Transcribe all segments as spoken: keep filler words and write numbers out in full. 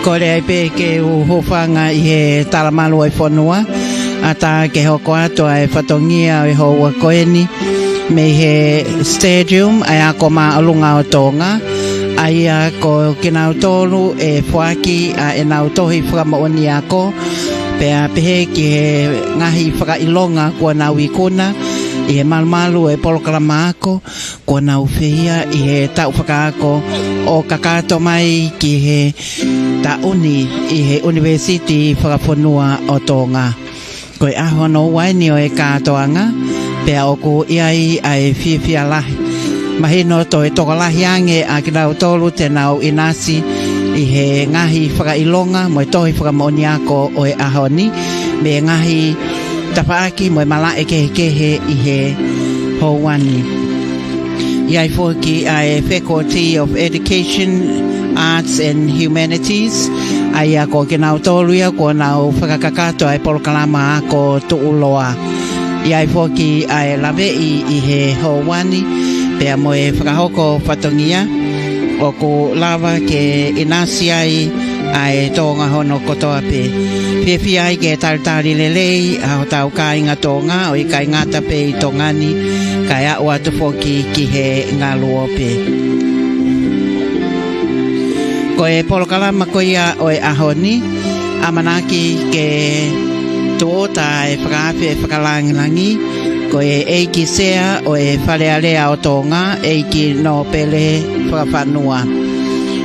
Kole ai pē ke u hūfanga ʻi he talamalu ʻo e fonua, ʻatā ke hoko atu ʻa e fatongia ʻo e houa ko eni, mei he stadium ʻa e Ako Māʻolunga ʻo Tonga, ʻa ia ko kinautolu ʻe foaki ʻa ʻenau tohi fakamoʻoni ako, pea pehē ki he ngaahi fakaʻilonga kuo nau ikuna ʻi he malumalu ʻo e polokalama ako, kuo nau feia ʻi he taʻu fakaako ʻo kakato mai ki he taʻu ni ʻi he ʻUnivēsiti Fakafonua ʻo Tonga. Ko e ʻaho hono ua eni ʻo e kātoanga, pea ʻoku ʻi ai ʻa e fiefia lahi. Mahino toe tokolahi ange ʻa kinautolu te nau ʻinasi ʻi he ngaahi fakaʻilonga mo e tohi fakamoʻoni ako ʻo e ʻaho ni, mei he ngaahi tafaʻaki mo e malaʻe kehekehe ʻi he houa ni. ʻI ai foki ʻa e Faculty of Education, Arts and Humanities, ʻa ia ko kinautolu ia kuo nau fakakakato ʻa e polokalama ako tuʻuloa. ʻI ai foki ʻa e laveʻi ʻi he houa ni, pea mo e fakahoko fatongia, ʻoku lava ke ʻinasi ai ʻa e Tonga hono kotoa pē. Fiefia ai ke talitali lelei ʻa hotau kāinga Tonga, ʻo ʻikai ngata pē ʻi Tonga ni, kae aʻu atu foki ki he ngaluope. Ko e polokalama ko ia ʻo e ʻaho ni, ʻamanaki ke tūʻuta e fakaafe fakalāngilangi, ko e ʻEiki Sea ʻo e Fale Alea ʻo Tonga, ʻEiki Nōpele Fakafanua.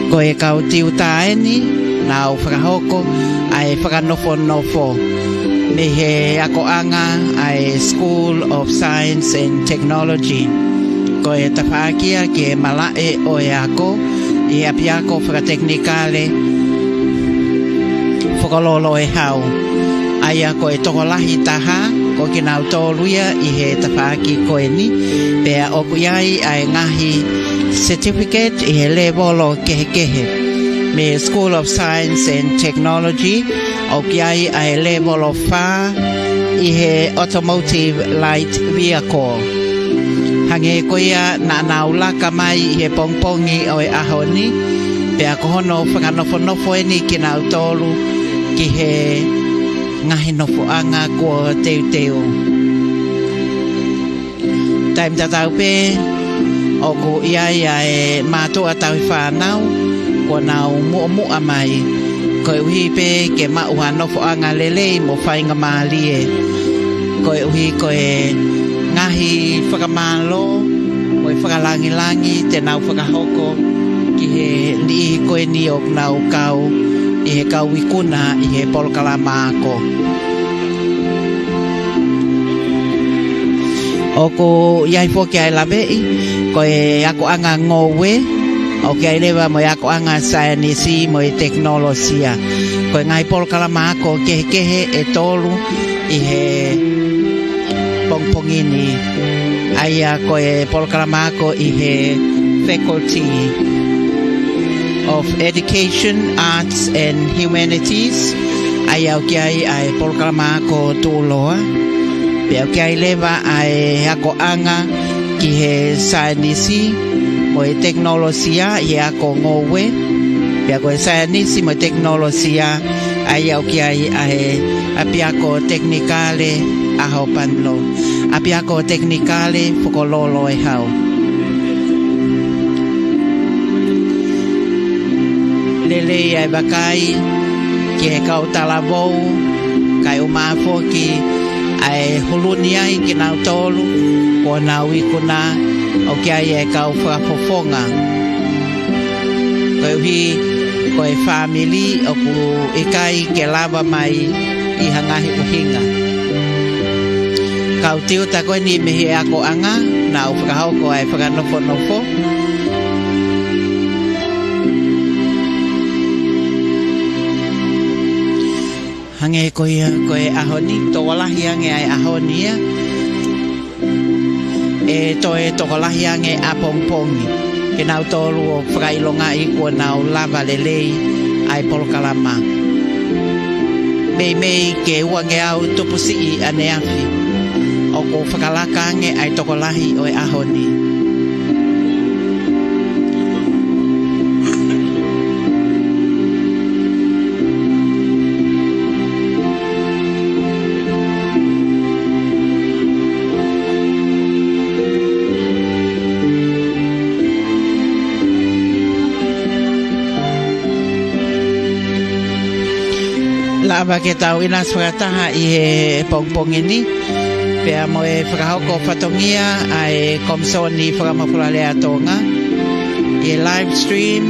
Ko e kau tiuta eni, nau fakahoko ʻa e fakanofonofo mei he akoʻanga ʻa e School of Science and Technology. Ko e tafaʻaki ia ki he malaʻe ʻo e ako ʻi he ʻapiako fakatekinikale Fokololo e Hau. ʻA ia ko e tokolahi taha, ko kinautolu ia ʻi he tafaʻaki ko eni, pea ʻoku ʻi ai ʻa e ngaahi certificate ʻi he lēvolo kehekehe. Mei he School of Science and Technology, ʻoku ʻi ai ʻa e lēvolo fā ʻi he Automotive Light Vehicle. Hangē ko ia naʻa nau laka mai ʻi he pongipongi ʻo e ʻaho ni, pea ko hono fakanofonofo eni kinautolu ki he ngaahi nofoʻanga kuo teuteu. Taimi tatau pē, ʻoku ʻi ai ʻa e mātuʻa tauhi fānau, kuo nau muʻomuʻa mai, koeʻuhi pē ke maʻu ha nofoʻanga lelei mo faingamālie. Koeʻuhi ko e ngaahi fakamālō mo e fakalāngilangi te nau fakahoko ki he niʻihi ko eni ʻoku nau kau ʻi he kau ikuna ʻi he polokalama ako. ʻOku ʻi ai foki ʻa e laveʻi, ko e akoʻanga ngoue, ʻoku ʻi ai leva mo e akoʻanga saienisi mo e tekinolosia. Ko e ngaahi polokalama ako kehekehe ʻe tolu ʻi he pongipongi ni. ʻA ia ko e polokalama ako ʻi he Faculty of Education, Arts and Humanities, ʻa ia ʻoku ʻi ai ʻa e polokalama ako tuʻuloa. Pea ʻoku ʻi ai leva ʻa e akoʻanga ki he saienisi mo e tekinolosia ʻi he ako ngoue. Pea ko e saienisi mo e tekinolosia, ʻa ia ʻoku ʻi ai ʻa e ʻapiako tekinikale ʻAhopanlo, ʻapiako tekinikale Fokololo e Hau. Lelei ʻa e vakai ki he kau talavou, kae ʻumaʻā foki ʻa e huluni ai kinautolu kuo nau ikuna, ʻoku ʻi ai ʻa e kau fakafofonga. Koeʻuhi ko e fāmili ʻoku ʻikai ke lava mai ʻi ha ngaahi ʻuhinga. Kau tiuta ko eni mei he akoʻanga, nau fakahoko ʻa e fakanofonofo. Hangē ko ia ko e ʻaho ni, tokolahi ange ʻa e ʻaho ni ia. ʻE toe tokolahi ange ʻapongipongi. Kinautolu ʻoku fakaʻilongaʻi kuo nau lava lelei ʻa e polokalama. Meimei ke uangeau tupu siʻi ʻaneafi, ʻoku fakalaka ange ʻa e tokolahi ʻo e ʻaho ni. ʻApa ke tau ʻinasi fakataha ʻi he pongipongi ni, pea mo e fakahoko fatongia ʻa e Komisoni Fakamafolalea Tonga, ʻi he live stream,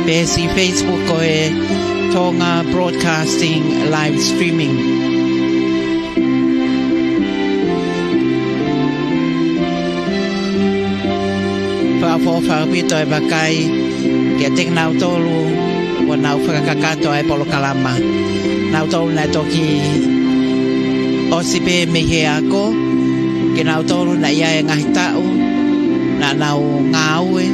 pea siʻi Facebook ko e Tonga Broadcasting Live Streaming. Fakaʻofoʻofa ʻaupito e vakai kiate kinautolu ʻoku nau fakakakato ʻa e polokalama. Kinautolu naʻe toki ʻosi pē mei he ako, kinautolu naʻe ʻi ai e ngaahi taʻu naʻa nau ngāue,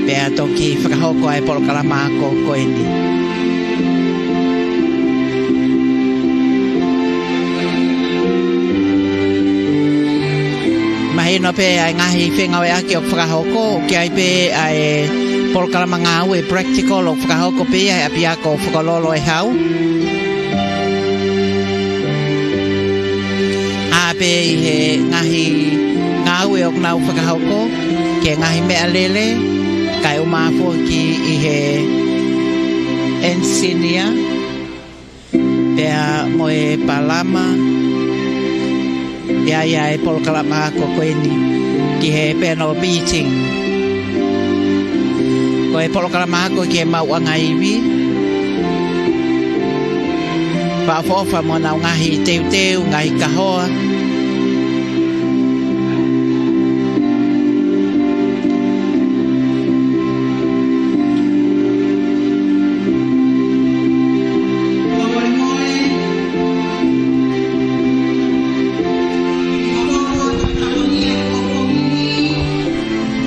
pea toki fakahoko ʻa e polokalama ako ko eni. Mahino pē ʻa e ngaahi fengāueʻaki ʻoku fakahoko, ʻoku ʻi ai pē ʻa e polokalama ngāue practical ʻoku fakahoko pē ia he ʻapiako Fokololo ʻe Hau. Hā pē ʻi he ngaahi ngāue ʻoku nau fakahoko, ki he ngaahi meʻalele, kae ʻumaʻā foki ʻi he engineer, pea mo e palama, ʻi ai ʻa e polokalama ako ko eni ki he panel beating. Ko e polokalama ako ki he maʻuʻanga ivi. Fakaʻofoʻofa mo ʻenau ngaahi teuteu, ngaahi kahoa.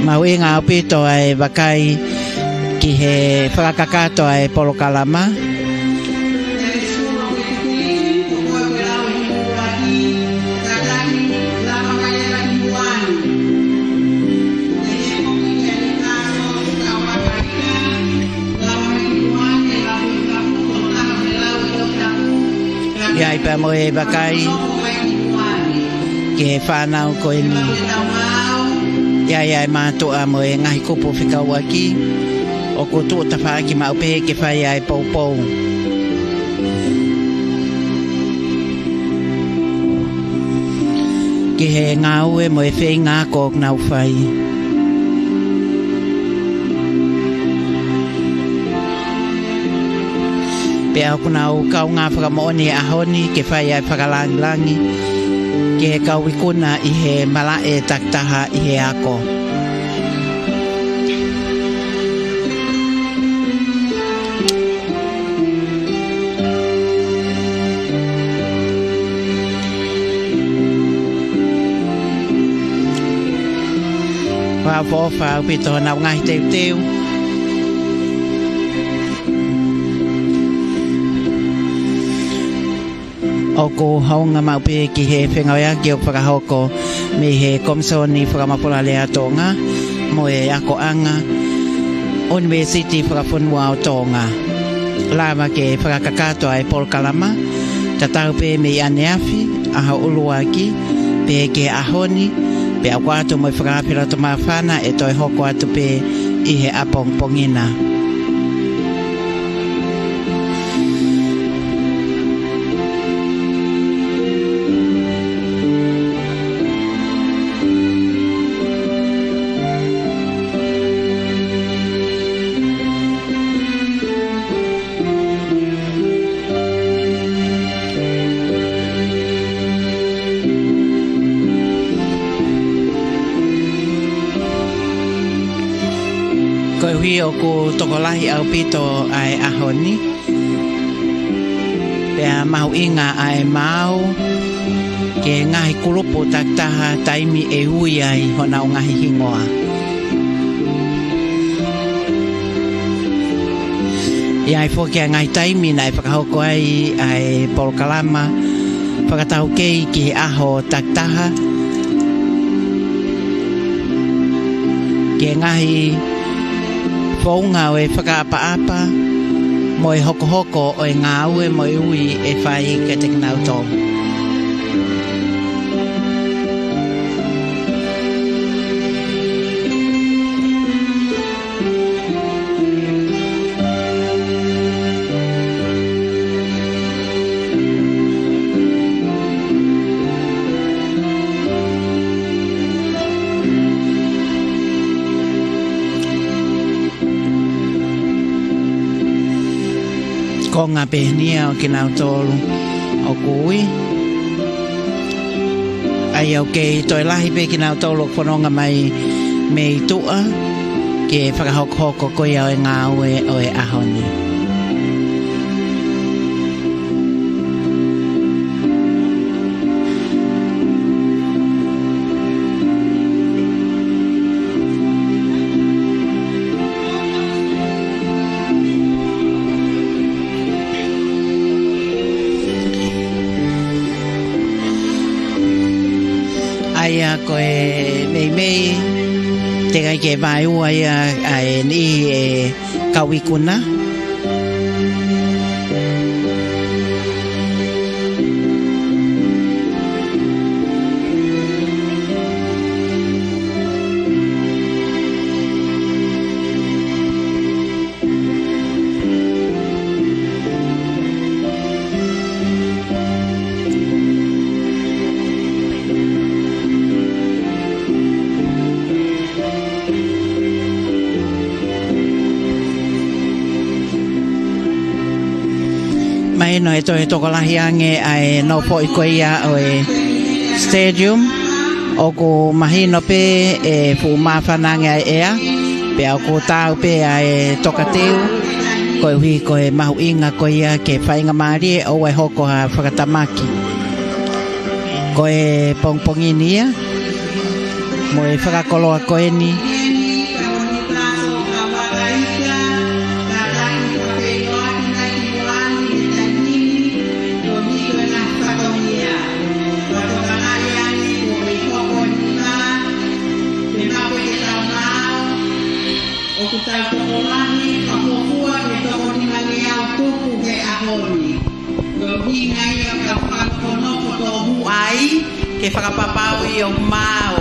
Mahuʻinga ʻaupito ʻa e vakai ki he fakakakato ʻa e polokalama. ʻI ai pea mo e vakai ki he fānau ko eni. ʻI ai ʻa e mātuʻa mo e ngaahi kupu fekauʻaki ʻoku tuʻu tafaʻaki maʻu pē ke fai ʻa e poupou ki he ngāue mo e feinga ako ʻoku nau fai. Pea ʻoku nau kaungā fakamoʻoni he ʻaho ni ke fai ʻa e fakalāngilangi ki he kau ikuna ʻi he malaʻe takitaha ʻi he ako. Fakaʻofoʻofa ʻaupito honau ngaahi teuteu. ʻOku hounga maʻu pē ki he fengāueʻaki ʻoku fakahoko mei he Komisoni Fakamafolalea Tonga mo e akoʻanga ʻUnivēsiti Fakafonua ʻo Tonga. Lava ke fakakakato ʻa e polokalama, tatau pē mei ʻaneafi, ʻaho ʻuluaki, pea ki he ʻaho ni, pea ʻoku ʻoatu mo e fakaafe loto māfana ʻe toe hoko atu pē ʻi he ʻapongipongi na. Koeʻuhi ʻoku tokolahi ʻaupito ʻa e ʻaho ni, pea mahuʻinga ʻa e maau ki he ngaahi kulupu takitaha taimi ʻe ui ai honau ngaahi hingoa. ʻI ai foki ʻa e ngaahi taimi naʻe fakahoko ai ʻa e polokalama fakataukei ki he ʻaho takitaha, ki he ngaahi founga ʻo e fakaʻapaʻapa mo e hokohoko ʻo e ngāue mo e ui ʻe fai kiate kinautolu. Konga pē eni ia ʻo kinautolu ʻoku ui. ʻA ia ʻoku kei toe lahi pē kinautolu ʻoku fononga mai mei tuʻa ki he fakahokohoko ko ia ʻo e ngāue ʻo e ʻaho ni. ʻA ia ko e meimei, teʻeki ai ke vaeua ia ʻa e niʻihi ʻe kau ikuna. Mahino ʻe toe tokolahi ange ʻa e nofoʻi ko ia ʻo e stadium. ʻOku mahino pē ʻe fuʻu māfana ange ʻa e ʻea, pea ʻoku taau pē ʻa e tokateu, koeʻuhi ko e mahuʻinga ko ia ke faingamālie ʻoua ʻe hoko ha fakatamaki. Ko e pongipongi ni ia, mo e fakakoloa ko eni. ʻOku tau tokolahi, fakafuofua ke toko nimangeau tupu he ʻaho ni. Ko e ʻuhinga ia ʻoku tau fakanofonofo tōmuʻa ai, ke fakapapauʻi ʻoku maau.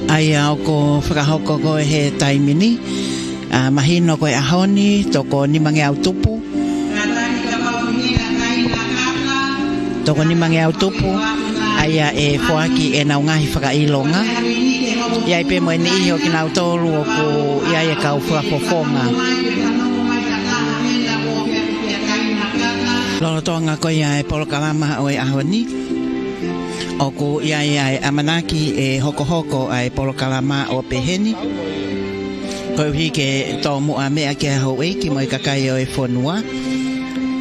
ʻA ia ʻoku fakahoko ko ē he taimi ni, ʻa, mahino ko e ʻaho ni, toko nimangeau tupu. Toko nimangeau tupu, ʻa ia ʻe foaki ʻenau ngaahi fakaʻilonga. ʻI ai pē mo e niʻihi ʻo kinautolu ʻoku ʻi ai e kau fakafofonga. Lolotonga ko ia e polokalama ʻo e ʻaho ni, ʻoku ʻi ai ʻa e ʻamanaki ʻe hokohoko ʻa e polokalama ʻo pehē ni, koeʻuhi ke tōmuʻa meʻa ki he houʻeiki mo e kakai ʻo e fonua.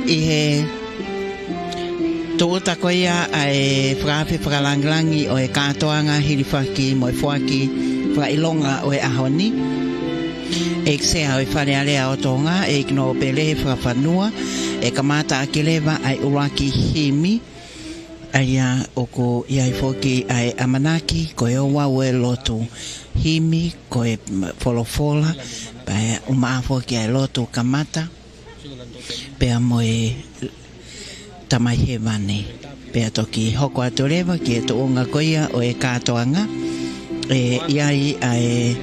ʻI he tūʻuta ko ia ʻa e fakaafe fakalāngilangi ʻo e kātoanga hilifaki mo e foaki fakaʻilonga ʻo e ʻaho ni, ʻEiki Sea ʻo e Fale Alea ʻo Tonga, ʻEiki Nōpele Fakafanua, ʻe kamata ʻaki leva ʻa e ʻuluaki himi, ʻa ia ʻoku ʻi ai foki ʻa e ʻamanaki ko e ouau ʻo e lotu. Himi ko e folofola, pea ʻumaʻā foki ʻa e lotu kamata, pea mo e Tamai Hēvani. Pea toki hoko atu leva ki he tuʻunga ko ia ʻo e kātoanga, ʻe ʻi ai ʻa e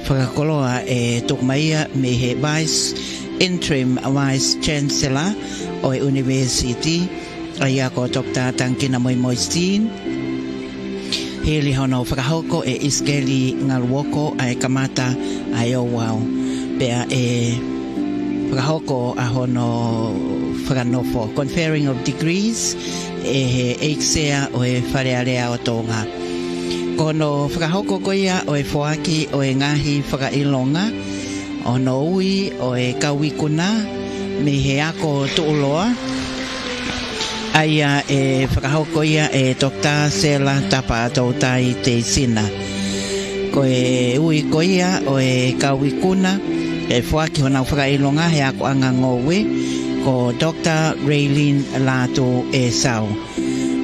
fakakoloa ʻe tuku mai ia mei he Vice, Interim Vice Chancellor ʻo e University, ʻa ia ko Doctor Tangikina Moimoisitini. Hili hono fakahoko ʻe ʻIsikeli Ngaluoko ʻa e kamata ʻa e ouau. Pea ʻe fakahoko ʻa hono fakanofo, conferring of degrees, ʻe he ʻEiki Sea ʻo e Fale Alea ʻo Tonga. Ko hono fakahoko ko ia ʻo e foaki ʻo e ngaahi fakaʻilonga, hono ui ʻo e kau ikuna mei he ako tuʻuloa, ʻa ia ʻe fakahoko ia ʻe Doctor Sela Tapaʻatoutai Teisina. Ko e ui ko ia ʻo e kau ikuna ʻe foaki honau fakaʻilonga he akoʻanga ngoue ko Doctor Raylene Lātū ʻEsau.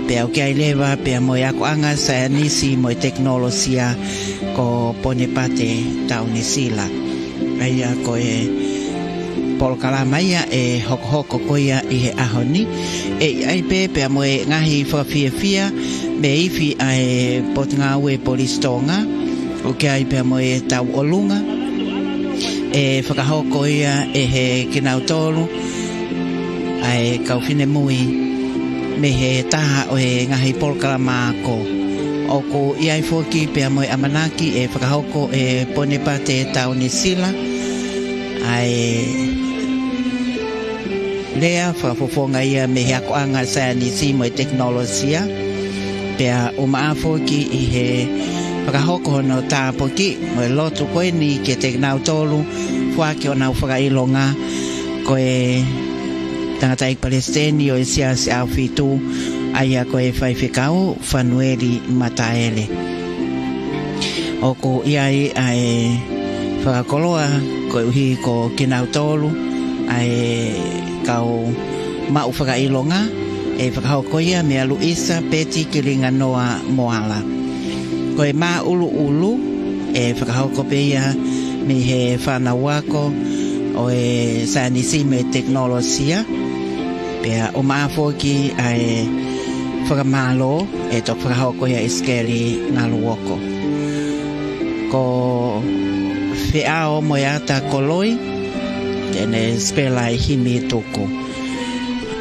Pea ʻoku ʻi ai leva pea mo e akoʻanga saienisi mo e tekinolosia ko Ponepate Taunisila. ʻA ia ko e polokalama ia ʻe hokohoko ko ia ʻi he ʻaho ni. ʻE ʻi ai pē pea mo e ngaahi fakafiefia mei he ifi ʻa e Potungāue Polisi Tonga, ʻoku ʻi ai pea mo e tauʻolunga ʻe fakahoko ia ʻe he kinautolu ʻa e kau finemui mei he taha ʻo e ngaahi polokalama ako ʻOku ʻi ai foki pea mo e ʻamanaki ʻe fakahoko ʻe Ponepate Taunisila ʻa e lea fakafofonga ia mei he akoʻanga saienisi mo e tekinolosia. Pea ʻumaʻā foki ʻi he fakahoko hono tāpuaki mo e lotu ko eni kiate kinautolu foaki honau fakaʻilonga, ko e tangataʻeiki palesiteni ʻo e Siasi ʻAhofitu, ʻa ia ko e faifekau Fanueli Mataele. ʻOku ʻi ai ʻa e fakakoloa koeʻuhi ko kinautolu ʻa e kau maʻu fakaʻilonga, ʻe fakahoko ia meia Luisa Peti Kilinganoa Moala. Ko e māʻuluʻulu ʻe fakahoko pē ia mei he fānau ako ʻo e saienisi mo e tekinolosia. Pea ʻumaʻā foki ʻa e fakamālō ʻe toki fakahoko ia ʻe Sikeli Ngaluoko. Ko Feʻao Moeata Koloi, te ne sipela ʻi Himi Tuku.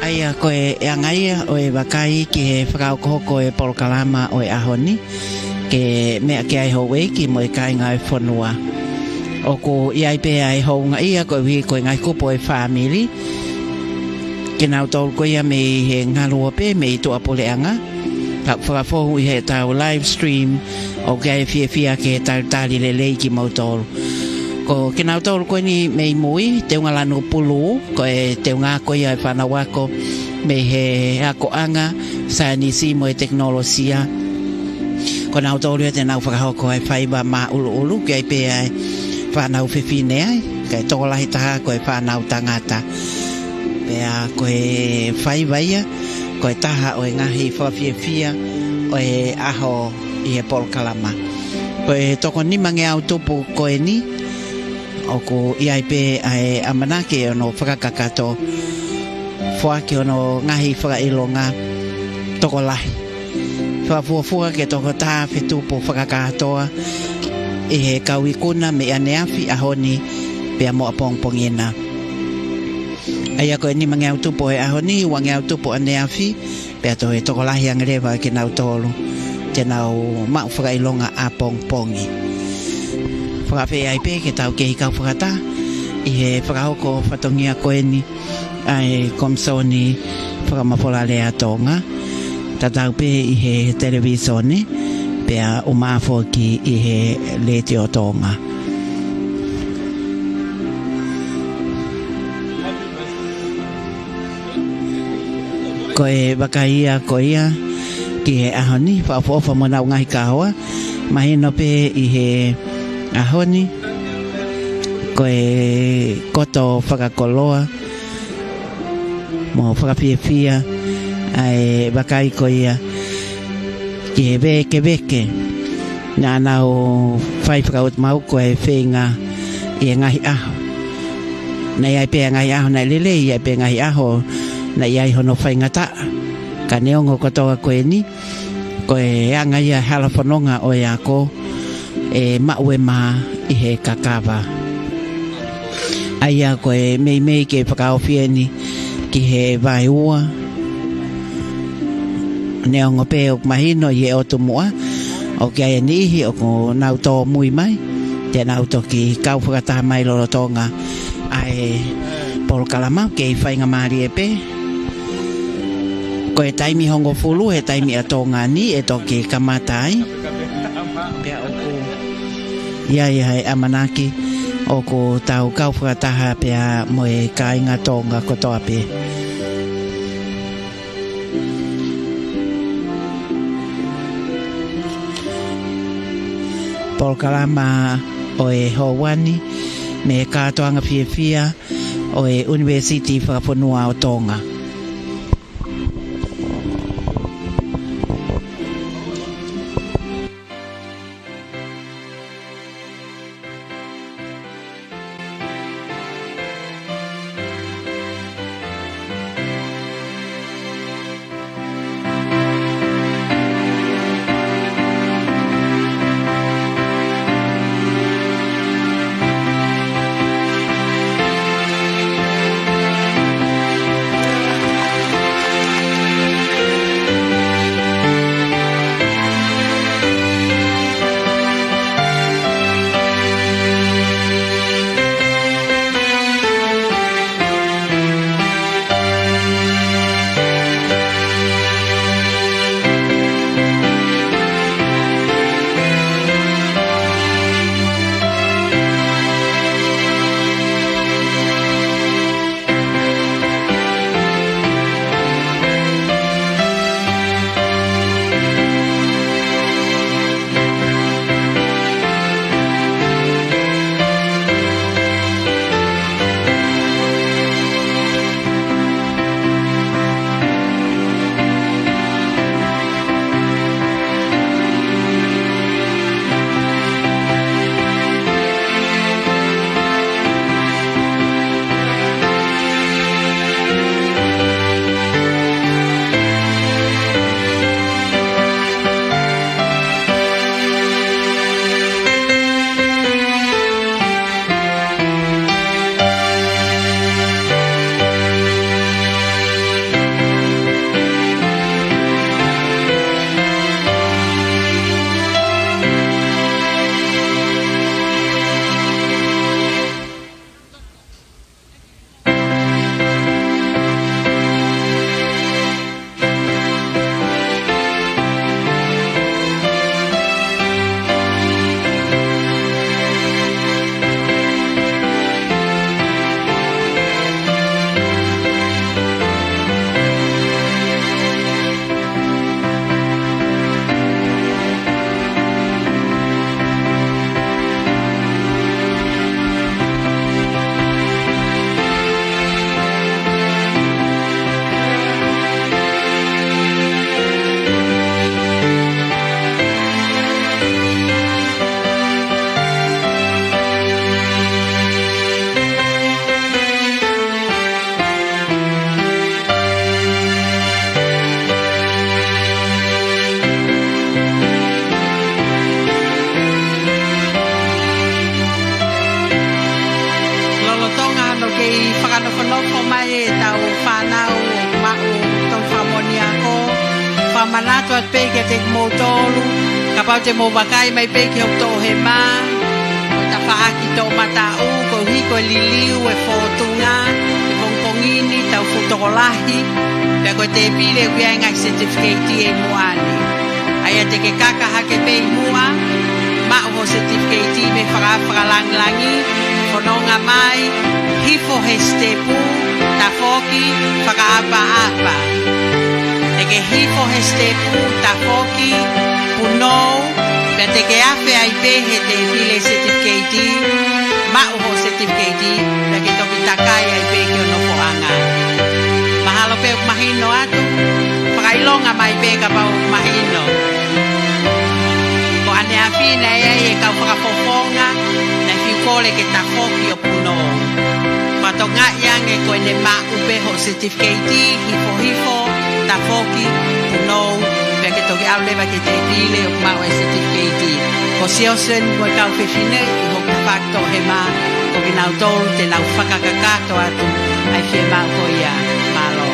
ʻA ia ko e anga ia ʻo e vakai ki he fakahokohoko ʻo e polokalama ʻo e ʻaho ni, ke meʻa ki ai houʻeiki mo e kāinga ʻo e fonua. ʻOku ʻi ai pē ʻa e houngaʻia koeʻuhi ko e ngaahi kupu ʻo e fāmili, kinautolu ko ia mei he ngaluope mei tuʻapuleʻanga, ka ʻoku fakafou ʻi heʻetau live stream, ʻoku ʻi ai e fiefia ke talitali lelei kimoutolu. Ko kinautolu ko eni mei mui, teunga lanu pulu, ko e teunga ko ia ʻo e fānau ako mei he akoʻanga saienisi mo e tekinolosia. Ko nautolu ia te nau fakahoko ʻa e faiva māʻuluʻulu, ʻoku ʻi ai pē ʻa e fānau fefine ai, ka e tokolahi taha ko e fānau tangata. Pea ko e faiva ia, ko e taha ʻo e ngaahi fakafiefia ʻo e ʻaho ʻi he polokalama. Ko e toko nimangeau tupu ko eni, ʻoku ʻi ai pē ʻa e ʻamanaki ʻo hono fakakakato foaki hono ngaahi fakaʻilonga tokolahi. Fakafuofua ke toko taha fetupu fakakātoa ʻi he kau ikuna mei ʻaneafi, ʻaho ni, pea mo ʻapongipongi na. ʻA ia ko e nimangeau tupu ʻo e ʻaho ni, uangeau tupu ʻaneafi, pea toe tokolahi ange leva kinautolu te nau maʻu fakaʻilonga ʻapongipongi. Fakaafeʻi ai pē ke tau kei kau fakataha ʻi he fakahoko fatongia ko eni ʻa e Komisoni Fakamafola Lea Tonga, tatau pē ʻi he televīsone, pea ʻumaʻā foki ʻi he Letiō Tonga. Ko e vakai ia ko ia ki he ʻaho ni, fakaʻofoʻofa mo ʻenau ngaahi kahoa, mahino pē ʻi he ʻaho ni, ko e koto fakakoloa mo fakafiefia ʻa e vakai ko ia ki he vēkeveke naʻa nau fai fakaʻutumauku ʻa e feinga ʻi he ngaahi ʻaho. Naʻe ʻi ai pē ngaahi ʻaho naʻe lelei, ʻi ai pē ngaahi ʻaho naʻe ʻi ai hono faingataʻa. Ka neongo kotoa ko eni, ko e anga ia e hala fononga ʻo e ako ʻe maʻu e mā ʻi he kakava. ʻA ia ko e meimei ke fakaofi eni ki he vaeua. Neongo pē ʻoku mahino ʻi he ʻotu muʻa, ʻoku ʻi ai e niʻihi ʻoku nau tōmui mai, te nau toki kau fakataha mai lolotonga ʻa e polokalama, kei faingamālie pē. Ko e taimi hongofulu he taimi ʻa Tonga ni ʻe toki kamata ai. Pea ʻoku ʻi ai ʻa e ʻamanaki ʻoku tau kau fakataha pea mo e kāinga Tonga kotoa pē. Polokalama ʻo e houa ni mei he kātoanga fiefia ʻo e ʻUnivēsiti Fakafonua ʻo Tonga. Nofo mai ʻetau fānau ʻoku maʻu ʻetau fakamoʻoni ako. Fakamanatu atu pē kiate kimoutolu, kapau te mou vakai mai pē ki hoku toʻohema, ko e tafaʻaki toʻomataʻu, koeʻuhi ko e liliu e fōtunga he pongipongi ni, tau fuʻu tokolahi, pea ko e tēpile ʻoku ʻi ai e ngaahi certificate ʻi muʻa ni. ʻA ia te ke kaka hake pē ʻi muʻa, maʻu hoʻo certificate mei he Fakaʻapaʻapa Fakalāngilangi, fononga mai, hifo he sitepu, tafoki, fakaʻapaʻapa. Te ke hifo he sitepu, tafoki, punou, pea te ke afe ai pē he tēpile certificate, maʻu hoʻo certificate, pea ke toki takai ai pē ki ho nofoʻanga. Mahalo pē ʻoku mahino atu, fakaʻilonga mai pē kapau ʻoku mahino. Ko ʻaneafi naʻe ʻi ai e kau fakafofonga, naʻe fiu kole ke tafoki ʻo punou. Fakatokangaʻi ange ko ʻene maʻu pē hoʻo certificate, hifohifo, tafoki, punou, pea ke toki ʻalu leva ki he tēpile ʻo maʻu e certificate. Ko Sioseni mo e kau fefine ʻi hoku tafaʻaki toʻohema, ko kinautolu te nau fakakakato atu ʻa e fiemaʻu ko ia. Mālō.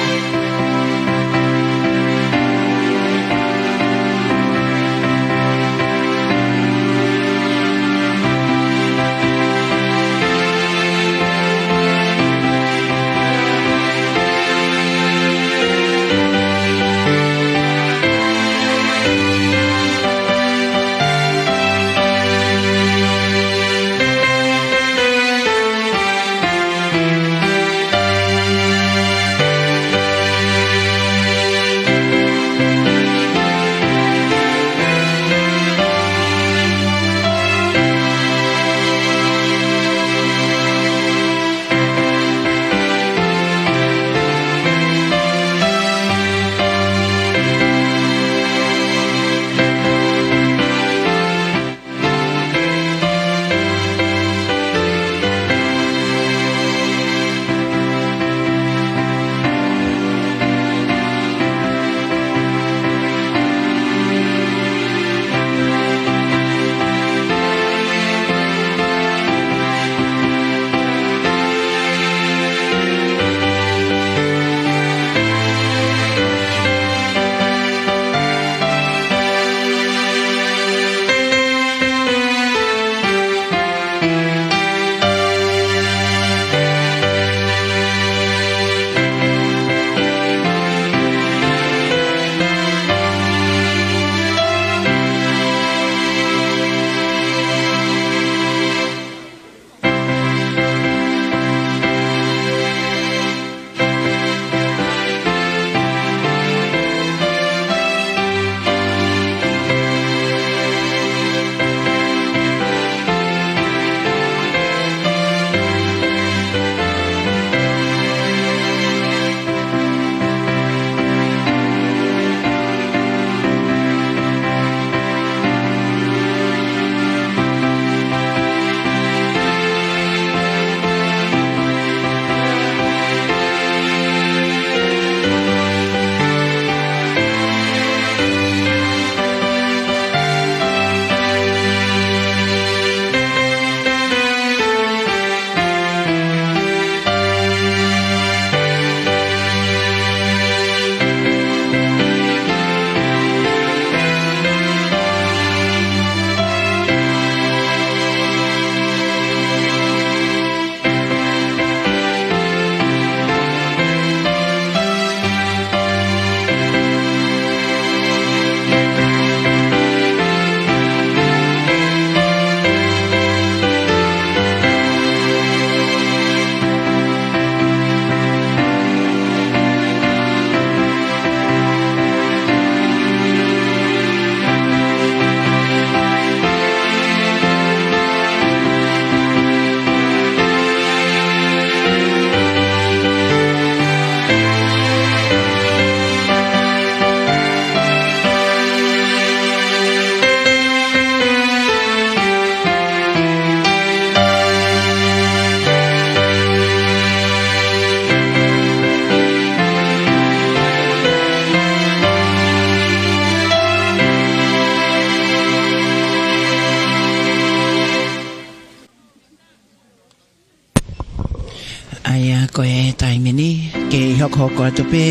Ko e taimi ni, ke hokohoko atu pē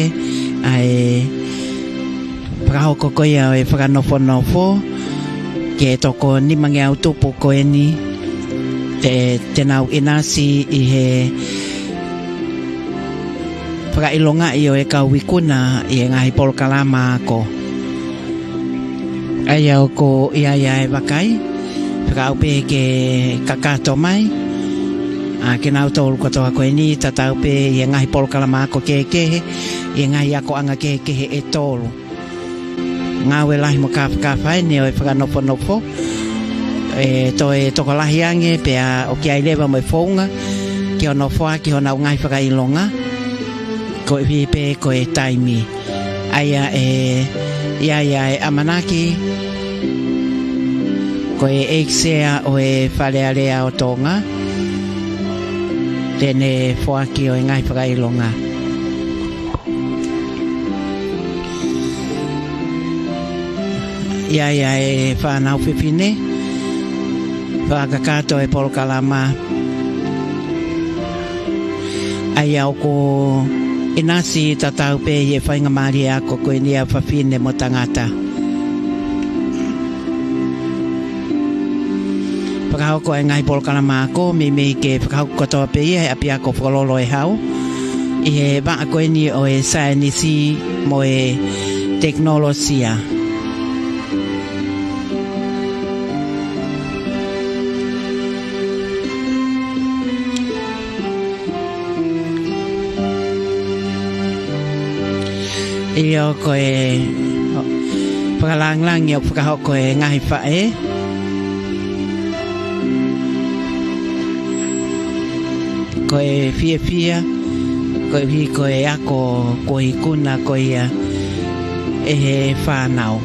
ʻa e fakahoko ko ia ʻo e fakanofonofo ki he toko nimangeau tupu ko eni, te, te nau ʻinasi ʻi he fakaʻilongaʻi ʻo e kau ikuna ʻi he ngaahi polokalama ako. ʻA ia ʻoku ʻi ai ʻa e vakai, fekau pē ke kakato mai ʻa kinautolu kotoa ko eni, tatau pē ʻi he ngaahi polokalama ako kehekehe, ʻi he ngaahi akoʻanga kehekehe ʻe tolu. Ngāue lahi mo kāfakafa eni ʻo e fakanofonofo, ʻe toe tokolahi ange pea ʻoku ʻi ai leva mo e founga ki hono foaki honau ngaahi fakaʻilonga, koeʻuhi pē ko e taimi. ʻA ia ʻe, ʻi ai ʻa e ʻamanaki, ko e ʻEiki Sea ʻo e Fale Alea ʻo Tonga te ne foaki ʻo e ngaahi fakaʻilonga. ʻI ai ʻa e fānau fefine fakakakato e polokalama, ʻa ia ʻoku ʻinasi tatau pē ʻi he faingamālie ako ko eni ʻa e fafine mo tangata. Fakahoko e ngaahi polokalama ako, meimei ke fakahoko kotoa pē ia he ʻapiako Fakalolo ʻe Hau, ʻi he vaʻa ko eni ʻo e saienisi mo e tekinolosia. ʻIo, ko e fakalāngilangi ʻoku fakahoko ʻe he ngaahi faʻē. Ko e fiefia, koeʻuhi ko e ako kuo ikuna ko ia ʻe he fānau.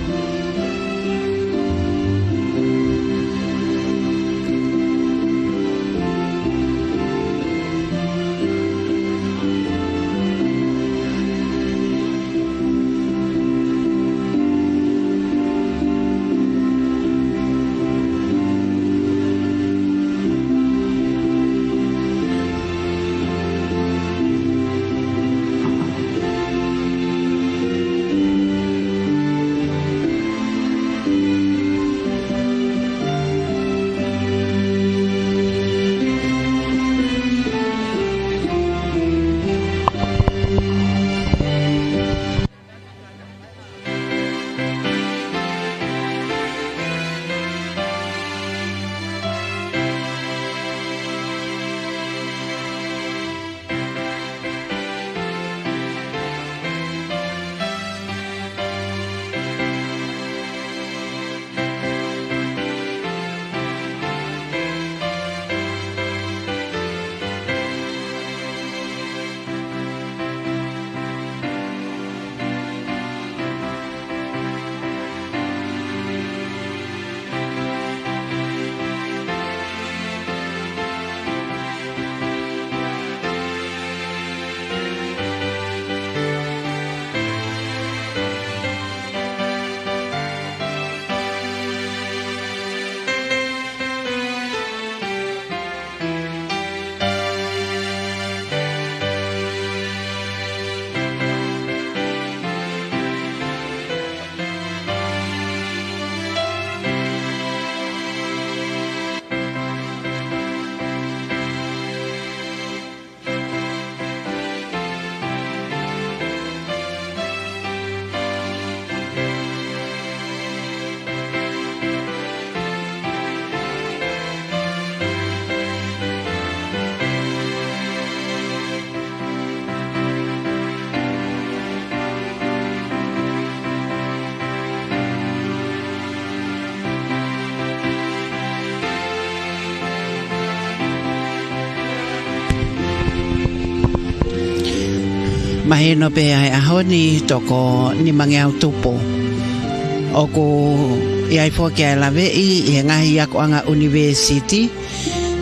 Mahino pē ʻa e ʻaho ni toko nimangeau tupu. ʻOku ʻi ai foki ʻa e laveʻi ʻi he ngaahi akoʻanga ʻunivēsiti.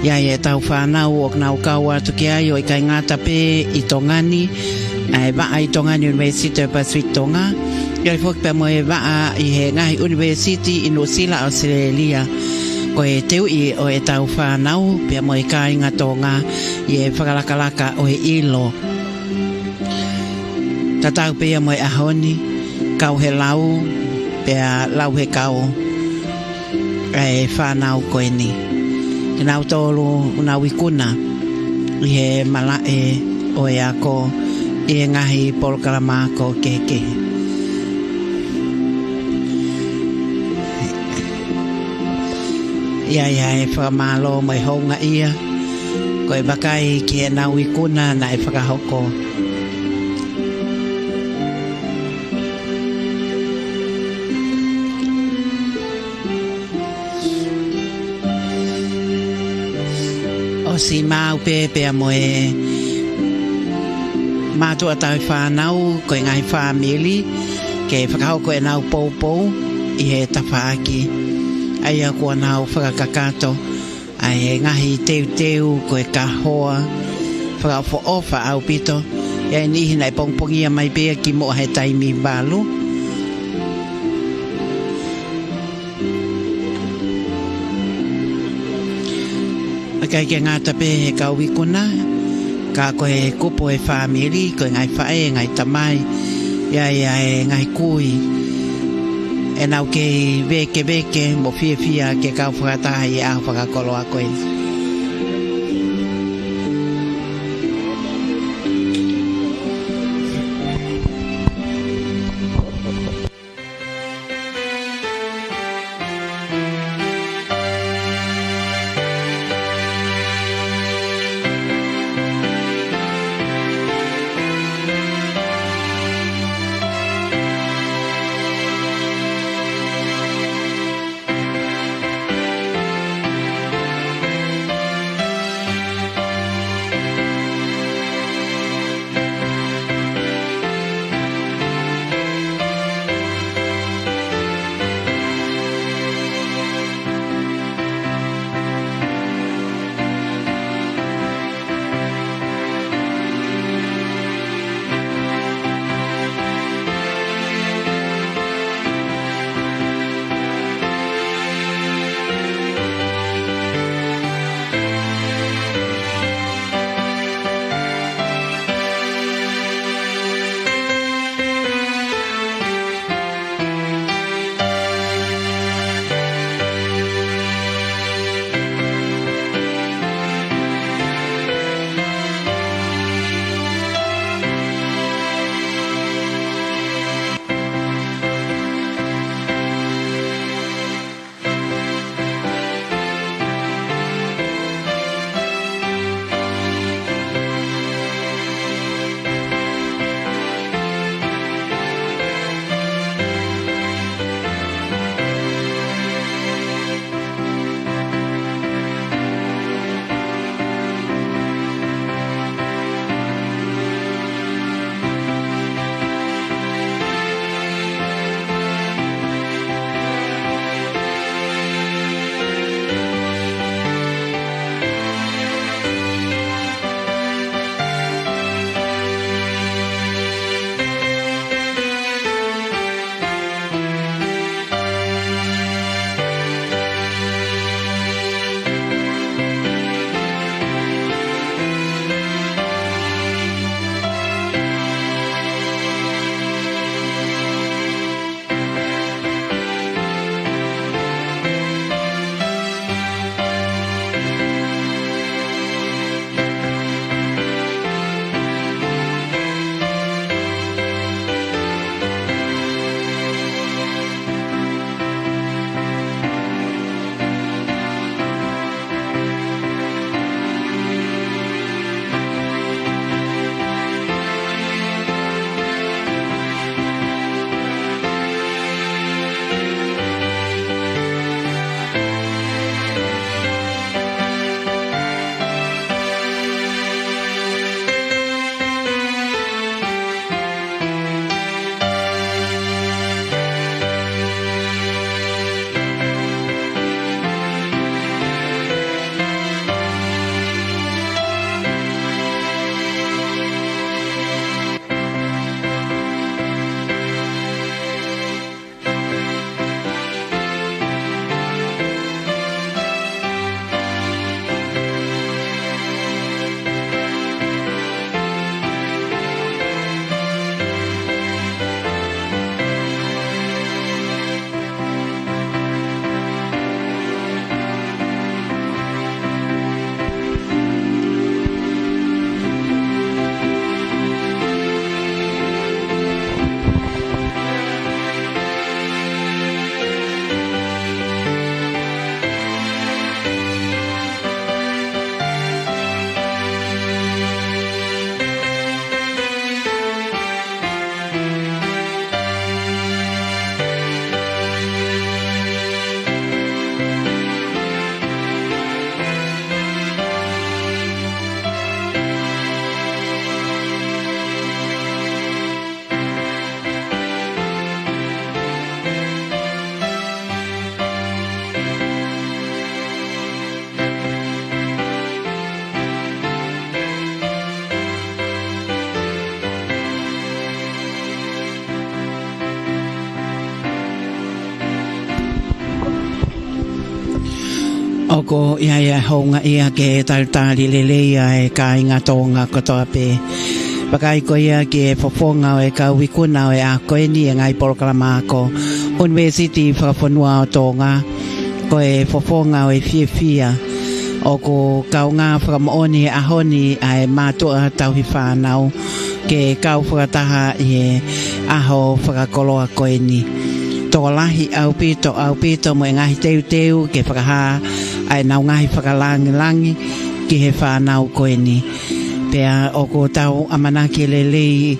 ʻI ai ʻetau fānau ʻoku nau kau atu ki ai ʻo ʻikai ngata pē ʻi Tonga ni, ʻa e vaʻa ʻi Tonga ni, ʻUnivēsiti ʻo e Pasifiki Tonga. ʻI ai foki pea mo e vaʻa ʻi he ngaahi ʻunivēsiti ʻi Nuʻusila, ʻAositelēlia. Ko e teuʻi ʻo ʻetau fānau pea mo e kāinga Tonga ʻi he fakalakalaka ʻo e ʻilo. Tatau pē ia mo e ʻaho ni, kau he lau, pea lau he kau ʻa e fānau ko eni. Kinautolu ʻoku nau ikuna ʻi he malaʻe ʻo e ako ʻi he ngaahi polokalama ako kehekehe. ʻIo, ʻio, ʻe fakamālō mo e houngaʻia, ko e vakai ki heʻenau ikuna naʻe fakahoko. ʻOsi maʻu pē pea mo e mātuʻa tauhi fānau, ko e ngaahi fāmili, ke fakahoko ʻenau poupou ʻi he tafaʻaki. ʻA ia kuo nau fakakakato ʻa e ngaahi teuteu ko e kahoa, fakaʻofoʻofa ʻaupito, ʻi ai e niʻihi naʻe pongipongia mai pē ia kimuʻa he taimi valu. ʻIkai ke ngata pē he kau ikuna, ka ko e kupu e fāmili, ko e ngaahi faʻē, ngaahi tamai, ʻi ai ʻa e ngaahi kui, ʻenau kei vēkeveke mo fiefia ke kau fakataha ʻi he ʻaho fakakoloa ko eni. ʻOku ʻi ai ʻa e houngaʻia ke talitali lelei ʻa e kāinga Tonga kotoa pē. Vakai ko ia ki he fofonga ʻo e kau ikuna ʻo e ʻaho ko eni ʻi he ngaahi polokalama ako ʻUnivēsiti Fakafonua ʻo Tonga. Ko e fofonga ʻo e fiefia. ʻOku kaungā fakamoʻoni he ʻaho ni ʻa e mātuʻa tauhi fānau ke kau fakataha ʻi he ʻaho fakakoloa ko eni. Tokolahi ʻaupito, ʻaupito mo e ngaahi teuteu ke fakahā ʻa ʻenau ngaahi fakalāngilangi ki he fānau ko eni. Pea ʻoku tau ʻamanaki lelei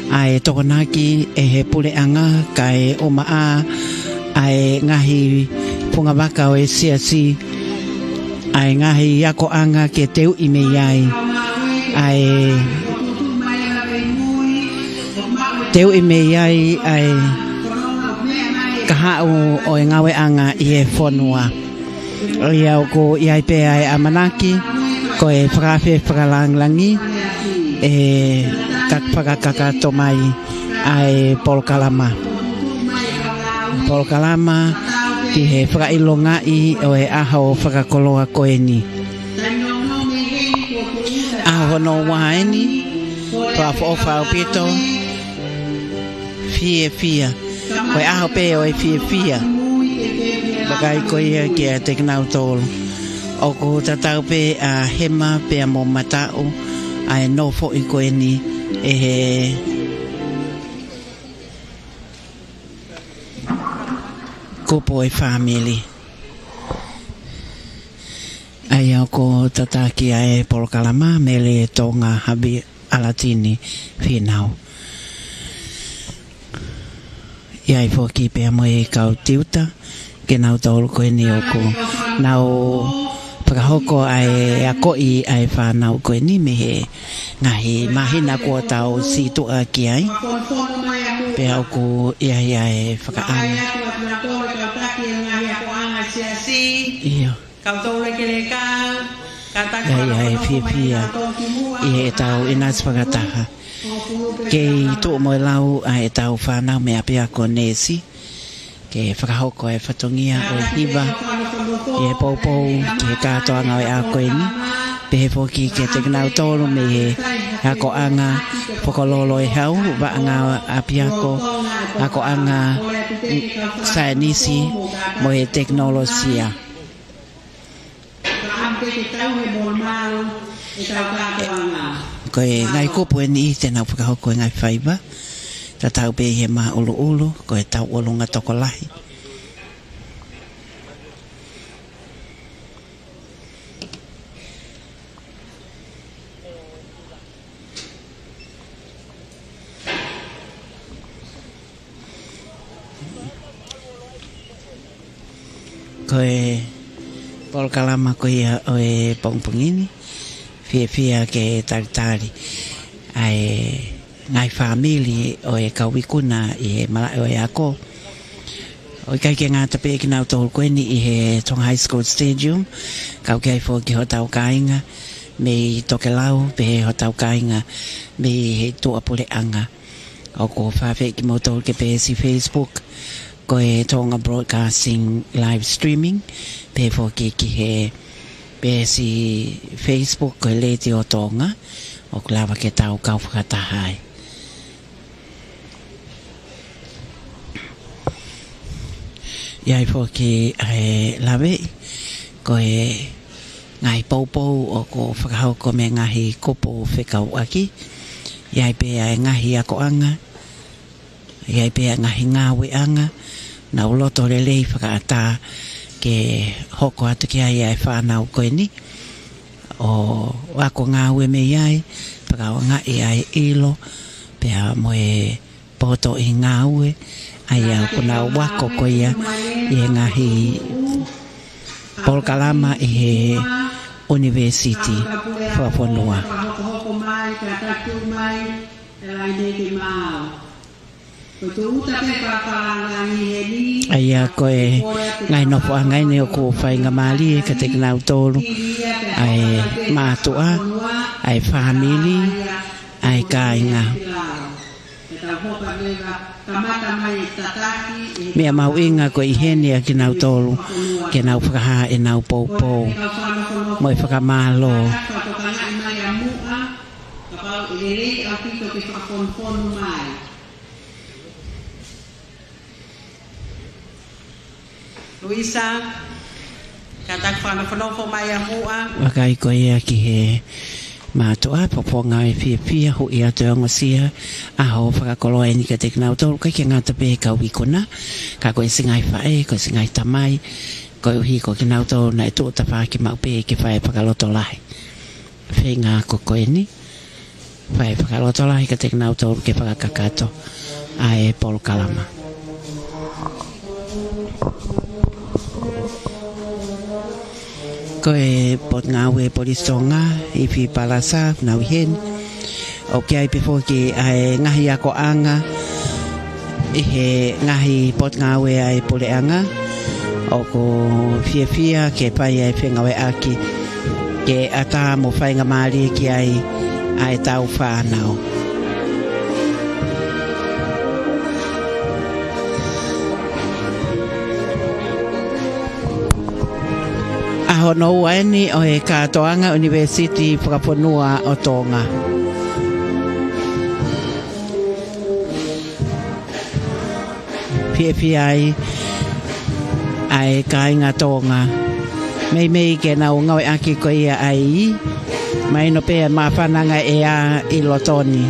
ʻa e tokonaki ʻe he puleʻanga kae ʻumaʻā ʻa e ngaahi fungavaka ʻo e siasi, ʻa e ngaahi akoʻanga ke teuʻi mei ai, ʻa e teuʻi mei ai ʻa e kahaʻu ʻo e ngāueʻanga ʻi he fonua. ʻA ia ʻoku ʻi ai pē ʻa e ʻamanaki, ko e fakaafe fakalāngilangi, ʻe ka-, fakakakato mai ʻa e polokalama. Polokalama ki he fakaʻilongaʻi ʻo e ʻaho fakakoloa ko eni. ʻAho hono ua eni, fakaʻofoʻofa ʻaupito, fiefia. Ko e ʻaho pē ʻo e fiefia. Vakai ko ia kiate kinautolu. ʻOku tatau pē ʻa hema pea mo mataʻu ʻa e nofoʻi ko eni ʻe he kupu ʻo e fāmili. ʻA ia ʻoku tataki ʻa e polokalama, Mele Tonga Havi Alatini Fīnau. ʻI ai foki pea mo e kau tiuta, kinautolu ko eni ʻoku nau fakahoko ʻa e akoʻi ʻa e fānau ko eni mei he ngaahi māhina kuo tau sītuʻa ki ai. Pea ʻoku ʻi ai ʻa e fakaʻamu. ʻIo. Kau tau leke le kau, ka taki ʻI ai ʻa e fiefia ʻi heʻetau ʻinasi fakataha. Kei tuʻu mo e lau ʻa ʻetau fānau mei ʻapiako neesi, ke fakahoko e fatongia ʻo e hiva ʻi he poupou ki he kātoanga ʻo e ʻaho ko eni, pehē foki kiate kinautolu mei he akoʻanga fokololo e hau, vaʻanga ʻapiako, akoʻanga saienisi mo e tekinolosia. Ko e ngaahi kupu eni te nau fakahoko e ngaahi faiva. Tatau pē ʻi he māʻuluʻulu, ko e tauʻolunga tokolahi. Ko e polokalama ko ia ʻo e pongipongi ni, fiefia ke talitali ʻa e ngaahi fāmili ʻo e kau ikuna ʻi he malaʻe ʻo e ako. ʻOku ʻikai ke ngata pē kinautolu ko eni ʻi he Tonga High School Stadium, ka ʻoku ʻi ai foki hotau kāinga mei Tokelau, pehē hotau kāinga mei he tuʻapuleʻanga. ʻOku ou fakaafeʻi kimoutolu ki he peesi Facebook, ko e Tonga Broadcasting Live Streaming, pehē foki ki he peesi Facebook ko e Letiō Tonga, ʻoku lava ke tau kau fakataha ai. ʻI ai foki ʻa e laveʻi, ko e ngaahi poupou ʻoku fakahoko mei he ngaahi kupu fekauʻaki. ʻI ai pē ʻa e ngaahi akoʻanga, ʻi ai pē ʻa e ngaahi ngāueʻanga, nau loto lelei fakaʻatā ke hoko atu ki ai ʻa e fānau ko eni ʻo ako ngāue mei ai, fakaʻaongaʻi ʻa e ʻilo, pea mo e poto ʻi he ngāue, ʻa ia ʻoku nau ako ko ia ʻi he ngaahi polokalama ʻi he ʻUnivēsiti Fakafonua. ʻA ia ko e ngaahi nofoʻanga eni ʻoku faingamālie kiate kinautolu, ʻa e mātuʻa, ʻa e fāmili, ʻa e kāinga. Meʻa mahuʻinga ko e ʻi heni ʻa kinautolu ke nau fakahā ʻenau poupou mo e fakamālō. Luisa, kātaki fakanofonofo mai ʻa muʻa. Vakai ko ia ki he mātuʻa, pea ko e ngāue fiefia, huʻi atu e ongosia ʻa hoʻo fakakoloa eni kiate kinautolu, ʻikai ke ngata pē he kau ikuna, ka ko e siʻi ngaahi faʻē, ko e siʻi ngaahi tamai, koeʻuhi ko kinautolu naʻe tuʻu tafaʻaki maʻu pē ke fai fakalotolahi. Feinga ko eni, fai fakalotolahi kiate kinautolu ke fakakakato ʻa e polokalama. Ko e Potungāue Polisi Tonga, Ifi Palasa, nau ʻi heni. ʻOku ʻi ai pē foki ʻa e ngaahi akoʻanga ʻi he ngaahi potungāue ʻa e puleʻanga, ʻoku fiefia ke fai ʻa e fengāueʻaki ke ʻatā mo faingamālie ki ai ʻa e tau fānau. ʻAho hono ua eni ʻo e kātoanga ʻUnivēsiti Fakafonua ʻo Tonga. Fiefia ai ʻa e kāinga Tonga. Meimei ke nau ngāueʻaki ko ia ʻa e iʻi, mahino pē ʻa e māfana ʻa e ʻea ʻi loto ni.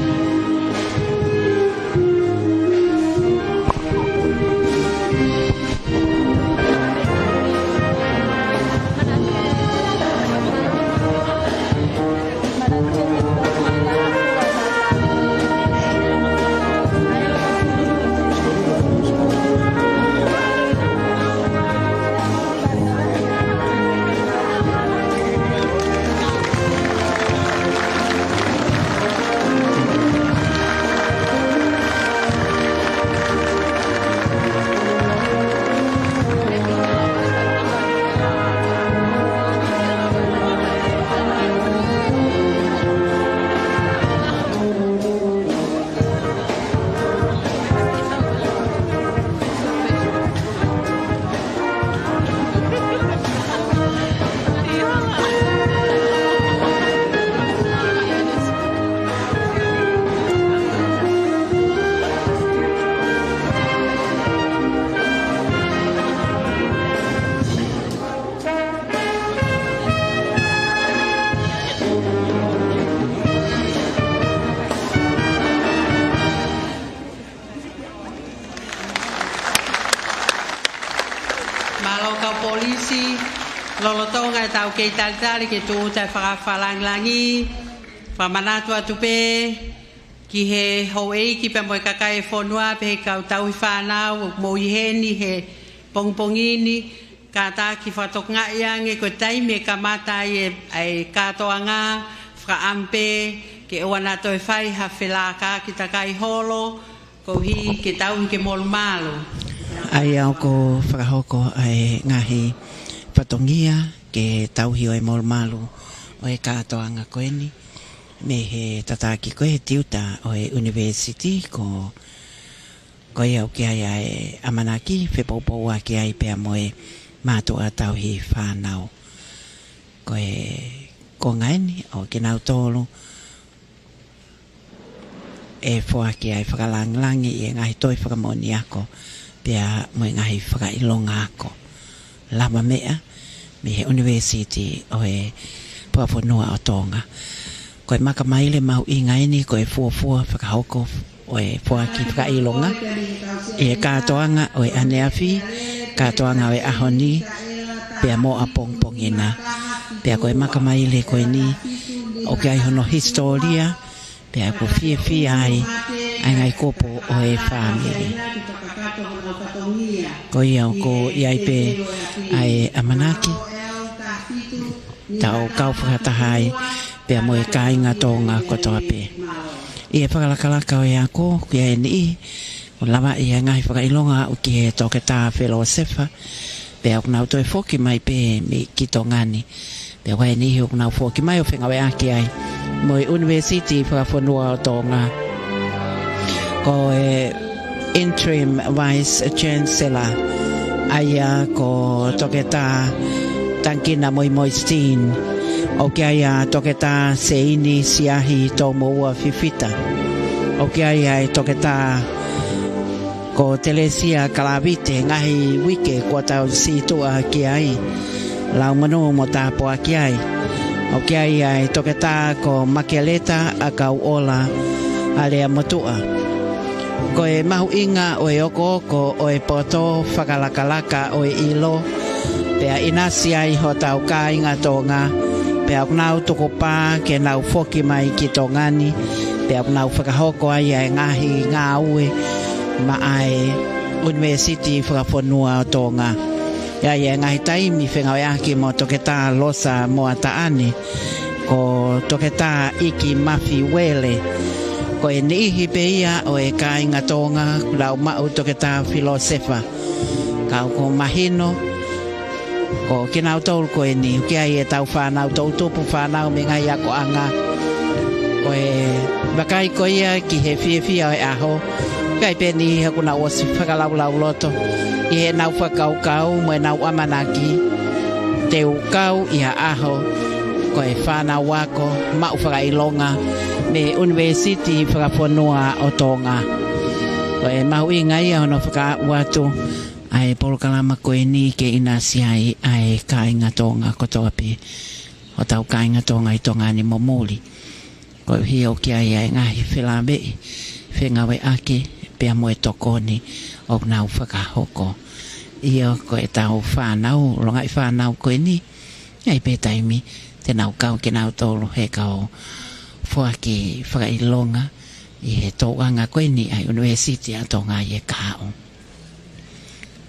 Mālō kau polisi, lolotonga ʻetau kei talitali ke tūʻuta e fakaafe fakalāngilangi, fakamanatu atu pē ki he houʻeiki pea mo e kakai e fonua pea he kau tauhi fānau ʻoku mou ʻi heni he pongipongi ni, kātaki fakatokangaʻi ange ko e taimi ʻe kamata ai e, e kātoanga, fakaʻamu pē ke ʻoua naʻa toe fai ha felākaʻaki takai holo, koeʻuhi ke tauhi ke molumalu. ʻA ia ʻoku fakahoko ʻa e ngaahi fatongia ke tauhi ʻo e molumalu ʻo e kātoanga ko eni, mei he tataki ko ē he tiuta ʻo e ʻunivēsiti ko, ko ia ʻoku ʻi ai ʻa e ʻamanaki fepoupouaki ai pea mo e mātuʻa tauhi fānau. Ko e konga eni ʻo kinautolu ʻe foaki ai fakalāngilangi ʻi he ngaahi toe fakamoʻoni ako pea mo e ngaahi fakaʻilonga ako lavameʻa mei he ʻUnivēsiti ʻo e Fakafonua ʻo Tonga. Ko e makamaile mahuʻinga eni ko e fuofua fakahoko ʻo e foaki fakaʻilonga ʻi he kātoanga ʻo e ʻaneafi, kātoanga ʻo e ʻaho ni, pea mo ʻapongipongi na. Pea ko e makamaile ko eni ʻoku ʻi ai hono hisitōlia, pea ʻoku fiefia ai ʻa e ngaahi kupu ʻo e fāmili. Ko ia ʻoku ʻi ai pē ʻa e ʻamanaki tau kau fakataha ai pea mo e kāinga Tonga kotoa pē. ʻI he fakalakalaka ʻo e ako, ʻoku ʻi ai e niʻihi ʻoku lava ʻi he ngaahi fakaʻilonga ʻoku ʻi he Toketā Felōsefa, pea ʻoku nau toe foki mai pē mei ki Tonga ni. Pea ʻoku ʻi ai e niʻihi ʻoku nau foki mai ʻo fengāueʻaki ai mo e ʻUnivēsiti Fakafonua ʻo Tonga. Ko e Interim Vice Chancellor, ʻa ia ko Toketā Tangikina Moimoisteen. ʻOku ʻi ai ʻa Toketā Seini Siahi Toumoua Fifita. ʻOku ʻi ai ʻa e Toketā ko Telesia Kalavite, ngaahi uike kuo tau sītuʻa ki ai. Lau monū mo tāpuaki ai. ʻOku ʻi ai ʻa e Toketā ko Makeleta ʻAkauʻola ʻAleamotuʻa. Ko e mahuʻinga ʻo e okooko ʻo e poto, fakalakalaka ʻo e ʻilo, pea ʻinasi ai hotau kāinga Tonga, pea ʻoku nau tukupā ke nau foki mai ki Tonga ni, pea ʻoku nau fakahoko ai ʻa e ngaahi ngāue maʻa e ʻUnivēsiti Fakafonua ʻo Tonga. ʻI ai ʻa e ngaahi taimi fengāueʻaki mo Toketā Losa Moataʻane, ko Toketā ʻIki Mafi Uele. Ko e niʻihi pē ia ʻo e kāinga Tonga, lau maʻu Toketā Filosefa. Ka ʻoku mahino, ko kinautolu ko eni, ʻoku ʻi ai ʻetau fānau toʻutupu, fānau mei he ngaahi akoʻanga. Ko e vakai ko ia ki he fiefia ʻo e ʻaho, ʻoku ʻi ai pē niʻihi ʻoku nau ʻosi fakalaulauloto ʻi heʻenau fakakaukau mo ʻenau ʻamanaki te u kau ʻi ha ʻaho ko e fānau ako maʻu fakaʻilonga mei he ʻUnivēsiti Fakafonua ʻo Tonga. Ko e mahuʻinga ia hono fakaaʻu atu ʻa e polokalama ko eni ke ʻinasi ai ʻa e kāinga Tonga kotoa pē, hotau kāinga Tonga ʻi Tonga ni mo muli. Koeʻuhi ʻoku ʻi ai ʻa e ngaahi felāveʻi, fengāueʻaki, pea mo e tokoni ʻoku nau fakahoko. ʻIo, ko ʻetau fānau, longaʻi fānau ko eni, ʻi ai pē taimi te nau kau kinautolu he kau foaki fakaʻilonga ʻi he tōʻonga ko eni ʻa e ʻUnivēsiti ʻa Tonga ʻi he kahaʻu.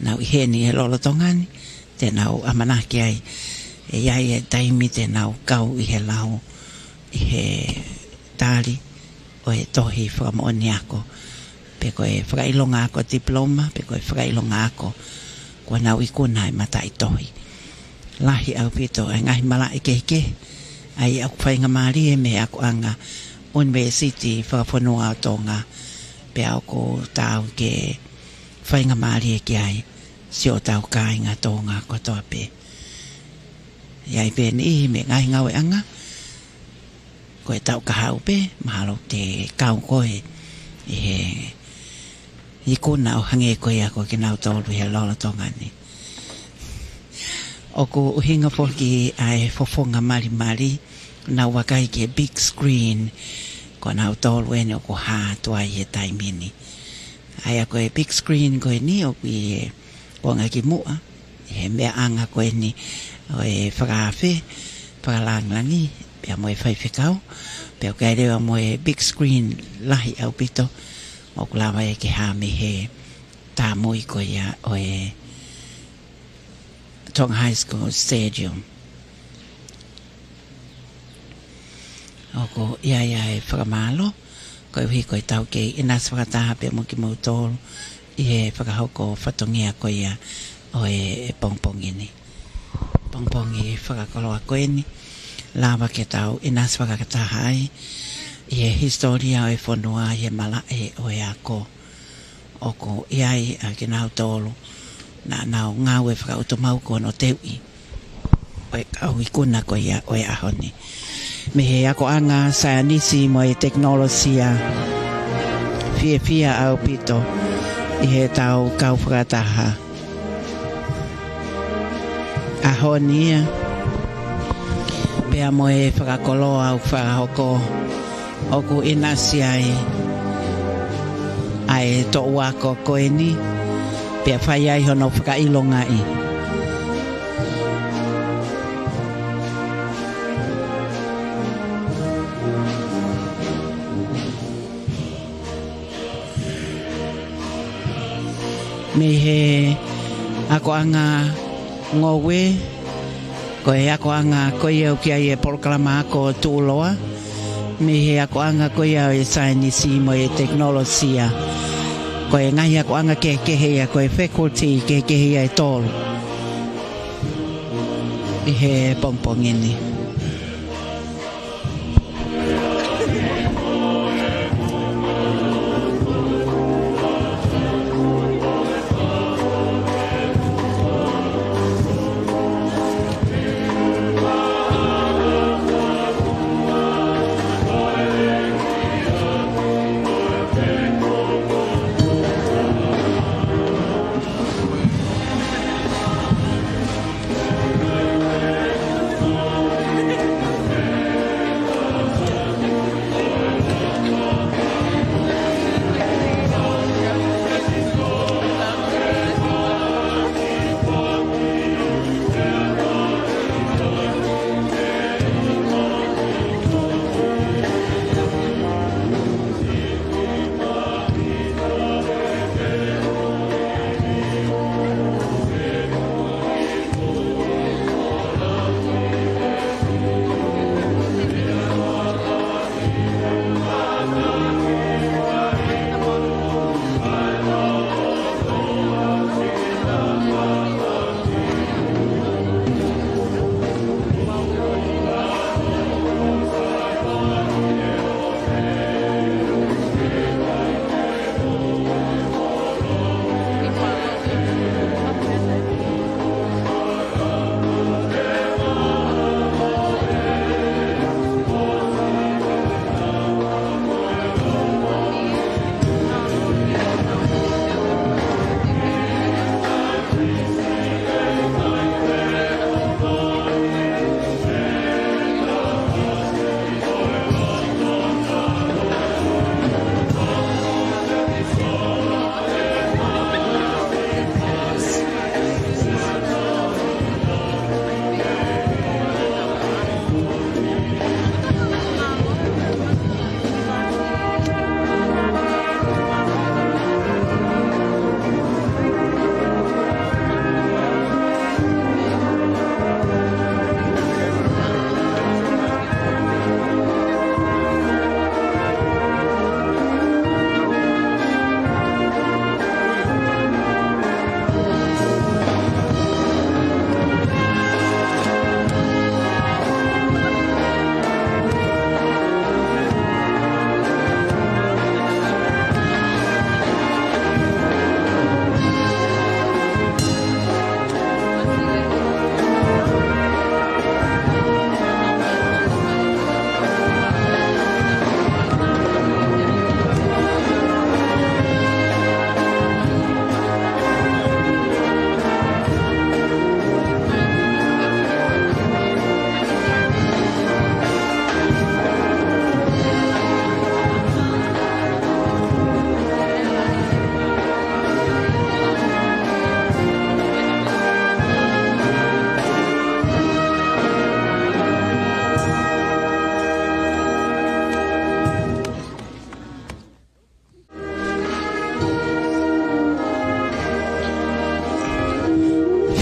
Nau ʻi heni he lolotonga ni, te nau ʻamanaki ai ʻe ʻi ai e taimi te nau kau ʻi he lau, ʻi he tali ʻo e tohi fakamoʻoni ako, pe ko e fakaʻilonga ako diploma, pe ko e fakaʻilonga ako kuo nau ikuna ʻi he mataʻitohi. Lahi ʻaupito ʻa e ngaahi malaʻe kehekehe ʻa ia ʻoku faingamālie mei he akoʻanga ʻUnivēsiti Fakafonua ʻo Tonga, pea ʻoku taau ke faingamālie ki ai siʻotau kāinga Tonga kotoa pē. ʻI ai pē niʻihi mei he ngaahi ngāueʻanga, ko e taʻu kahaʻu pē, mahalo te kau koe ʻi he ikuna ʻo hangē ko ia ko kinautolu ʻi he lolotonga ni. ʻOku ʻuhinga foki ʻa e fofonga malimali, nau vakai ki he big screen, ko nautolu eni ʻoku hā atu ai he taimi ni. ʻA ia ko e big screen ko eni ʻoku ʻi he kuonga ki muʻa, ʻi he meʻaʻanga ko eni ʻo e fakaafe, fakalāngilangi, pea mo e faifekau, pea ʻoku ʻi ai leva mo e big screen lahi ʻaupito, ʻoku lava ia ke hā mei he tāmui ko ia ʻo e Tonga High School Stadium. ʻOku ʻi ai ʻa e fakamālō, koeʻuhi ko ʻetau kei ʻinasi fakataha pea mo kimoutolu ʻi he fakahoko fatongia ko ia ʻo e pongipongi ni. Pongipongi fakakoloa ko eni, lava ke tau ʻinasi fakataha ai ʻi he hisitōlia ʻo e fonua, ʻi he malaʻe ʻo e ako. ʻOku ʻi ai ʻa kinautolu naʻa nau ngāue fakaʻutumauku ʻo teuʻi ʻo e kau ikuna ko ia ʻo e ʻaho ni. Mei he akoʻanga saienisi mo e tekinolosia, fiefia ʻaupito ʻi heʻetau kau fakataha ʻaho ni ia, pea mo e fakakoloa ʻoku fakahoko, ʻoku ʻinasi ai ʻa e toʻu ako ko eni, pea fai ai hono fakaʻilongaʻi. Mei he akoʻanga ngoue, ko e akoʻanga ko ia ʻoku ʻi ai e polokalama ako tuʻuloa, mei he akoʻanga ko ia ʻo e saienisi mo e tekinolosia. Ko e ngaahi akoʻanga kehekehe ia, ko e faculty kehekehe ia ʻe tolu ʻi he pongipongi ni.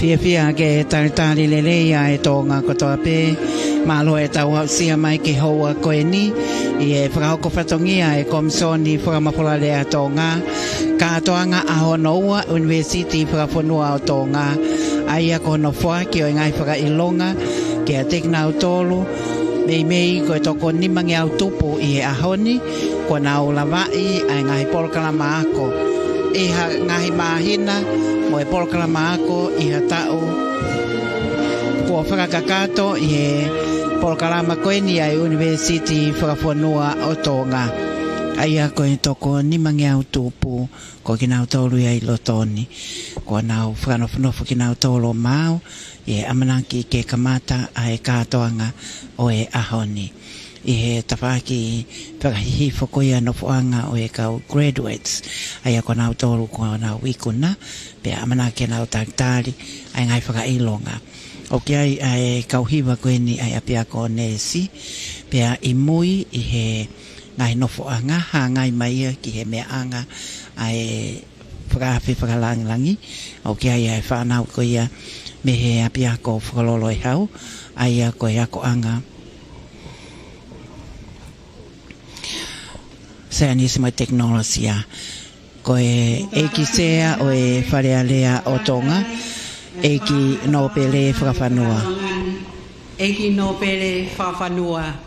Fiefia ke talitali lelei ʻa e Tonga kotoa pē. Mālō e tau aʻusia mai ki he houa ko eni ʻi he fakahoko fatongia ʻa e Komisoni Fakamafolalea Tonga, kātoanga ʻaho hono ua ʻUnivēsiti Fakafonua ʻo Tonga, ʻa ia ko hono foaki ʻo e ngaahi fakaʻilonga kiate kinautolu, meimei ko e toko nimangeau tupu ʻi he ʻaho ni, kuo nau lavaʻi ʻa e ngaahi polokalama ako ʻi ha ngaahi māhina mo e polokalama ako ʻi ha taʻu kuo fakakakato ʻi he polokalama ko eni ʻa e ʻUnivēsiti Fakafonua ʻo Tonga, ʻa ia ko e toko nimangeau tupu ko kinautolu ia ʻi loto ni. Kuo nau fakanofonofo kinautolu ʻo maau ʻi he ʻamanaki ke kamata ʻa e kātoanga ʻo e ʻaho ni ʻi he tafaʻaki fakahihifo ko ia nofoʻanga ʻo e kau graduates, ʻa ia ko kinautolu kuo nau ikuna, pea ʻamanaki ke nau talitali ʻa e ngaahi fakaʻilonga. ʻOku ʻi ai ʻa e kau hiva ko eni ʻa e ʻapiako neesi, pea ʻi mui ʻi he ngaahi nofoʻanga, hāngai mai ia ki he meʻaʻanga ʻa e fakaafe fakalāngilangi. ʻOku ʻi ai ʻa e fānau ko ia mei he ʻapiako Fokololo ʻe Hau, ʻa ia ko e akoʻanga Saienisi mo e Tekinolosia. Ko e ʻEiki Sea ʻo e Fale Alea ʻo Tonga, ʻEiki Nōpele Fakafanua. ʻEiki Nōpele Fakafanua.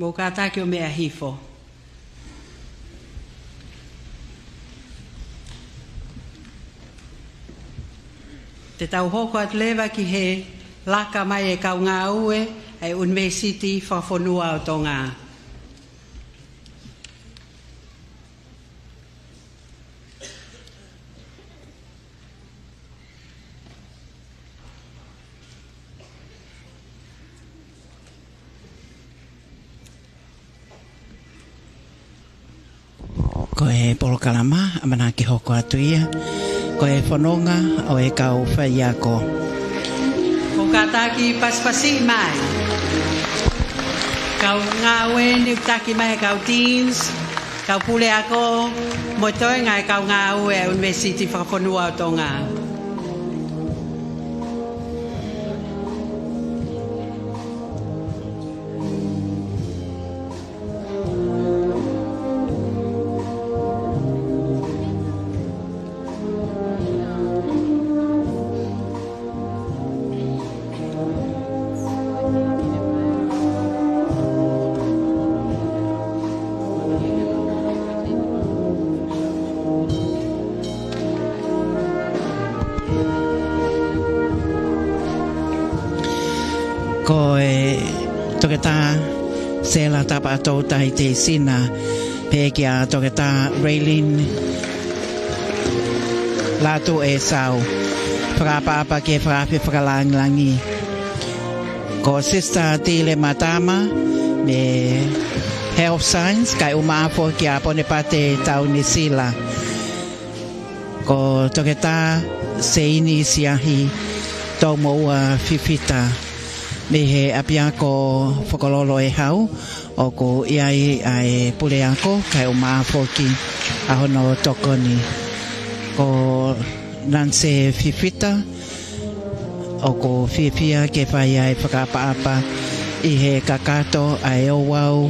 Mou kātaki ʻo meʻa hifo. Te tau hoko atu leva ki he laka mai e kau ngāue ʻa e ʻUnivēsiti Fakafonua ʻo Tonga. Ko e polokalama ʻamanaki hoko atu ia ko e fononga ʻo e kau faiako. Mou kātaki pasipasi mai. Kau ngāue ni, taki mai e kau deans, kau puleako, mo e toenga e kau ngāue ʻa e ʻUnivēsiti Fakafonua ʻo Tonga. Ko e Toketā Sela Tapaʻatoutai Teisina, pehē kia Toketā Raylene Lātūʻesau, fakaʻapaʻapa ki he fakaafe fakalāngilangi. Ko Sister Tile Matama mei he Health Science, kae ʻumaʻā foki ʻa Ponepate Taunisila. Ko Toketā Seini Siahi Toumoua Fifita mei he ʻapiako Fokololo ʻe Hau, ʻoku ʻi ai ʻa e puleako kae ʻumaʻā foki ʻa hono tokoni. Ko Nanse Fifita, ʻoku fiefia ke fai ʻa e fakaʻapaʻapa ʻi he kakato ʻa e ouau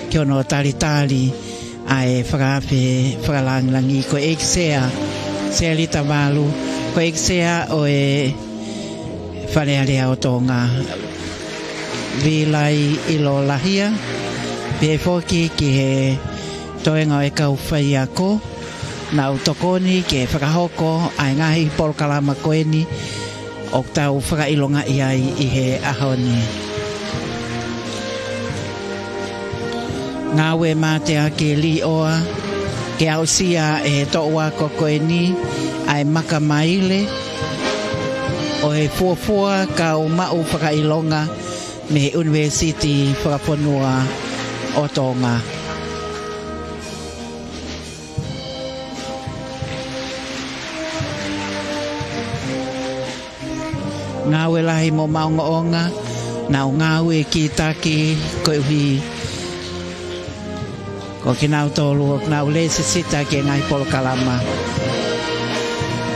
ki hono talitali ʻa e fakaafe fakalāngilangi. Ko e ʻEiki Sea, Selita Valu, Ko e ʻEiki Sea ʻo e Fale Alea ʻo Tonga, Vīlai ʻIlolahia, pehē foki ki he toenga ʻo e kau faiako, naʻa nau tokoni ke fakahoko ʻa e ngaahi polokalama ko eni ʻoku tau fakaʻilongaʻi ai ʻi he ʻaho ni. Ngāue mateaki e Līʻoa, ke aʻusia ʻe he toʻu ako ko eni ʻa e maka maile ʻo e fuofua kau maʻu fakaʻilonga mei he ʻUnivēsiti Fakafonua ʻo Tonga. Ngāue lahi mo maʻongoʻonga, naʻa nau ngāue kītaki koeʻuhi ko kinautolu ʻoku nau lēsisita ki he ngaahi polokalama.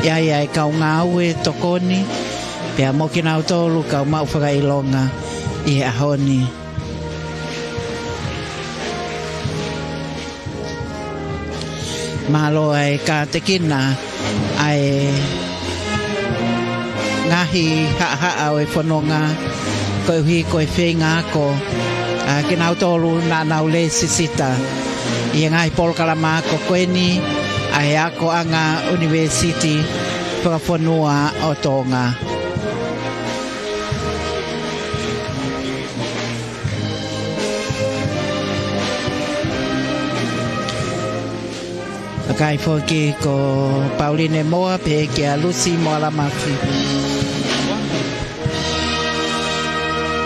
ʻI ai ʻa e kau ngāue tokoni, pea mo kinautolu kau maʻu fakaʻilonga ʻi he ʻaho ni. Mālō ʻa e kātekina ʻa e ngaahi haʻahaʻa ʻo e fononga, koeʻuhi ko e feinga ako ʻa kinautolu naʻa nau lēsisita ʻi he ngaahi polokalama ako ko eni ʻa e akoʻanga ʻUnivēsiti Fakafonua ʻo Tonga. Kae foki ko Pauline Moa, pehē kia Lucy Moalamafi.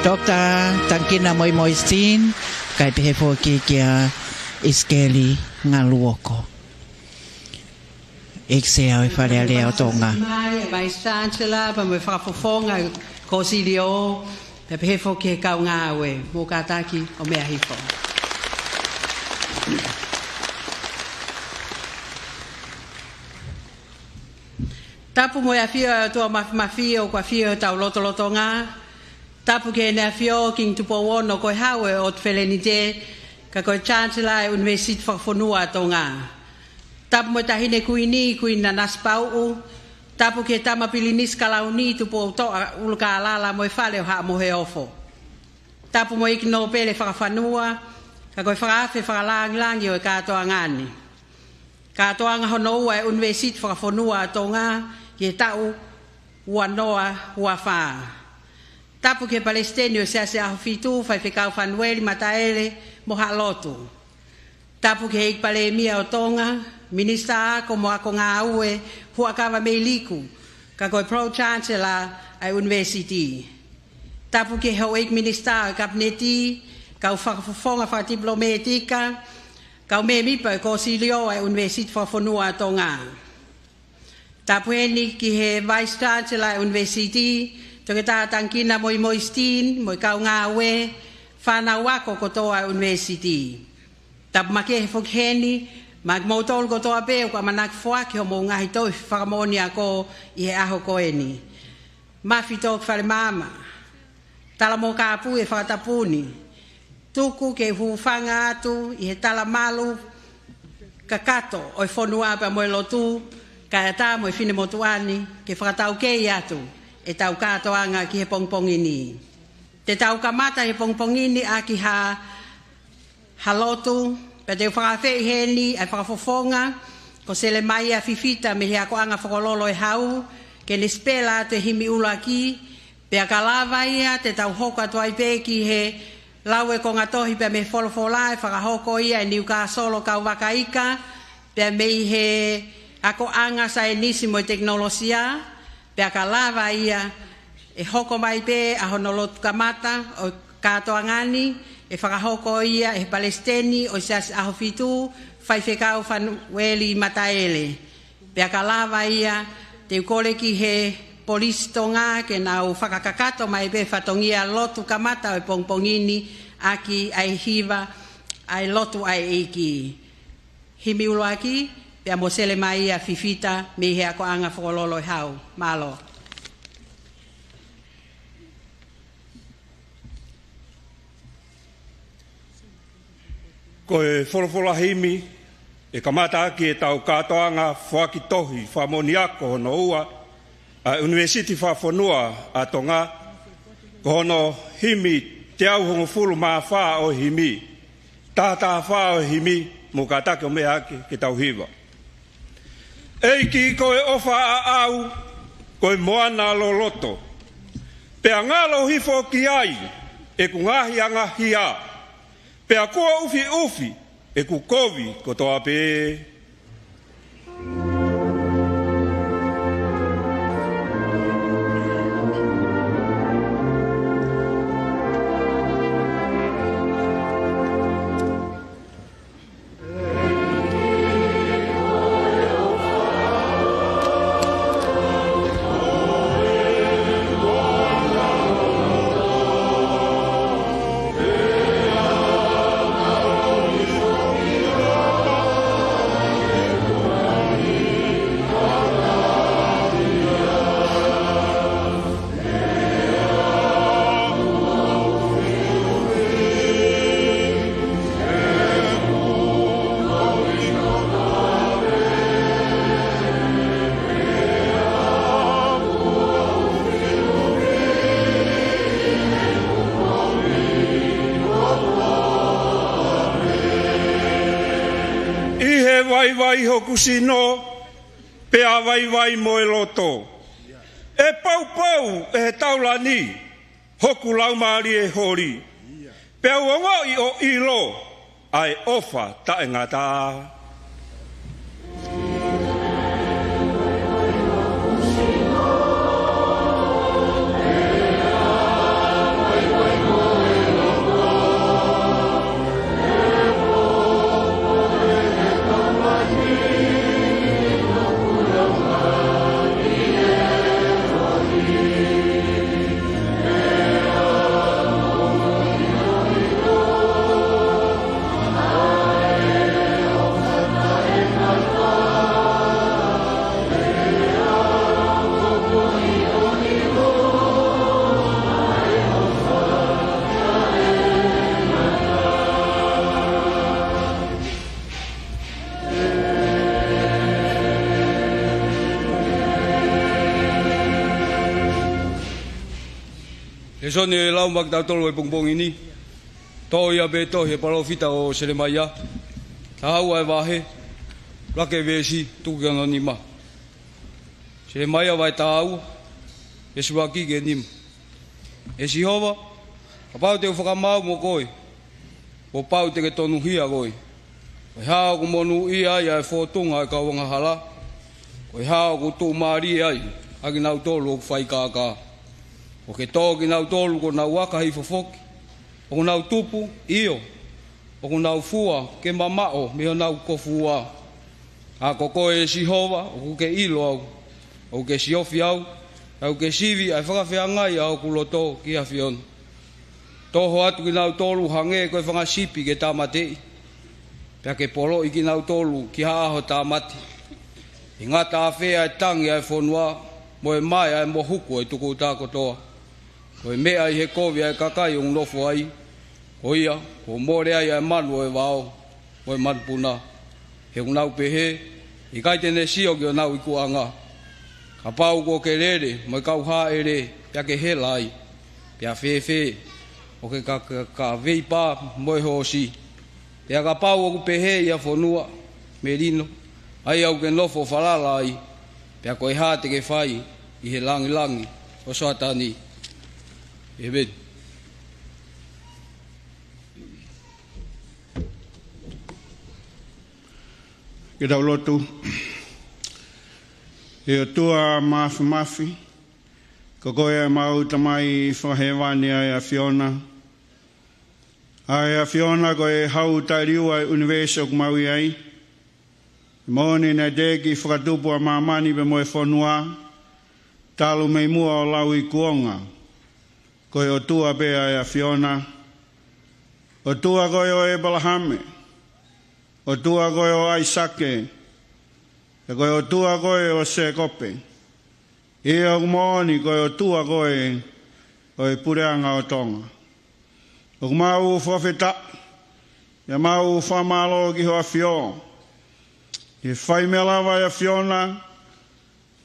Toketā Tangikina Moimoi Steen, kae pehē foki kia ʻIsikeli Ngaluoko. ʻEiki Sea ʻo e Fale Alea ʻo Tonga. Mai, Vice Chancellor, pea mo e fakafofonga kōsilio, pea pehē foki ki he kau ngāue, mou kātaki ʻo meʻa hifo. Tapu mo e ʻafio ʻa e ʻOtua Māfimafi ʻoku ʻafio ʻi hotau lotolotonga. Tapu ki Heʻene ʻAfio Kingi Tupou Ono ko e Hau ʻo e ʻOtu Felenite, ka ko e Chancellor ʻa e ʻUnivēsiti Fakafonua ʻa Tonga. Tapu mo e Taʻahine Kuini, Kuini Nanasipauʻu. Tapu ki he Tama Pilinisi Kalauni Tupoutoʻa ʻUlukālala mo e Fale ʻo Haʻa Moheofo. Tapu mo e ʻEiki Nōpele Fakafonua, ka ko e fakaafe fakalāngilangi ʻo e kātoanga ni. Kātoanga hono ua ʻa e ʻUnivēsiti Fakafonua ʻa Tonga ki he taʻu ua noa ua fā. Tapu ki he Palesiteni ʻo e Siasi ʻAhofitu, Faifekau Fanueli Mataele mo haʻa lotu. Tapu ki he ʻEiki Palēmia ʻo Tonga, Minisitā Ako mo Ako Ngāue, Huʻakavameʻi Liku, ka ko e Pro Chancellor ʻa e ʻUnivēsiti. Tapu ki he Houʻeiki Minisitā ʻo e Kapineti, kau fakafofonga fakatipilōmētika, kau mēmipa ʻo e kōsilio ʻa e ʻUnivēsiti Fakafonua ʻa Tonga. Tapu heni ki he Vice Chancellor ʻa e ʻUnivēsiti, Toketā Tangikina Moimoi Steen, mo e kau ngāue, fānau ako kotoa ʻa e ʻUnivēsiti. Tapu makehe foki heni maʻa kimoutolu kotoa pē ʻoku ʻamanaki foaki hoʻomou ngaahi tohi fakamoʻoni ako ʻi he ʻaho ko eni. Mafi tō ki fale maama. Tala mo kāpui e fakatapu ni. Tuku ke u hūfanga atu ʻi he tala malu kakato ʻo e fonua pea mo e lotu, kae ʻatā mo e finemotuʻa ni ke fakataukei atu ʻetau kātoanga ki he pongipongi ni. Te tau kamata he pongipongi ni ʻaki ha ha lotu, pea te u fakaafeʻi heni ʻa e fakafofonga ko Selemaia Fifita mei he akoʻanga Fokololo ʻo e Hau, ke ne sipela atu e himi ʻuluaki, pea ka lava ia te tau hoko atu ai pē ki he lau e konga tohi pea mei he folofola ʻe fakahoko ia ʻe Niukasolo Kauvakaika, pea mei he akoʻanga saienisi mo e tekinolosia, pea ka lava ia ʻe hoko mai pē ʻa hono lotu kamata ʻo e kātoanga ni, ʻe fakahoko ia ʻe he Palesiteni ʻo e Siasi ʻAhofitu, Faifekau Fanueli Mataele. Pea ka lava ia, te u kole ki he Polisi Tonga ke nau fakakakato mai pē fatongia lotu kamata ʻo e pongipongi ni ʻaki ʻa e hiva ʻa e lotu ʻa e ʻEiki. Himi ʻuluaki, pea mo Selemaia Fifita mei he akoʻanga Fokololo ʻo e Hau. Mālō. Ko e folofola himi ʻe kamata ʻaki ʻetau kātoanga foaki tohi fakamoʻoni ako hono ua, ʻa e ʻUnivēsiti Fakafonua ʻa Tonga, ko hono himi teau hongofulu mā fā ʻo e himi, taha taha fā ʻo e himi, mou kātaki ʻo meʻa hake ke tau hiva. ʻEiki ko e ʻofa ʻaʻau, ko e moana loloto. Pea ngalo hifo ki ai ʻeku ngaahi angahia. Pea kuo ʻufiʻufi ʻeku kovi kotoa pē. ʻI he vaivai hoku sino, pea vaivai mo e loto. ʻE poupou ʻe he taulani hoku laumālie holi. Pea u ongoʻi ʻo ʻilo ʻa e ʻofa taʻengata. Lēsoni ʻe lau maʻa kitautolu he pongipongi ni, toʻo ia mei he tohi ʻa e palōfita ko Selemaia, taha ua ʻa e vahe, ʻuluaki veesi, tuku ki hono nima. Selemaia vahe taha ua, veesi ʻuluaki ki he nima. ʻE Sihova, kapau te u fakamaau mo koe, kuo pau te ke tonuhia koe. Ko e hā ʻoku monūʻia ai ʻa e fōtunga ʻo e kau angahala? Ko e hā ʻoku tuʻumālie ai ʻa kinautolu ʻoku fai kākā? ʻOku ke tō kinautolu kuo nau aka hifo foki, ʻoku nau tupu, ʻio, ʻoku nau fua ke mamaʻo mei honau kofuua. Ka ko koe, ʻe Sihova, ʻoku ke ʻilo au, ʻoku ke siofi au, ʻoku ke sivi ʻa e fakafeangai ʻa hoku loto ki he ʻAfiona. Toho atu kinautolu hangē ko e fanga sipi ke tāmateʻi, pea ke poloʻi kinautolu ki ha ʻaho tāmate. ʻE ngata ʻafē ʻa e tangi ʻa e fonua, mo e mae ʻa e mohuku ʻo e tūkuta kotoa? Ko e meʻa ʻi he kovi ʻa e kakai ʻoku nofo ai, ko ia, kuo mole ai ʻa e manu ʻo e vao mo e manupuna. He ʻoku nau pehē, ʻikai te ne sio ki honau ikuʻanga. Kapau kuo ke lele mo e kau hāʻele, pea ke hela ai, pea fēfē ʻoku ke ka, ka, ka veipa mo e hoosi? Pea kapau ʻoku pehē ʻi ha fonua melino, ʻa ia ʻoku ke nofo falala ai, pea ko e hā te ke fai ʻi he langilangi ʻo Soatani? ʻEmeni. Ke tau lotu. ʻE ʻOtua Māfimafi, ko koe ʻa ʻemau Tamai Fakahēvani ʻa e ʻAfiona, ʻa e ʻAfiona ko e hau taʻeliua ʻo e ʻunivēsi ʻoku mau ʻi ai. Moʻoni naʻe teʻeki fakatupu ʻa māmani pea mo e fonua, talu mei muʻa ʻo lauikuonga. Ko e ʻOtua pē ʻa e ʻAfiona. ʻOtua koe ʻo ʻĒpalahame, ʻOtua koe ʻo ʻAisake, pea ko e ʻOtua koe ʻo Sēkope. ʻIo, ʻoku moʻoni ko e ʻOtua koe ʻo e puleʻanga ʻo Tonga. ʻOku mau fakafetaʻi, pea mau fakamālō ki ho ʻAfio, ʻi he fai meʻa lava ʻa e ʻAfiona,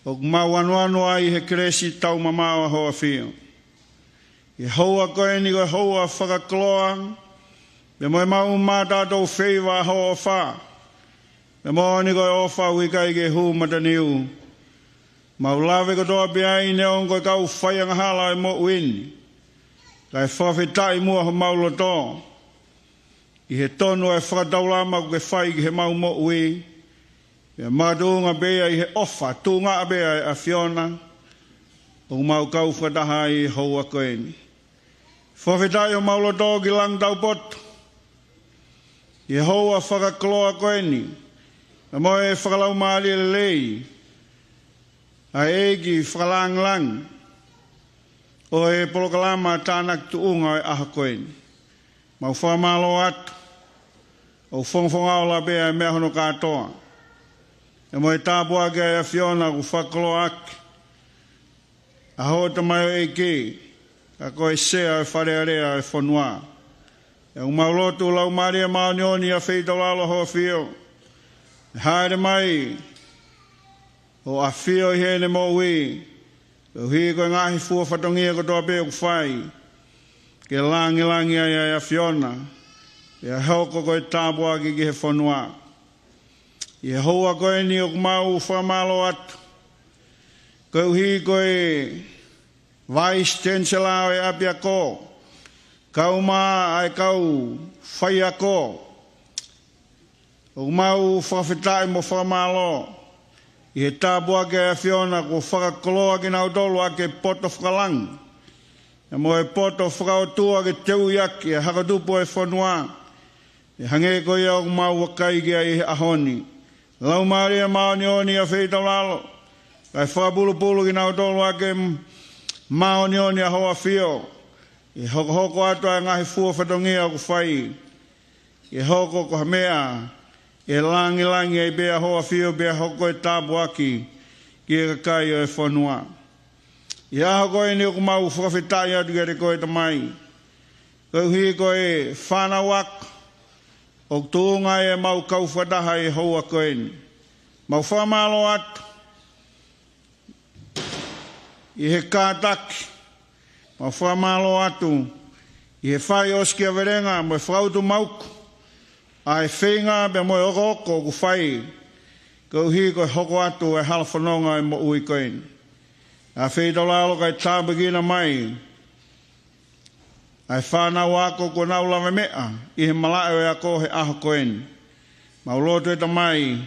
ʻOku mau anuanu ai he kelesi taumamaʻo ʻa hoʻo ʻAfio. ʻI he houa ko eni ko e houa fakakoloa, pea mo e maʻu maʻatautolu feiva ʻa hoʻo ʻofa, pea moʻoni ko e ʻofa ʻoku ʻikai ke hū mataniu. Mau lave kotoa pē ai neongo ko e kau faiangahala ʻo e moʻui ni, kae fakafetaʻi muʻa homau loto ʻi he tonu ʻa e fakataulama kuo ke fai ki heʻemau moʻui, pea makatuʻunga pē ia ʻi he ʻofa tuʻunga pē ʻa e ʻAfiona ʻoku mau kau fakataha ai ʻi he houa ko eni. Fakafetaʻi homau loto ki langi taupotu ʻi he houa fakakoloa ko eni, pea mo e fakalaumālie lelei ʻa e ʻEiki fakalāngilangi ʻo e polokalama tānaki tuʻunga ʻo e ʻaho ko eni. Mau fakamālō atu, ʻoku fongafonga ola pē ʻa e meʻa hono kātoa, pea mo e tāpuaki ʻa e ʻAfiona ʻoku fakakoloaʻaki ʻa hoʻo tamaioʻeiki, ka ko e sea ʻo e Fale Alea ʻo e fonua. Pea ʻoku mau lotu, Laumālie Māʻoniʻoni, ʻafeitaulalo hoʻo ʻAfio, ʻe hāʻele mai ʻo ʻafio ʻi heʻene moʻui, koeʻuhi ko e ngaahi fua fatongia kotoa pē ʻoku fai, ke lāngilangi ai ʻa e ʻAfiona, pea hoko ko e tāpuaki ki he fonua. ʻI he houa ko eni ʻoku mau fakamālō atu, koeʻuhi ko e Vice Chancellor ʻo e ʻapiako, kaeʻumaʻā ʻa e kau faiako, ʻoku mau fakafetaʻi mo fakamālō ʻi he tāpuaki ʻa e ʻAfiona kuo fakakoloa kinautolu ʻaki e poto fakalangi, pea mo e poto fakaʻotua ke teuʻi ʻaki ʻa e hako tupu ʻo e fonua, ʻo hangē ko ia ʻoku mau vakai ki ai he ʻaho ni. Laumālie Māʻoniʻoni, ʻafeitaulalo, kae fakapulupulu kinautolu ʻaki e māʻoniʻoni ʻa hoʻo ʻAfio, ʻi he hokohoko atu ʻa e ngaahi fua fatongia ʻoku fai, ke hoko ko ha meʻa ʻe lāngilangi ai pē ʻa hoʻo ʻAfio, pea hoko ko e tāpuaki ki he kakai ʻo e fonua. ʻI he ʻaho ko eni ʻoku mau fakafetaʻi atu kiate koe Tamai, koeʻuhi ko e fānau ako ʻoku tuʻunga ai ʻemau kau fakataha ʻi he houa ko eni. Mau fakamālō atu ʻi he kātaki, mau fakamālō atu ʻi he fai ʻosikiavelenga mo e fakautuutu maʻu ʻa e feinga pea mo e okooko ʻoku fai, koeʻuhi ko e hoko atu ʻa e hala fononga ʻo e moʻui ko eni. ʻAfeitaulalo, kae tāpuekina mai ʻa e fānau ako kuo nau lavameʻa ʻi he malaʻe ʻo e ako he ʻaho ko eni. Mau lotu, ʻe Tamai,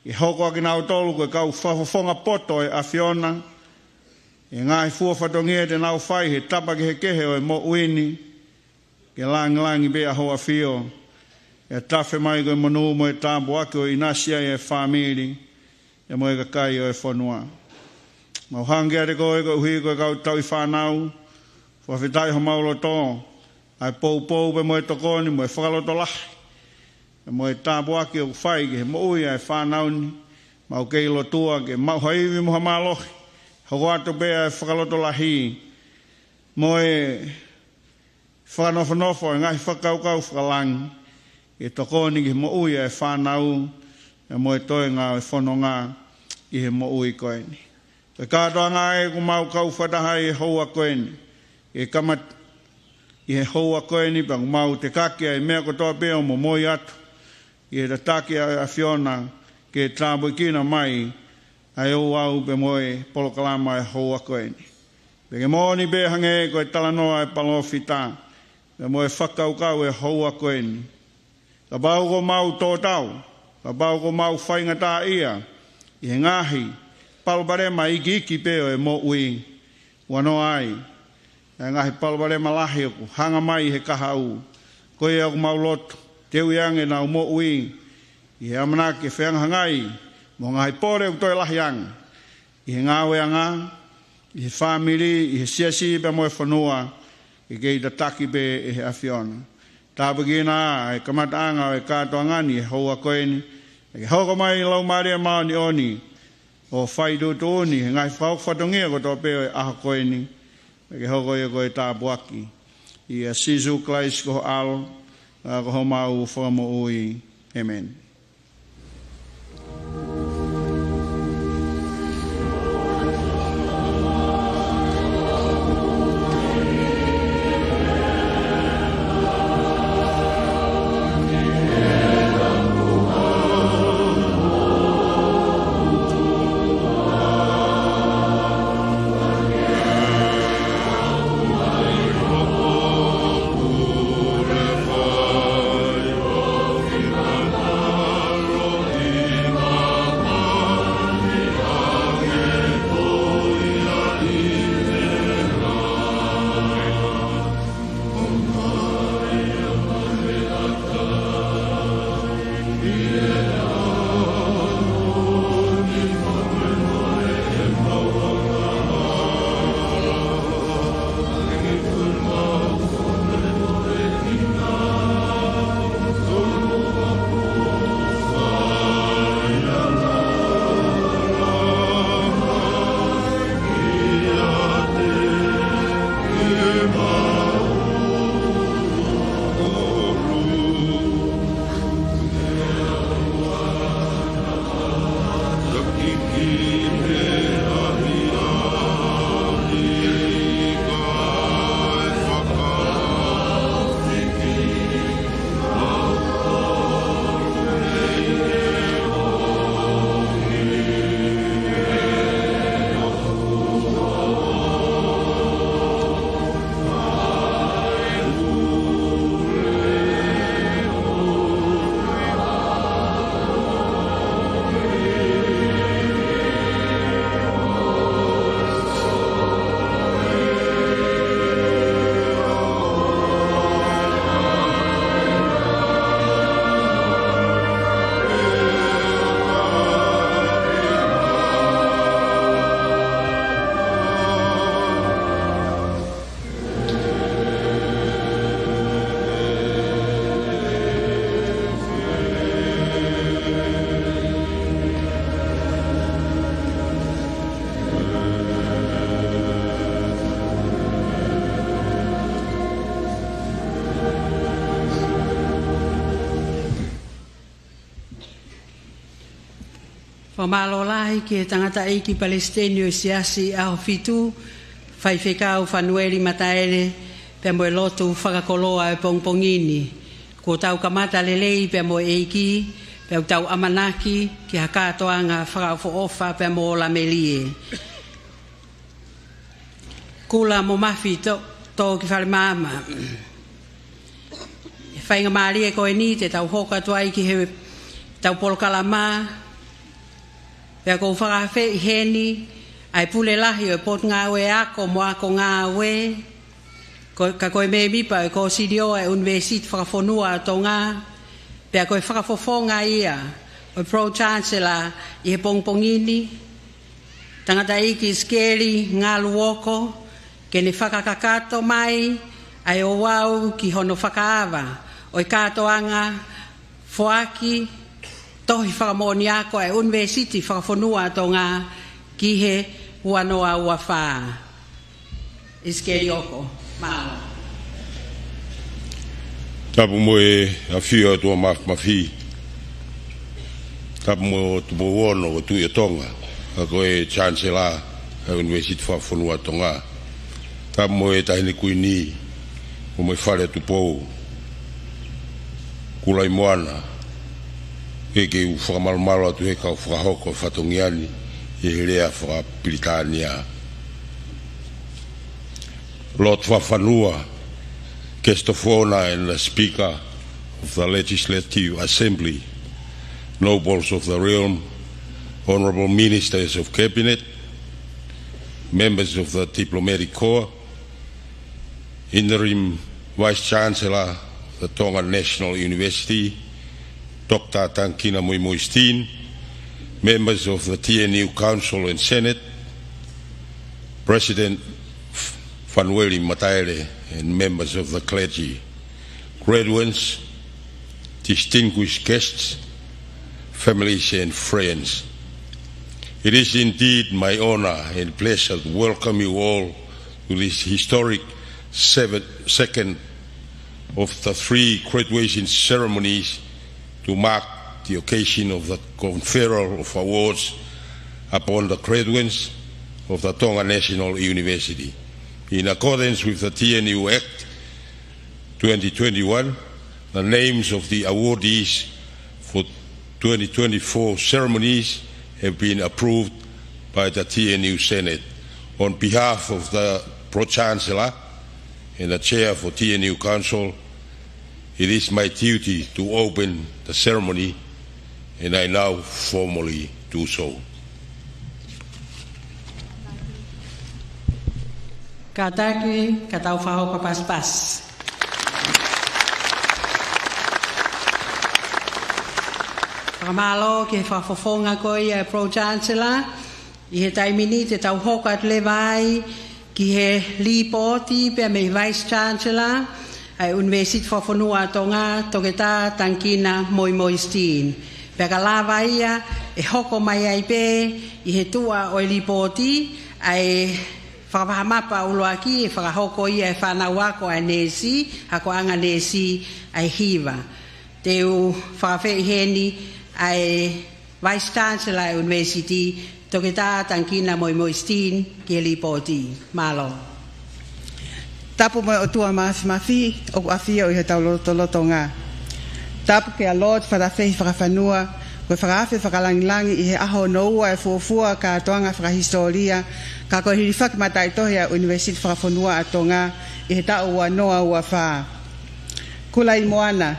ke hoko ʻa kinautolu ko e kau fakafofonga poto ʻo e ʻAfiona ʻi he ngaahi fua fatongia te nau fai he tapa kehekehe ʻo e moʻui ni, ke lāngilangi pē ʻa hoʻo ʻAfio, ʻe tafe mai ko e monū mo e tāpuaki ʻo ʻinasi ai e fāmili, pea mo e kakai ʻo e fonua. Mau hanga kiate koe koeʻuhi ko e kau tauʻi fānau, fakafetaʻi homau loto ʻa e poupou pea mo e tokoni mo e fakalotolahi, pea mo e tāpuaki ʻoku fai ki he moʻui ʻa e fānau ni. Mau kei lotua ke maʻu ha ivi mo ha mālohi, hoko atu pē ʻa e fakalotolahi mo e fakanofonofo ʻa e ngaahi fakakaukau fakalangi, ke tokoni ki he moʻui ʻa e fānau, pea mo e toenga ʻo e fononga ʻi he moʻui ko eni. Ko e kātoanga ē ʻoku mau kau fakataha ai he houa ko eni, ke kamata ʻi he houa ko eni, pea ʻoku mau tekaki ʻa e meʻa kotoa pē ʻo momoi atu ʻi he tataki ʻa e ʻAfiona, ke tāpuekina mai ʻa e ouau pea mo e polokalama ʻo e houa ko eni. Pea ke moʻoni pē hangē ko e talanoa ʻa e palōfita, pea mo e fakakaukau ʻo e houa ko eni. Kapau kuo mau tōtau, kapau kuo mau faingataʻaʻia ʻi he ngaahi palopalema iiki pē ʻo e moʻui, ʻoua noa ai ʻa e ngaahi palopalema lahi ʻoku hanga mai he kahaʻu. Ko ia ʻoku mau lotu, teuʻi ange ʻenau moʻui ʻi he ʻamanaki ke fehangahangai mo e ngaahi pole ʻoku toe lahi ange, ʻi he ngāueʻanga, ʻi he fāmili, ʻi he siasi pea mo e fonua, ke kei tataki pē ʻe he ʻAfiona. Tāpuekina ʻa e kamataʻanga ʻo e kātoanga ni he houa ko eni, ke hoko mai Laumālie Māʻoniʻoni ʻo fai tuʻutuʻuni he ngaahi fakahoko fatongia kotoa pē ʻo e ʻaho ko eni, ke hoko ia ko e tāpuaki. ʻIa Sīsū Kalaisi ko ho ʻAlo, ʻa ko homau Fakamoʻui. ʻĒmeni. Fakamālō lahi ki he tangataʻeiki palesiteni ʻo e Siasi ʻAhofitu, Faifekau Fanueli Mataele, pea mo e lotu fakakoloa ʻo e pongipongi ni. Kuo tau kamata lelei pea mo e ʻEiki, pea ʻoku tau ʻamanaki ki ha kātoanga fakaʻofoʻofa pea mo ola melie. Kula mo Mafi, tō, tō ki fale maama. ʻI he faingamālie ko eni te tau hoko atu ai ki heʻetau polokalama, pea ʻoku ou fakaafeʻi heni ʻa e Pule Lahi ʻo e Potungāue Ako mo Akongāue, ko, ka ko e mēmipa ʻo e Kōsilio ʻa e ʻUnivēsiti Fakafonua ʻo Tonga, pea ko e fakafofonga ia ʻo e Pro Chancellor ʻi he pongipongi ni, tangataʻeiki Sikeli Ngalu Oko, ke ne fakakakato mai ʻa e ouau ki hono fakaava ʻo e kātoanga foaki tohi fakamoʻoni ako ʻa e ʻUnivēsiti Fakafonua ʻo Tonga ki he ua noa ua fā. Sikeli Oko, mālō. Tapu mo e ʻafio ʻa e ʻOtua Māfimafi. Tapu mo Tupou Ono ʻo e Tuʻi ʻo Tonga, ka ko e Chancellor ʻa e ʻUnivēsiti Fakafonua ʻo Tonga. Tapu mo e Taʻahine Kuini, pea mo e Fale ʻo Tupou. Kulaimoana, ke, ke u fakamalumalu atu he kau fakahoko e fatongia ni ʻi he lea fakapilitānia. Lord Fakafonua, Guest of Honor and the Speaker of the Legislative Assembly, Nobles of the Realm, Honourable Ministers of Cabinet, members of the Diplomatic Corps, Interim Vice Chancellor of the Tonga National University, Doctor Tangikina Moemoe Stein, members of the T N U Council and Senate, President F-, Fanueli Mataele, and members of the clergy, graduates, distinguished guests, families and friends. It is indeed my honor and pleasure to welcome you all to this historic seven, second of the three graduation ceremonies to mark the occasion of the conferral of awards upon the graduates of the Tonga National University. In accordance with the T N U Act twenty twenty-one, the names of the awardees for twenty twenty-four ceremonies have been approved by the T N U Senate. On behalf of the Pro Chancellor and the Chair for T N U Council, it is my duty to open the ceremony, and I now formally do so. Kātaki, ka tau fakahoko e pasipasi. Fakamālō ki he fakafofonga ko ia ʻa e Pro Chancellor. ʻI he taimi ni te tau hoko atu leva ai ki he lipooti pea mei he Vice Chancellor ʻa e ʻUnivēsiti Fakafonua ʻo Tonga, Toketā Tangikina Moemoe Stein. Pea ka lava ia ʻe hoko mai ai pē ʻi he tuʻa ʻo e lipooti ʻa e fakavahamapa ʻuluaki ʻe fakahoko ia ʻe he fānau ako ʻa e neesi, akoʻanga neesi ʻa e hiva. Te u fakaafeʻi heni ʻa e Vice Chancellor ʻa e ʻUnivēsiti, Toketā Tangikina Moemoe Stein, ki he lipooti. Mālō. Tapu mo e ʻOtua Māfimafi ʻoku ʻafio ʻi hotau lotolotonga. Tapu kia Lord Fatafehi Fakafonua, ko e fakaafe fakalangilangi ʻi he ʻaho hono ua ʻo e fuofua kātoanga fakahisitōlia, ka ko e hilifaki mataʻitohi ʻa e ʻUnivēsiti Fakafonua ʻo Tonga ʻi he taʻu ua noa ua fā. Kulaimoana.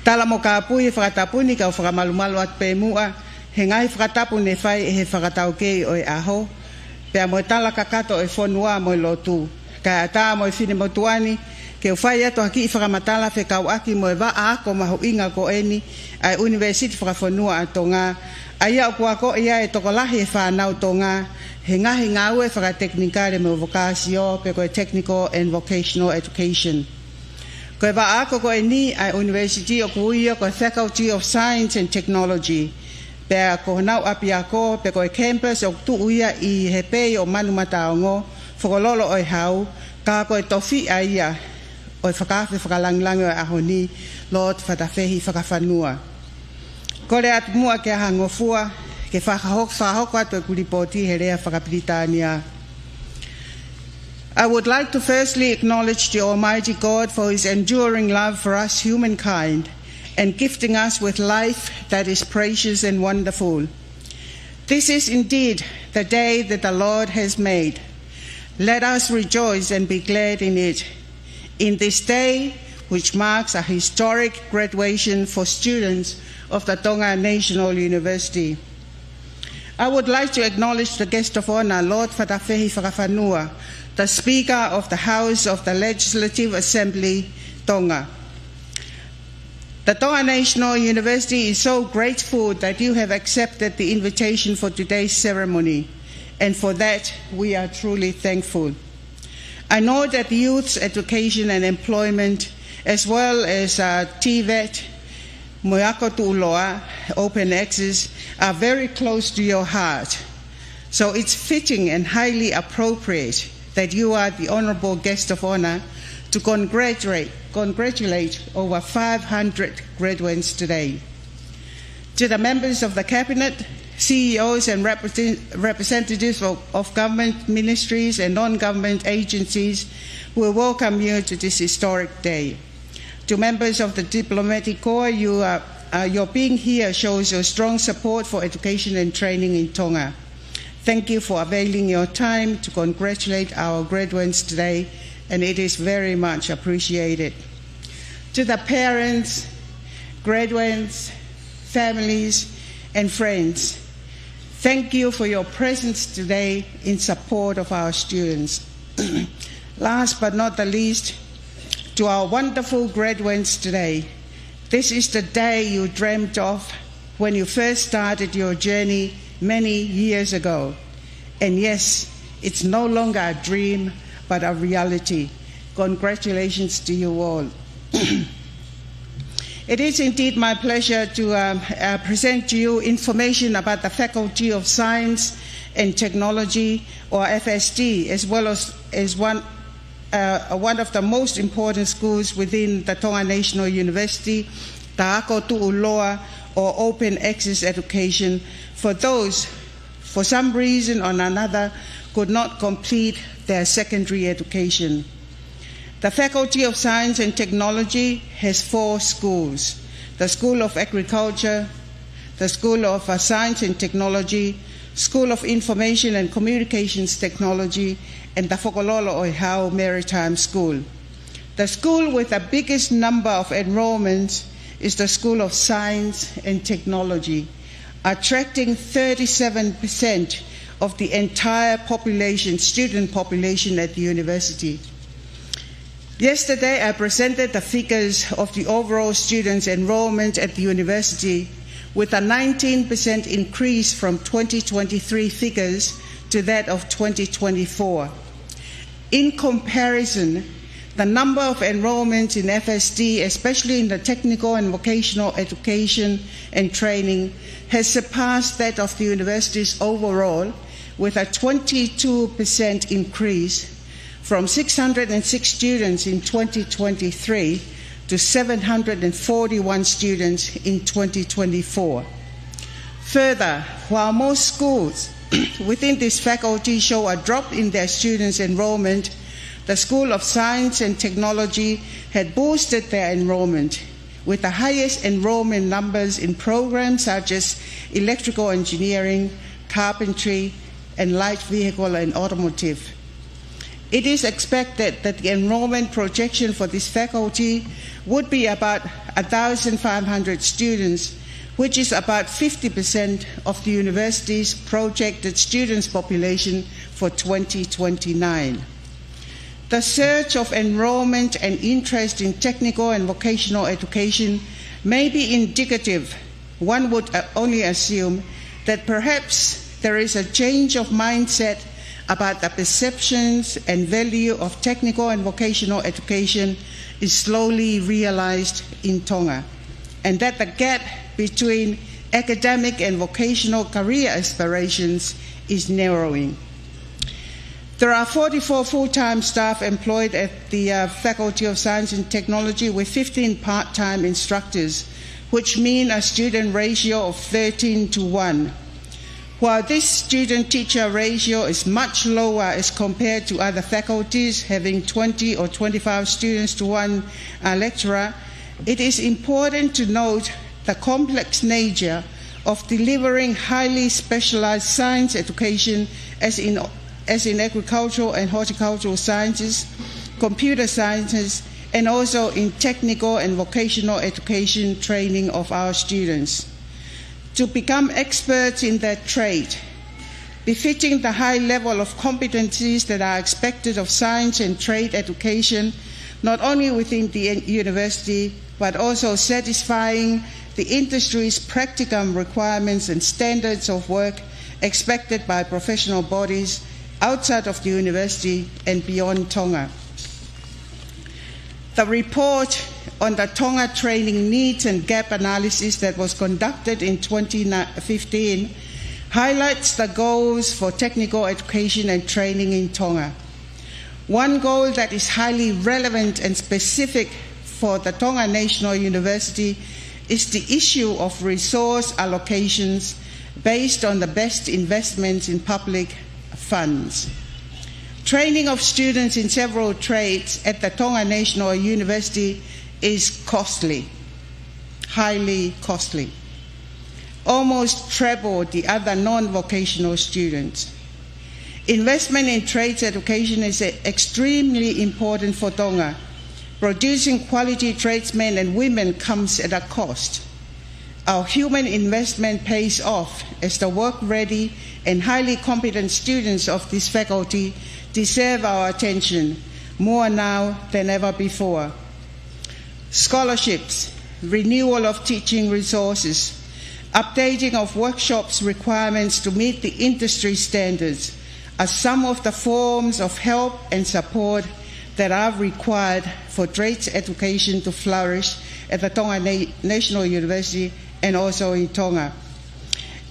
Tala mo kāpui e fakatapu ni, kau fakamalumalu atu pē muʻa he ngaahi fakatapu ne fai ʻe he fakataukei ʻo e ʻaho, pea mo e tala kakato ʻo e fonua mo e lotu. Kae ʻatā mo e finemotuʻa ni ke u fai atu ha kiʻi fakamatala fekauʻaki mo e vaʻa ako mahuʻinga ko eni ʻa e ʻUnivēsiti Fakafonua ʻo Tonga, ʻa ia ʻoku akoʻi ai e tokolahi e fānau Tonga he ngaahi ngāue fakatekinikale mo e vokāsio, pe ko e technical and vocational education. Ko e vaʻa ako ko eni ʻa e ʻunivēsiti ʻoku ui ia ko e Faculty of Science and Technology. Pea ko honau ʻapiako, pe ko e campus ʻoku tuʻu ia ʻi he pei ʻo Manumataongo, Fokololo ʻo e Hau, ka ko e tofiʻa ia ʻo e fakaafe fakalangilangi ʻo e ʻaho ni, Lord Fatafehi Fakafonua. Kole atu muʻa ke ʻaha ngofua Ke fakahoko, fakahoko atu ʻeku lipooti he lea fakapilitānia. I would like to firstly acknowledge the Almighty God for his enduring love for us humankind and gifting us with life that is precious and wonderful. This is indeed the day that the Lord has made. Let us rejoice and be glad in it. In this day, which marks a historic graduation for students of the Tonga National University, I would like to acknowledge the guest of honor, Lord Fatafehi Fakafanua, the Speaker of the House of the Legislative Assembly, Tonga. The Tonga National University is so grateful that you have accepted the invitation for today's ceremony, and for that we are truly thankful. I know that youth's education and employment, as well as, uh, TVET, mo e Ako Tuʻuloa, open access, are very close to your heart. So it's fitting and highly appropriate that you are the honorable guest of honor to congratulate, congratulate over five hundred graduates today. To the members of the cabinet, C E Os and represent-, representatives of, of government ministries and non-government agencies, we welcome you to this historic day. To members of the diplomatic corps, you are, uh, your being here shows your strong support for education and training in Tonga. Thank you for availing your time to congratulate our graduates today, and it is very much appreciated. To the parents, graduates, families, and friends, thank you for your presence today in support of our students. Last but not the least, to our wonderful graduates today, this is the day you dreamt of when you first started your journey many years ago. And yes, it's no longer a dream, but a reality. Congratulations to you all. It is indeed my pleasure to, um, uh, present to you information about the Faculty of Science and Technology, or F S T, as well as, as one, uh, one of the most important schools within the Tonga National University, the Ako Tuʻuloa, or open access education, for those, for some reason or another, could not complete their secondary education. The Faculty of Science and Technology has four schools: the School of Agriculture, the School of, uh, Science and Technology, School of Information and Communications Technology, and the Fokololo ʻo e Hau Maritime School. The school with the biggest number of enrollments is the School of Science and Technology, attracting thirty-seven percent of the entire population, student population at the university. Yesterday, I presented the figures of the overall students' enrollment at the university, with a nineteen percent increase from twenty twenty-three figures to that of twenty twenty-four. In comparison, the number of enrollments in F S T, especially in the technical and vocational education and training, has surpassed that of the universities overall, with a twenty-two percent increase from six hundred and six students in twenty twenty-three to seven hundred and forty-one students in twenty twenty-four. Further, while most schools within this faculty show a drop in their students' enrollment, the School of Science and Technology had boosted their enrollment, with the highest enrollment numbers in programs such as electrical engineering, carpentry, and light vehicle and automotive. It is expected that the enrollment projection for this faculty would be about a thousand five hundred students, which is about fifty percent of the university's projected students population for twenty twenty-nine. The surge of enrollment and interest in technical and vocational education may be indicative, one would, uh, only assume, that perhaps there is a change of mindset about the perceptions and value of technical and vocational education is slowly realized in Tonga, and that the gap between academic and vocational career aspirations is narrowing. There are forty-four full-time staff employed at the, uh, Faculty of Science and Technology, with fifteen part-time instructors, which mean a student ratio of thirteen to one. While this student-teacher ratio is much lower as compared to other faculties having twenty or twenty-five students to one, uh, lecturer, it is important to note the complex nature of delivering highly specialized science education as in, as in agricultural and horticultural sciences, computer sciences, and also in technical and vocational education training of our students. To become experts in their trade, befitting the high level of competencies that are expected of science and trade education, not only within the university, but also satisfying the industry's practicum requirements and standards of work expected by professional bodies outside of the university and beyond Tonga. The report on the Tonga training needs and gap analysis that was conducted in twenty fifteen highlights the goals for technical education and training in Tonga. One goal that is highly relevant and specific for the Tonga National University is the issue of resource allocations based on the best investments in public funds. Training of students in several trades at the Tonga National University is costly, highly costly, almost treble the other non-vocational students. Investment in trades education is e-, extremely important for Tonga. Producing quality tradesmen and women comes at a cost. Our human investment pays off as the work-ready and highly competent students of this faculty deserve our attention more now than ever before. Scholarships, renewal of teaching resources, updating of workshops requirements to meet the industry standards are some of the forms of help and support that are required for trades education to flourish at the Tonga Na-, National University and also in Tonga.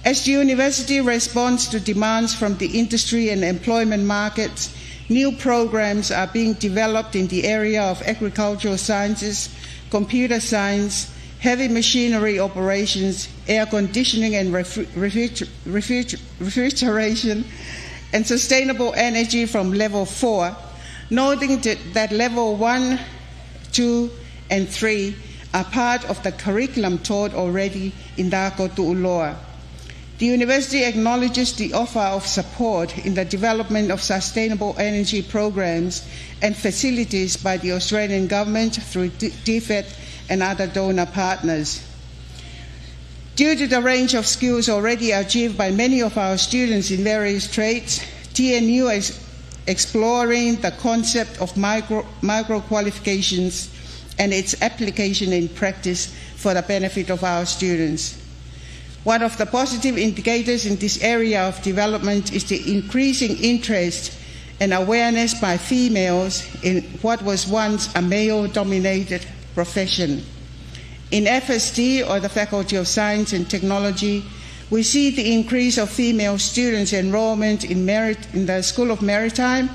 As the university responds to demands from the industry and employment markets, new programs are being developed in the area of agricultural sciences, computer science, heavy machinery operations, air conditioning and refri-, refriger-, refriger-, refrigeration, and sustainable energy from level four, noting that, that level one, two, and three are part of the curriculum taught already in the Ako Tuʻuloa. The university acknowledges the offer of support in the development of sustainable energy programs and facilities by the Australian government through D-, DFAT and other donor partners. Due to the range of skills already achieved by many of our students in various trades, T N U is exploring the concept of micro, micro qualifications and its application in practice for the benefit of our students. One of the positive indicators in this area of development is the increasing interest and awareness by females in what was once a male-dominated profession. In F S T, or the Faculty of Science and Technology, we see the increase of female students' enrollment in merit-, in the School of Maritime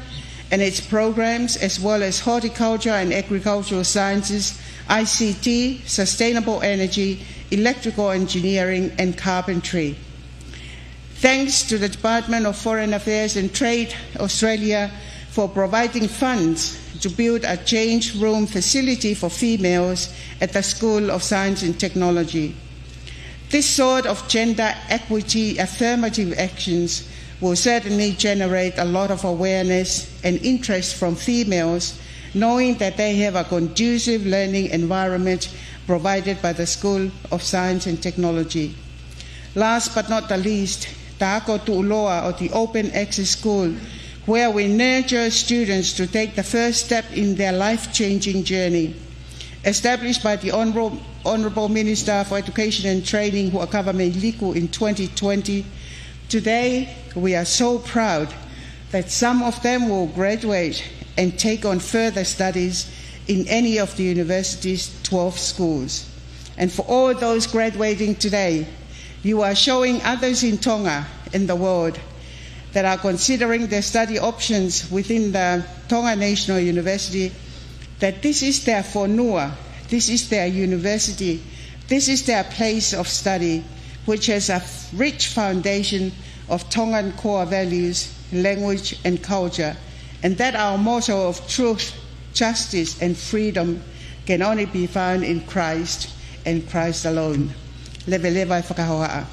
and its programs, as well as Horticulture and Agricultural Sciences, I C T, Sustainable Energy, Electrical Engineering, and Carpentry. Thanks to the Department of Foreign Affairs and Trade Australia for providing funds to build a change room facility for females at the School of Science and Technology. This sort of gender equity affirmative actions will certainly generate a lot of awareness and interest from females, knowing that they have a conducive learning environment provided by the School of Science and Technology. Last but not the least, the Ako Tuʻuloa, or the Open Access School, where we nurture students to take the first step in their life-changing journey. Established by the Honourable, Honourable Minister for Education and Training, Huʻakavameiliku, in twenty twenty, today we are so proud that some of them will graduate and take on further studies in any of the university's twelve schools. And for all those graduating today, you are showing others in Tonga and the world that are considering their study options within the Tonga National University that this is their fonua, this is their university, this is their place of study, which has a rich foundation of Tongan core values, language and culture, and that our motto of truth, justice and freedom can only be found in Christ and Christ alone. Leveleva e fakahohaʻa.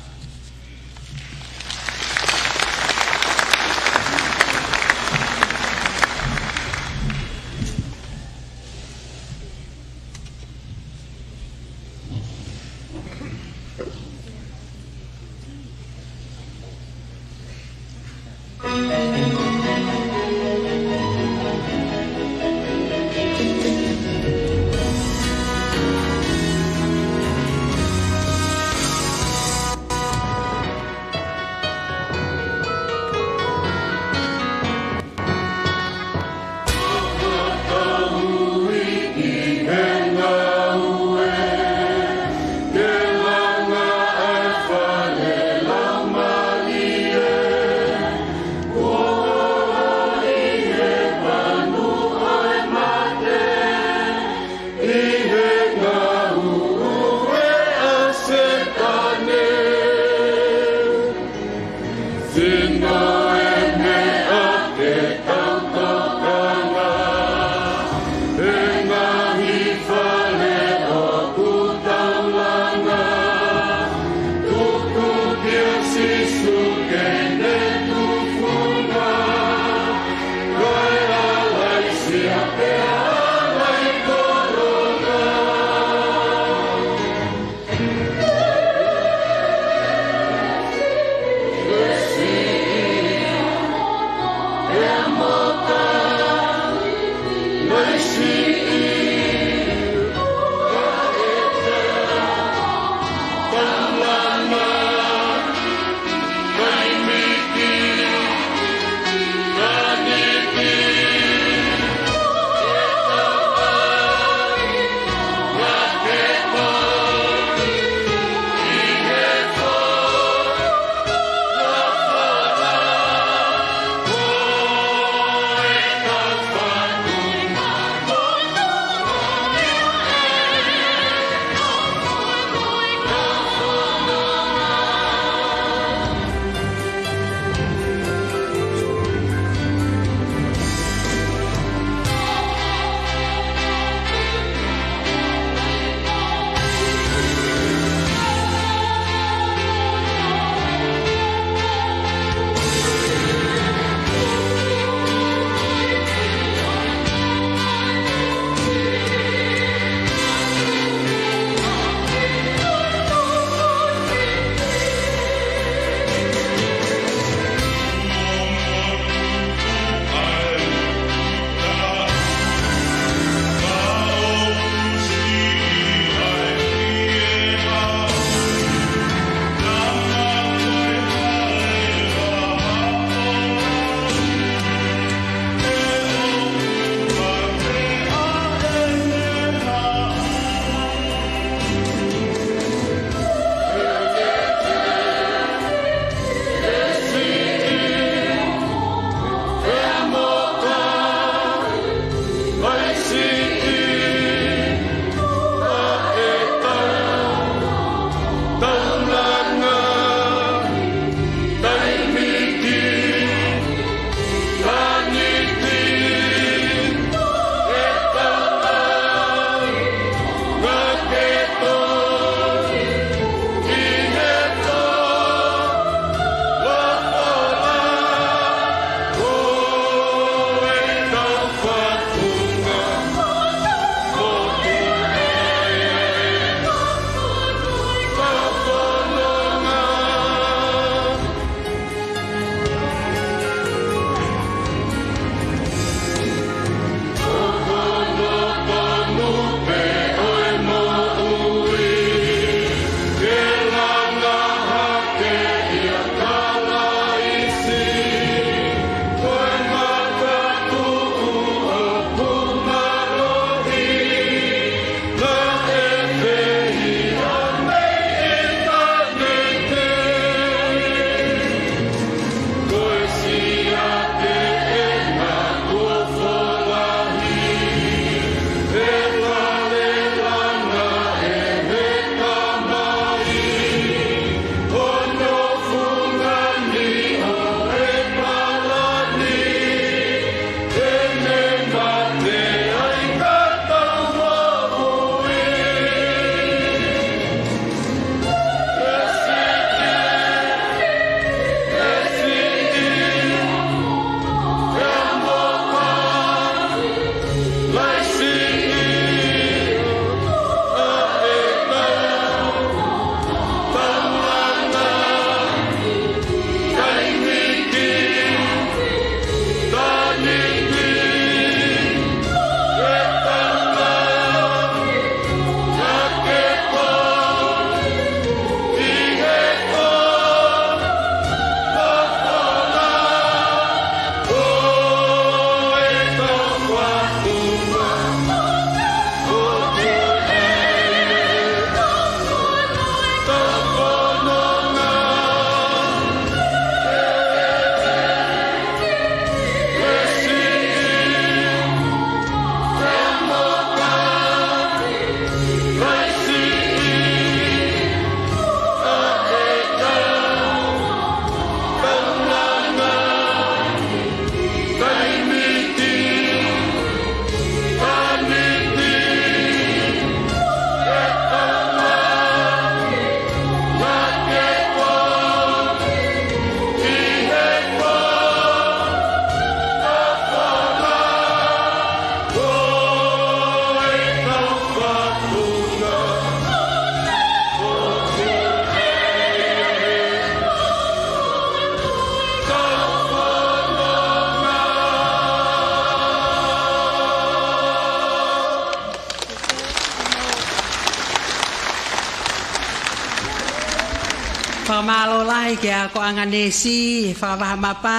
ʻa e akoʻanga neesi he fakavaha mapa,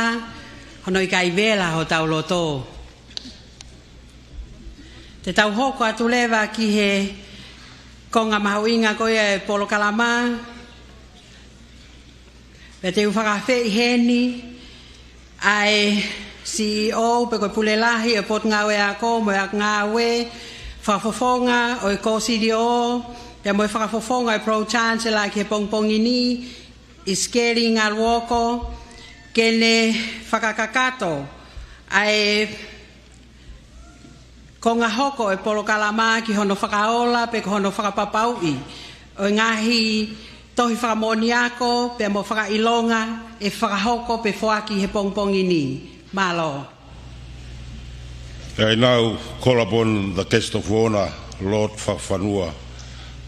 hono ʻikai vela hotau loto. Te tau hoko atu leva ki he konga mahuʻinga ko ia e polokalama, pea te u fakaafeʻi heni ʻa e C E O pe ko e pule lahi ʻo e Potungāue Ako mo e Ako Ngāue, fakafofonga ʻo e Kōsilio, pea mo e fakafofonga ʻo e Pro Chancellor ki he pongipongi ni, ʻIsikeli Ngaluoko, ke ne fakakakato ʻa e konga hoko ʻo e polokalama ki hono fakaola pe ko hono fakapapauʻi ʻo e ngaahi tohi fakamoʻoni ako pea mo fakaʻilonga ʻe fakahoko pe foaki he pongipongi ni. Mālō. I now call upon the guest of honor, Lord Fakafanua,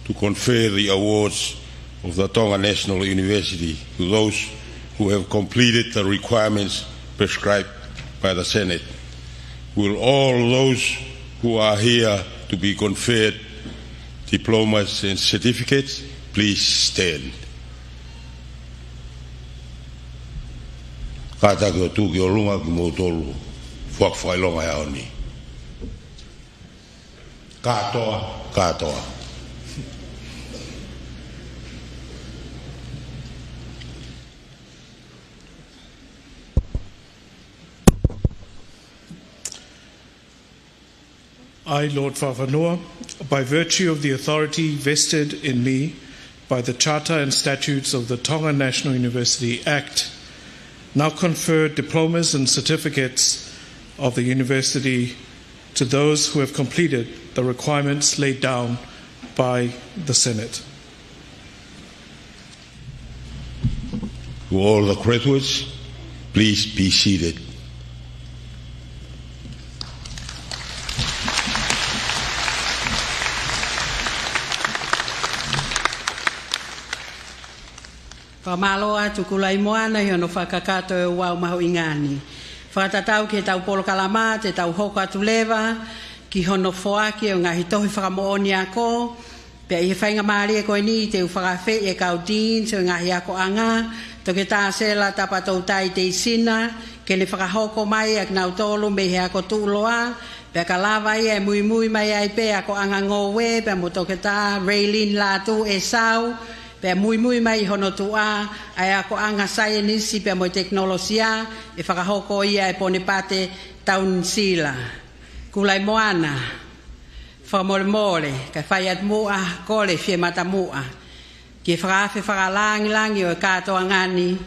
to confer the awards of the Tonga National University to those who have completed the requirements prescribed by the Senate. Will all those who are here to be conferred diplomas and certificates please stand? Kātaki ʻo tuʻu ki ʻolunga kimoutolu foaki fakaʻilonga he ʻaho ni. Kātoa, kātoa. I, Lord Fakafanua, by virtue of the authority vested in me by the Charter and Statutes of the Tonga National University Act, now confer diplomas and certificates of the university to those who have completed the requirements laid down by the Senate. To all the graduates, please be seated. Fakamālō atu Kulaimoana ʻi hono fakakakato e ouau mahuʻinga ni. Fakatatau ki heʻetau polokalama, te tau hoko atu leva ki hono foaki ʻo e ngaahi tohi fakamoʻoni ako, pea ʻi he faingamālie ko eni te u fakaafeʻi e kau Deans ʻo e ngaahi akoʻanga, Toketā Sela Tapatoutai Teisina, ke ne fakahoko mai ʻa kinautolu mei he ako tuʻuloa, pea ka lava ia ʻe muimui mai ai pē akoʻanga ngoue, pea mo Toketā Raylene Lātū ʻEsau, pea muimui mai ʻi hono tuʻa ʻa e akoʻanga saienisi pea mo e tekinolosia, ʻe fakahoko ia ʻe Ponepate Taunisila. Kulaimoana, fakamolemole, kae fai atu muʻa, kole fie matamuʻa ki he fakaafe fakalāngilangi ʻo e kātoanga ni,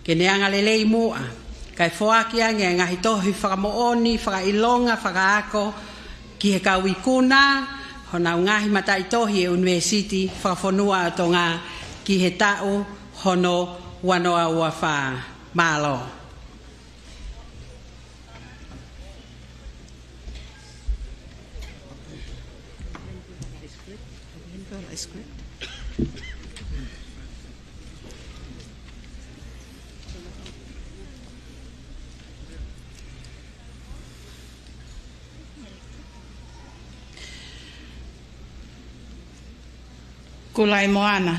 ke ne angalelei muʻa, kae foaki ange ʻa e ngaahi tohi fakamoʻoni, fakaʻilonga, fakaako, ki he kau ikuna honau ngaahi mataʻitohi ʻe ʻUnivēsiti Fakafonua ʻo Tonga ki he taʻu hono ua noa ua fā. Mālō. Kulaimoana,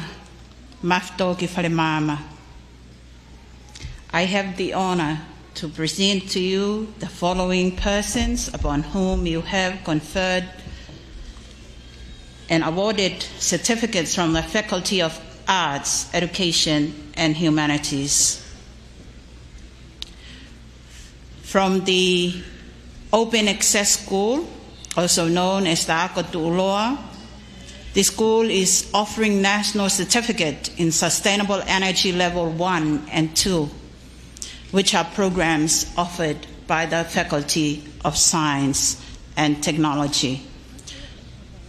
mafi tō ki fale maama. I have the honor to present to you the following persons upon whom you have conferred and awarded certificates from the Faculty of Arts, Education and Humanities. From the Open Access School, also known as the Ako Tuʻuloa, the school is offering National Certificate in Sustainable Energy Level one and two, which are programs offered by the Faculty of Science and Technology.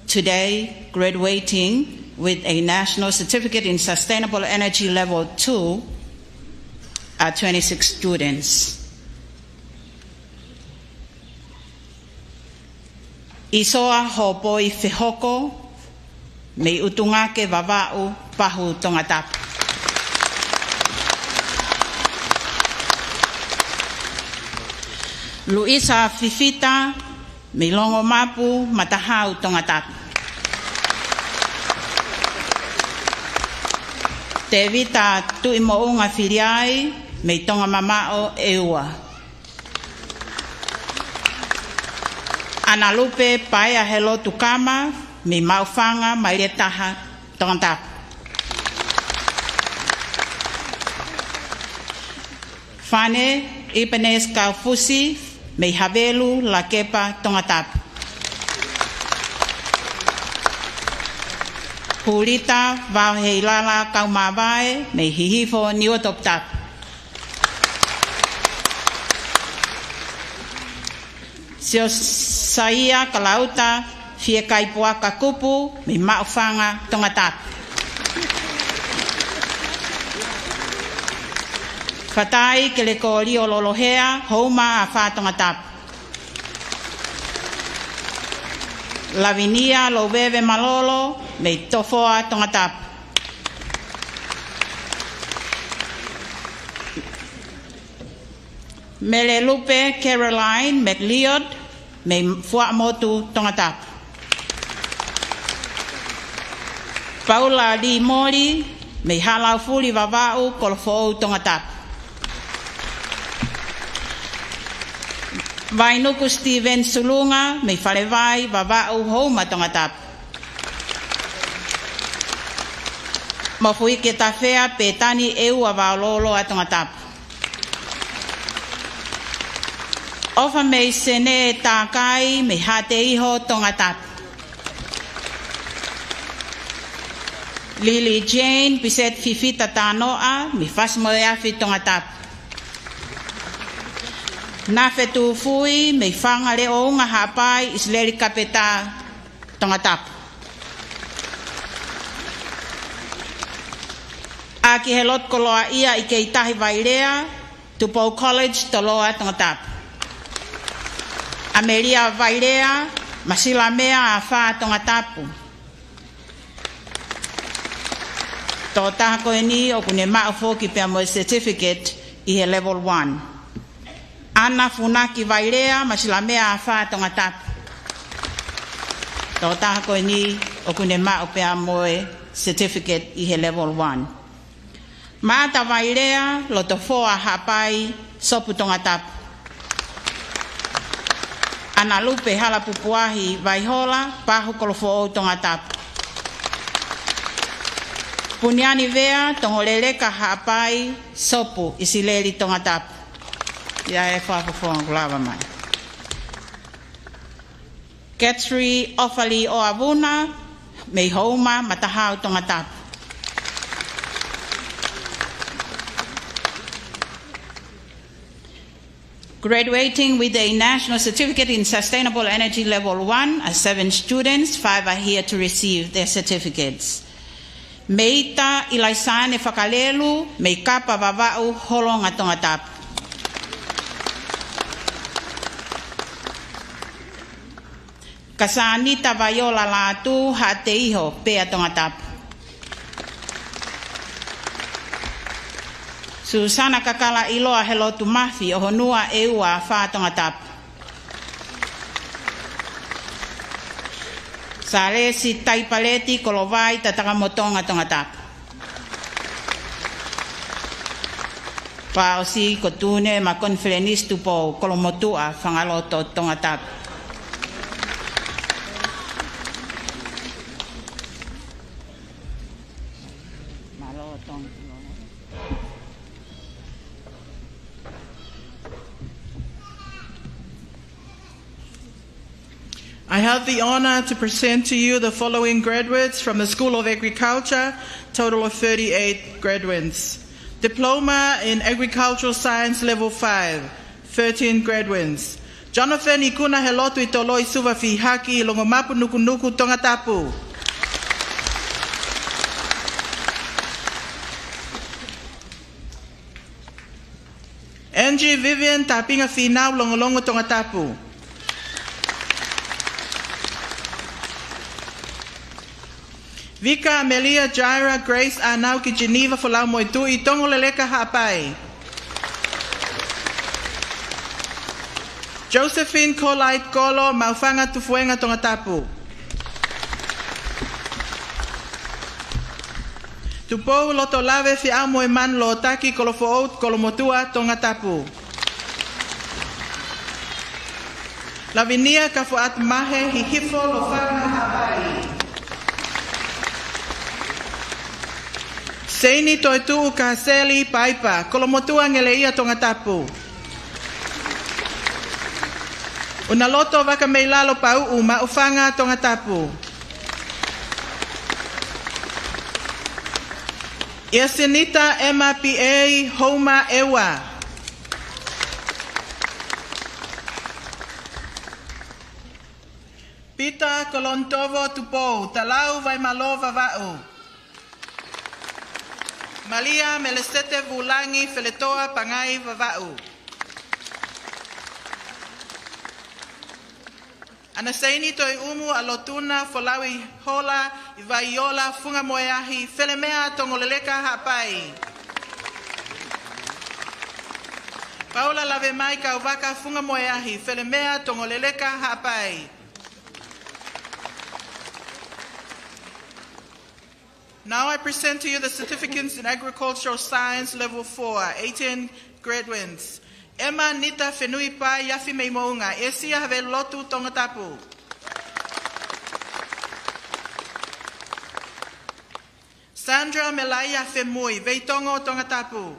Today, graduating with a National Certificate in Sustainable Energy Level two are twenty-six students. ʻIsoa Hopoi Fehoko, mei ʻUtungake Vavaʻu, Pahu, Tongatapu. Luisa Fifita, mei Longomapu, Matahau, Tongatapu. Tēvita Tuʻimoʻunga Filiai mei Tonga Mamaʻo ʻEua. ʻAnalupe Paea Helotu Kama mei Maʻufanga, Maile Taha, Tongatapu. Fane Ipenes Kaufusi mei Havelu, Lakepa, Tongatapu. Hulita Vaoheilala Kaumavae mei Hihifo, Niuatoputapu. Siosaia Kalauta Fiekaipuaka Kupu mei Maʻufanga, Tongatapu. Fatai Kelekolio Lolohea, Houma, Afā, Tongatapu. Lavinia Louveve Malolo mei Tofoa, Tongatapu. Melelupe Caroline McLeod mei Fuaʻamotu, Tongatapu. Paula Limoli mei Halaufuli, Vavaʻu, Kolofoʻou, Tongatapu. Vainuku Steven Sulunga mei Falevai, Vavaʻu, Houma, Tongatapu. Mofuike Tafea Petani ʻEua, Vaololoa, Tongatapu. ʻOfa mei Sene Takai mei Haʻateiho, Tongatapu. Lily Jane Piset Fifita Tanoa mei Fasi-mo-e-Afi, Tongatapu. Nafe Tufui mei Fangaleʻounga, Haʻapai, ʻIsileli Kapeta, Tongatapu. ʻAki Helotu Koloaʻia ʻIkeitahi Vailea, Tupou College, Toloa, Tongatapu. ʻAmelia Vailea, Masilamea, Afā, Tongatapu. Tokotaha ko eni ʻoku ne maʻu foki pea mo e certificate ʻi he level one. ʻAna Funaki Vailea, Masilamea, Afā, Tongatapu. Tokotaha ko eni ʻoku ne maʻu pea mo e certificate ʻi he level one. Maʻata Vailea, Lotofoa, Haʻapai, Sopu, Tongatapu. ʻAnalupe Halapupuahi Vaihola, Pahu, Kolofoʻou, Tongatapu. Puniani Vea Tongoleleka, Haʻapai, Sopu, ʻIsileli, Tongatapu. ʻIa e fakafofonga kuo lava mai. Katri ʻOfali ʻOavuna mei Houma, Matahao, Tongatapu. Graduating with a National Certificate in Sustainable Energy Level one are seven students, five are here to receive their certificates. Meita ʻIlaisane Fakalelu mei Kapa, Vavaʻu, Holonga, Tongatapu. Kasanita Vaiola Lātū, Haʻateiho, Pea, Tongatapu. Susana Kakala ʻIloa Helotu Mafi, ʻOhonua, ʻEua, Afā, Tongatapu. Salesi Taipaleti Kolovai, Tatakamotonga, Tongatapu. Fakaʻosi ko Tune Makonifelenisi Tupou, Kolomotuʻa, Fangaloto, Tongatapu. Mālō Tonga. I have the honor to present to you the following graduates from the School of Agriculture, total of thirty-eight graduates. Diploma in Agricultural Science Level five, thirteen graduates. Jonathan Ikuna Helotu ʻi Toloʻi Suva Fihaki, Longomapu, Nukunuku, Tongatapu. Angie Vivian Tapinga Finau, Longolongo, Tongatapu. Vika Amelia Jaira Grace ʻAnau ki Geneva Folau Moetuʻi, Tongoleleka, Haʻapai. Josephine Colite Kolo, Maʻufanga Tufuenga, Tongatapu. Tupou Lotolave Fiʻaumoemanu Lotaki Kolofoʻou Kolomotuʻa Tongatapu. Lavinia Kafoatumahe Hihifo Lofanga Haʻapai. Seini Toetuʻu Kaseli Paipa Kolomotuʻa Ngeleʻia Tongatapu. Unaloto Vakameilalo Pauʻu Maʻufanga Tongatapu. ʻIasinita Emma P A Houma ʻEua. Pita Kolonitovo Tupou Talau Vaimalō Vavaʻu. Malia Melesete Vulangi Feletoa Pangai Vavaʻu. ʻAnaseini Toiumu ʻAlotuna Folauihola Vaiola Fungamoeahi Felemea Tongoleleka Haʻapai. Paula Lavemai Kauvaka Fungamoeahi Felemea Tongoleleka Haʻapai. Now I present to you the certificates in Agricultural Science Level four, eighteen graduates. Emma Nita Fenuipai Afi mei Moʻunga, ʻEsia Havelotu Tongatapu. Sandra Melaia Femui, Veitongo Tongatapu.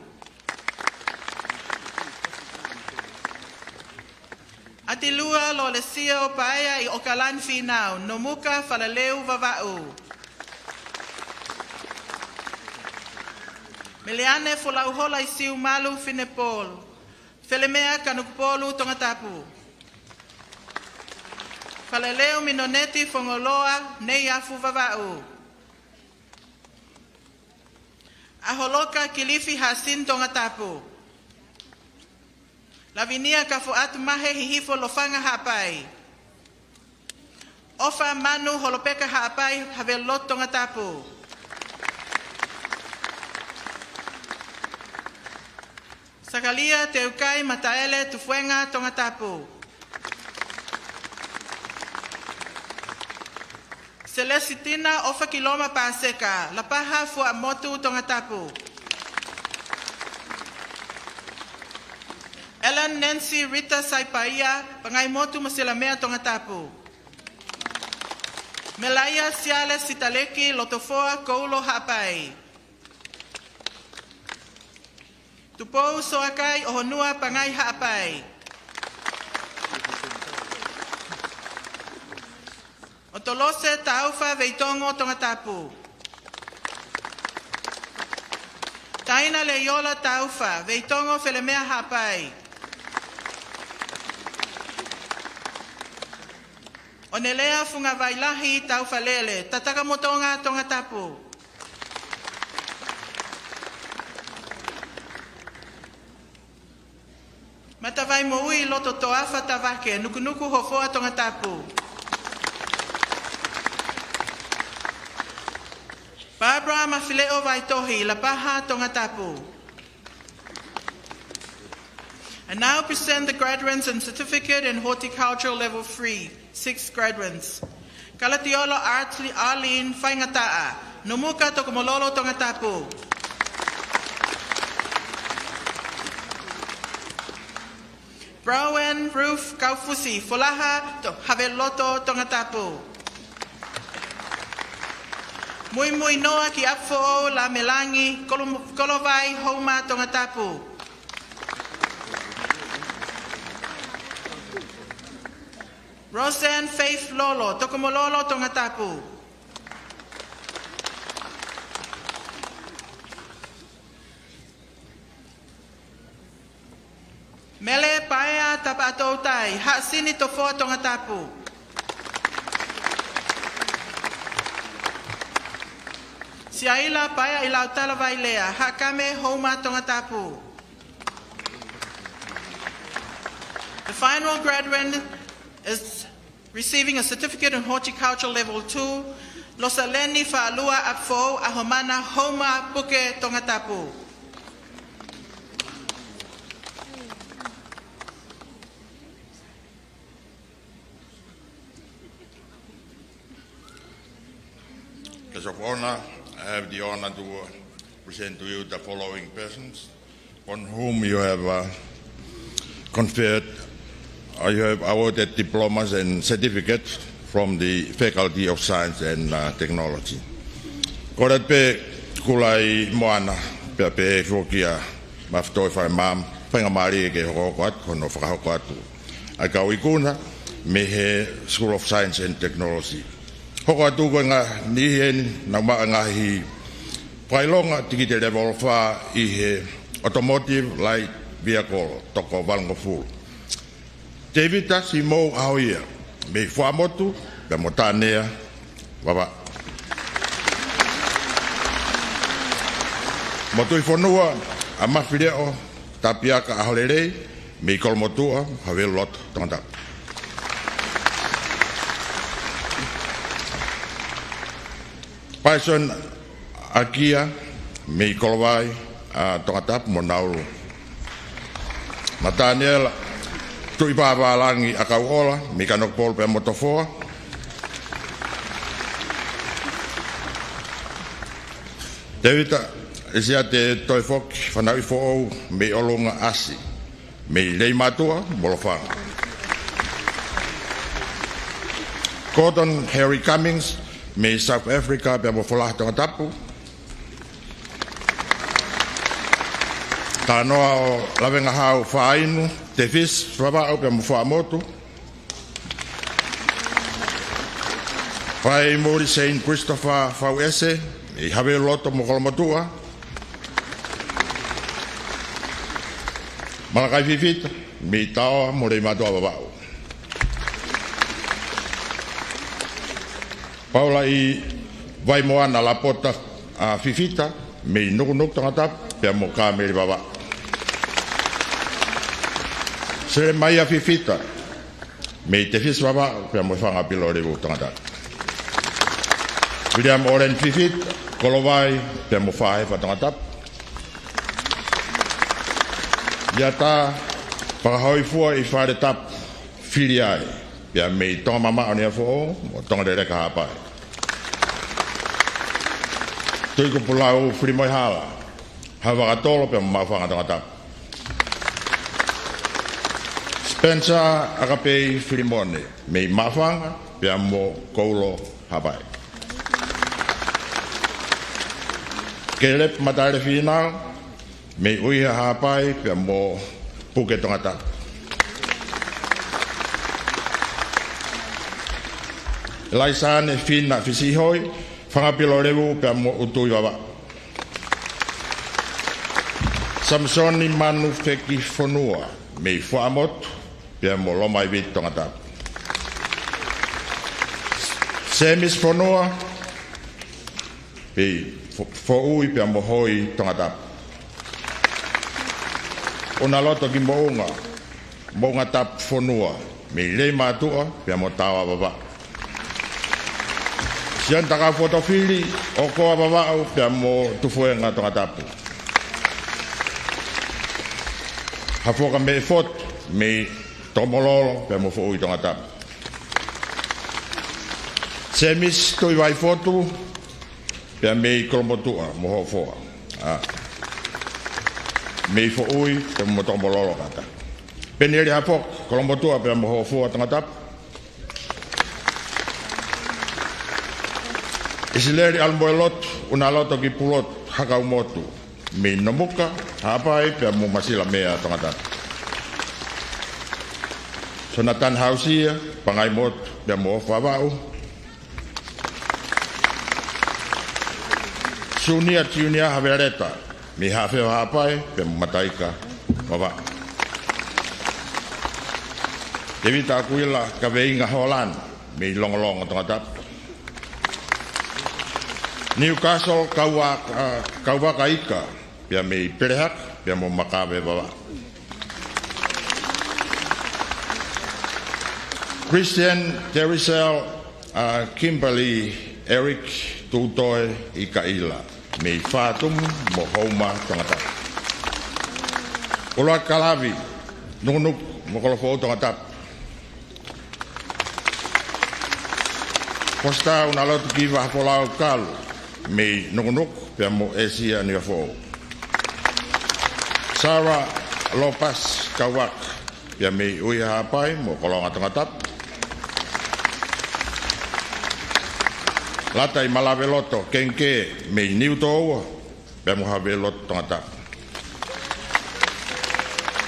ʻAtilua Lolesio Paea ʻi ʻOkalani Fīnau, Nomuka Falaleu Vavaʻu. Meleane Folauhola ʻi Siumalu Finepolu, Felemea Kanokupolu Tongatapu. Falaleu Minoneti Fongoloa Neiafu Vavaʻu. ʻAholoka Kilifi Hasin Tongatapu. Lavinia Kafoatumahe Hihifo Lofanga Haʻapai. ʻOfa Manu Holopeka Haʻapai Havelotu Tongatapu. Sakalia Teukai Mataele Tufuenga Tongatapu. Selesitina ʻOfa Kiloma Paseka, Lapaha Fuaʻamotu Tongatapu. Ellen Nancy Rita Saipaia, Pangaimotu mo Selamea Tongatapu. Melaia Siale Sitaleki Lotofoa Koulo Haʻapai. Tupou Soakai ʻOhonua Pangai Haʻapai. ʻOtolose Taufa Veitongo Tongatapu. Taina Leiola Taufa Veitongo Felemea Haʻapai. ʻOnelea Fungavailahi Taufalele, Tatakamotonga Tongatapu. Matavai Moʻui Lototoafa Tavake, Nukunuku Hofoa Tongatapu. Barbara Mafileʻo Vaitohi, Lapaha Tongatapu. I now present the graduates and certificate in horticultural level three, six graduates. Kalatiolo Artli-, Arlene Faingataʻa, Nomuka Tokomololo Tongatapu. Browen Ruth Kaufusi Folaha To-, Haveloto Tongatapu. Muimui Noa ki ʻApifoʻou Lamelangi Kolom-, Kolovai Houma Tongatapu. Roseanne Faith Lolo Tokomololo Tongatapu. Mele Paea Tapaʻatoutai, Haʻasini Tofoa Tongatapu. Siaila Paea ʻIlautala Vailea, Haʻakame Houma Tongatapu. The final graduate is receiving a certificate in horticulture level two, Losaleni Faʻalua ʻApifoʻou ʻAhomana Houma Puke Tongatapu. Guest of honor, I have the honor to Present to you the following persons on whom you have, uh, conferred, uh, you have awarded diplomas and certificates from the Faculty of Science and, uh, Technology. Kole atu pē Kulaimoana, pea pehē foki ʻa Mafitoe Falemam, faingamālie ke hokohoko atu hono fakahoko atu ʻa e kau ikuna mei he School of Science and Technology. Hoko atu ko e ngaahi niʻihi eni naʻa nau maʻu e ngaahi fakaʻilonga tikite level fā ʻi he Automotive Light Vehicle toko valungofulu. Tevita Simou ʻAhoia mei Fuaʻamotu, pea mo Tanea Vavaʻu. Motuifonua ʻa Mafileʻo Tapiaka ʻAholelei mei Kolomotuʻa, Haveluloto, Tongatapu. Paison ʻAkia mei Kolovai, ʻa Tongatapu mo Naulu. Nataniela Tuʻipāpālangi ʻAkauʻola mei Kanokupolu pea mo Tofoa. Tevita ʻIsiate Toefoki Fanauʻifoʻou mei ʻOlunga ʻAsi, mei Leimātuʻa mo Lofanga. Gordon Harry Cummings mei South Africa pea mo Folaha, Tongatapu. Talanoa ʻo Lavengahau Fainu, Tefisi Vavaʻu pea mo Fuaʻamotu. Faimuli Saint Christopher Fauese mei Haveluloto mo Kolomotuʻa. Malakai Fifita mei Taoa mo Leimātuʻa Vavaʻu. Paula ʻi Vaimoana Lapota, ʻa Fifita mei Nukunuku, Tongatapu, pea mo Kameli Vavaʻu. Selemaia Fifita mei Tefisi Vavaʻu pea mo Fanga Pilolevu, Tongatapu. William Olen Fifita, Kolovai pea mo Fahefa, Tongatapu. Iata Fakahōifua ʻi Faletapu, Filiai, pea mei Tongamamaʻo Niuafoʻou mo Tongaleleka, Haʻapai. Tuʻikupulau Filimoehala, Havakatolo pea mo Maʻufanga, Tongatapu. Spencer ʻAkapei Filimone mei Maʻufanga pea mo Koulo, Haʻapai. Kelepi Matale Finau mei ʻUiha, Haʻapai pea mo Puke, Tongatapu. ʻElaisaane Fina Fisihoi, Fanga Pilolevu pea mo ʻUtui, Vavaʻu. Samisoni Manu Feki Fonua mei Fuaʻamotu pea mo Lomaiviti, Tongatapu. Semisi Fonua mei Fo-, Foʻui pea mo Hoi, Tongatapu. ʻUnaloto Kimoʻunga, Moʻungatapu Fonua mei Leimātuʻa pea mo Taoa, Vavaʻu. Sione Takau Fotofili, ʻOkoa, Vavaʻu pea mo Tufuenga, Tongatapu. Hafoka Meʻefotu mei Tokomololo pea mo Foʻui, Tongatapu. Semisi Tuivaifotu pea mei Kolomotuʻa mo Hofoa, ʻa, mei Foʻui pea mo Tokomololo, Tongatapu. Penieli Hafoka, Kolomotuʻa pea mo Hofoa, Tongatapu. ʻIsileli ʻAlumoelotu ʻUnaloto ki Pulotu, Hakaumotu, mei Nomuka, Haʻapai pea mo Masilamea, Tongatapu. Sonatani Hausia, Pangaimotu pea mo Vavaʻu. Sunia Tiunia Haveleta mei Haʻafeo, Haʻapai pea mo Mataika, Vavaʻu. Tevita ʻAkuila Kaveinga Holani mei Longolongo, Tongatapu. Newcastle Kaua-, ʻa, Kauvakaika pea mei Pelehaka pea mo Makave, Vavaʻu. Christian Terisel, ʻa, Kimberly Eric Tutoe ʻIkaila mei Fatumu mo Houma, Tongatapu. ʻUluaki Kalavi, Nukunuku mo Kolofoʻou, Tongatapu. Fositā ʻUnaloto ki Vahafolau Kalu mei Nukunuku pea mo ʻĒsia Niuafoʻou. Sarah Lopasi Kauaka, pea mei ʻUiha Haʻapai mo Kolonga Tongatapu. Lataimalaveloto Kengikē mei Niutōua, pea mo Haveiloto Tongatapu.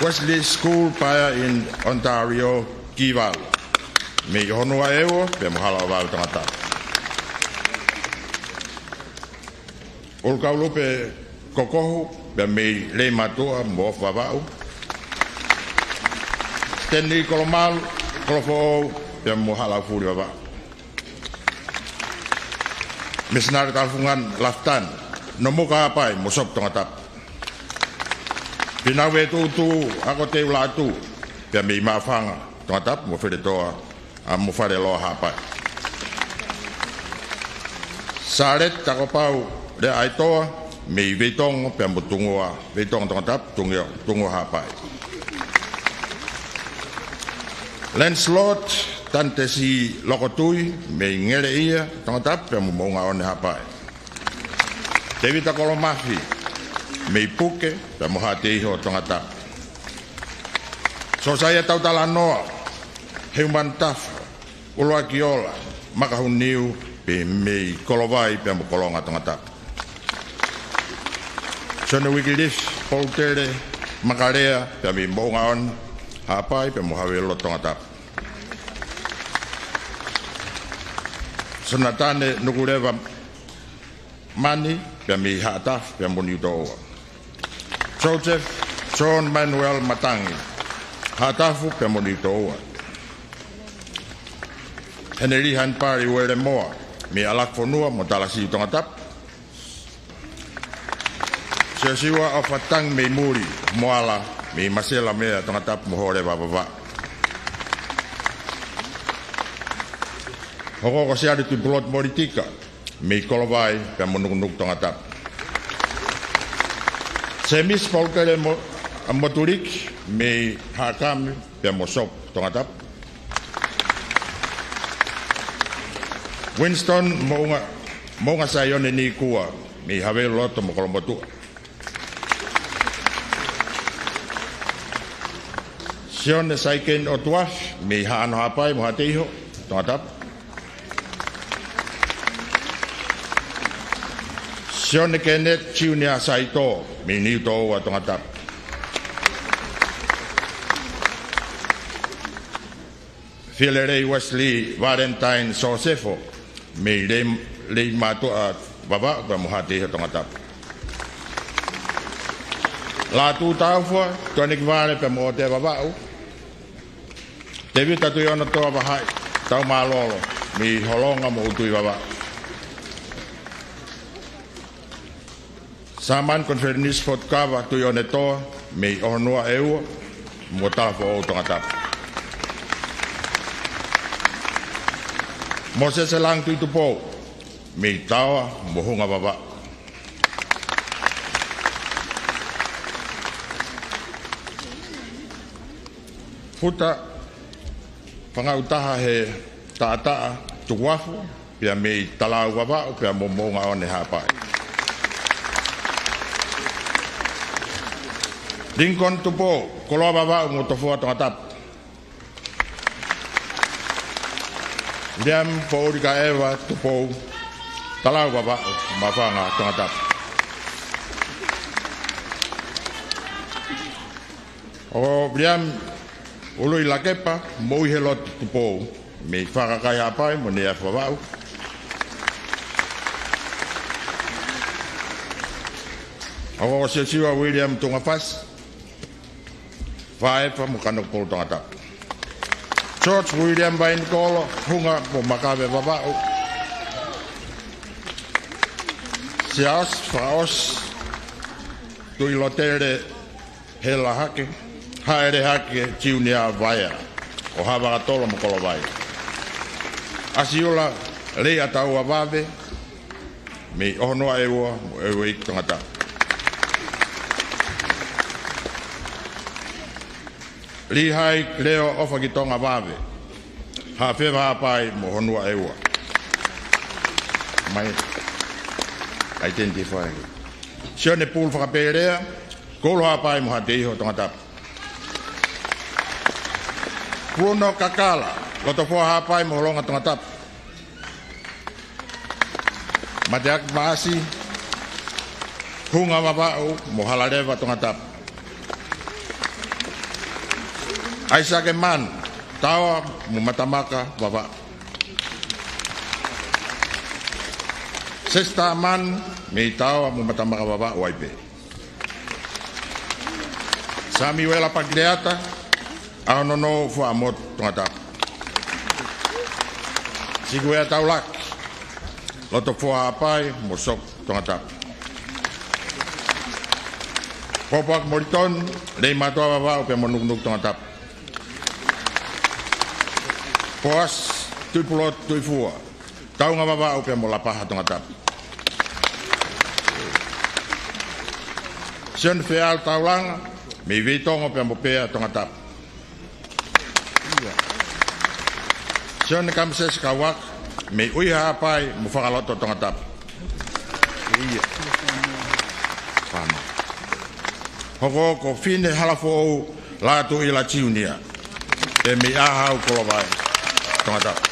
Wesley School Paea in Ontario Kivalu, mei ʻOhonua ʻEua, pea mo Halaʻovave Tongatapu. ʻUlukaulupe Kokohu, pea mei Leimātuʻa mo Vavaʻu. Stanley Kolomalu, Kolofoʻou, pea mo Haʻalaufuli Vavaʻu. Misinale Talafunga Lafitani, Nomuka Haʻapai mo Sopu Tongatapu. Finau Vetuʻutu Akoteu Lātū, pea mei Maʻufanga Tongatapu mo Feletoa, a mo Faleloa Haʻapai. Sāleti Takopau Leaʻaitoa, mei Veitongo, pea mo Tungua, Veitongo Tongatapu, Tungua, Tungua Haʻapai. Lancelot Tantesi Lokotui, mei Ngeleʻia Tongatapu, pea mo Moʻungaʻone Haʻapai. Tēvita Kolomafi, mei Puke, pea mo Haʻateiho Tongatapu. Sosaia Tautalanoa, Heumanu Tafa, ʻUluaki Ola Makahuniu, pea mei Kolovai, pea mo Kolonga Tongatapu. Sione Uikilifi Poutele Makalea, pea mei Moʻungaʻone Haʻapai, pea mo Haveiloto Tongatapu. Sonatane Nukuleva Mani, pea mei Haʻatafu, pea mo Niutōua. Joseph John Manuel Matangi, Haʻatafu, pea mo Niutōua. Heneliha Hanipale Uelemoa, mei ʻAlakifonua mo Talasiu Tongatapu. Siosiua ʻOfatangi mei Muli, Moala, mei Masela Mea Tongatapu mo Hōleva Vavaʻu. Hoko ko Siale Tuʻipulotu Molitika, mei Kolovai, pea mo Nukunuku Tongatapu. Semisi Paulukele Mo-, Motuliki, mei Haʻakame, pea mo Sopu Tongatapu. Winston Moʻunga, Moʻunga Saione Nikua, mei Haveiloto mo Kolomotuʻa. Sione Saikeni ʻOtuafi, mei Haʻano Haʻapai mo Haʻateiho Tongatapu. Sione Kenneth Junior Saito, mei Niutōua Tongatapu. Fielelei Wesley Valentine Sosefo, mei Lei-, Leimātuʻa Vavaʻu pea mo Haʻateiho Tongatapu. Lātū Taufua, Tuʻanekivale pea mo ʻOtea Vavaʻu. Tēvita Tuʻionotoa Vahaʻi Taumālolo, mei Holonga mo ʻUtui Vavaʻu. Sāmani Konifelenisi Fotu Kava Tuʻionotoa, mei ʻOhonua ʻEua mo Talafoʻou Tongatapu. Mōsese Langi Tuʻitupou, mei Taoa mo Hunga Vavaʻu. Futa Fangaʻutaha he Taʻataʻa Tukuafu, pea mei Talau Vavaʻu, pea mo Moʻungaʻone Haʻapai. Lincoln Tupou, Koloa Vavaʻu mo Tofoa Tongatapu. Liam Poulikaʻeva Tupou, Talau Vavaʻu, Maʻufanga Tongatapu. ʻO Viliami Ului Lakepa mo ʻUiheloto Tupou, mei Fakakai Haʻapai mo Neiafe Vavaʻu. ʻO Siosiua Viliami Tungafasi, Faʻaefa mo Kanokupolu Tongatapu. George Viliami Vainikolo, Hunga mo Makave Vavaʻu. Siaosi Fakaʻosi Tuʻilotele Hela Hake, Haʻele Hake Junior Vaea, ʻo Havakatolo mo Kolovai. ʻAsiula Leiataua Vave, mei ʻOhonoa ʻEua mo ʻEueiki Tongatapu. Lihai Leo ʻOfakitonga Vave, Haʻafeva Haʻapai mo ʻOhonoa ʻEua. Mai. Identify. Sione Pulu Fakapelea, Kolo Haʻapai mo Haʻateiho, Tongatapu. Bruno Kakala, Lotofoa Haʻapai mo Holonga, Tongatapu. Mateaki Maʻasi, Hunga Vavaʻu mo Halaleva, Tongatapu. ʻAisake Manu, Taoa mo Matamaka, Vavaʻu. Sesita Manu, mei Taoa mo Matamaka, Vavaʻu ai pē. Samiuela Pakileata, ʻAhonono, Fuaʻamotu, Tongatapu. Sikuea Taulaki, Lotofoa Haʻapai mo Sopu, Tongatapu. Popoaki Molitoni, Leimātuʻa, Vavaʻu pea mo Nukunuku, Tongatapu. Poasi Tuʻipulotu Tuʻifua, Taunga, Vavaʻu pea mo Lapaha, Tongatapu. Sione Fealu Taulanga, mei Veitongo pea mo Pea, Tongatapu. Sione Kamusese Kauaka, mei ʻUiha Haʻapai mo Fakaloto, Tongatapu. Hokohoko Fine Halafoʻou Lātūʻila Junior, pea mei ʻAhau, Kolovai, Tongatapu.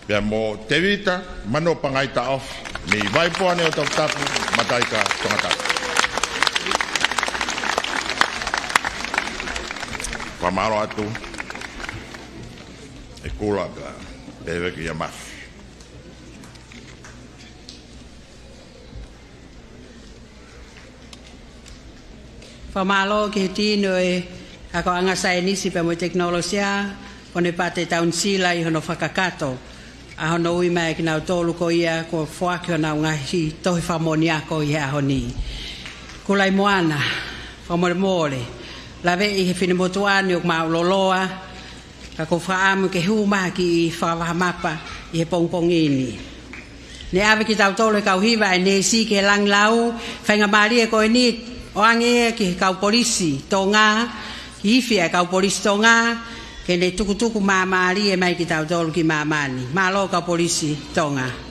Pea mo Tevita Manuʻa Pangai Taʻofi, mei Vaipoane ʻo Toputapu, Mataika, Tongatapu. Fakamālō atu, ʻe Kula ka, pea veki ia mafi. Fakamālō ki he tino ʻo e akoʻanga saienisi pea mo e tekinolosia, ko ʻene pate tauni sila ʻi hono fakakakato ʻa hono ui mai kinautolu ko ia kuo foaki honau ngaahi tohi fakamoʻoni ako ʻi he ʻaho ni. Kulaimoana, fakamolemole, laveʻi he finemotuʻa ni ʻoku māʻuloloa, ka ʻoku ou fakaʻamu ke hū mai ha kiʻi fakavahamapa ʻi he pongipongi ni. Ne ʻave kitautolu ʻe he kau hiva ʻa e neesi ki he Langilau, faingamālie ko eni ʻoange ia ki he kau polisi Tonga, ki he ifi ʻa e kau polisi Tonga, ke ne tukutuku māmālie mai kitautolu ki māmani. Mālō kau polisi Tonga.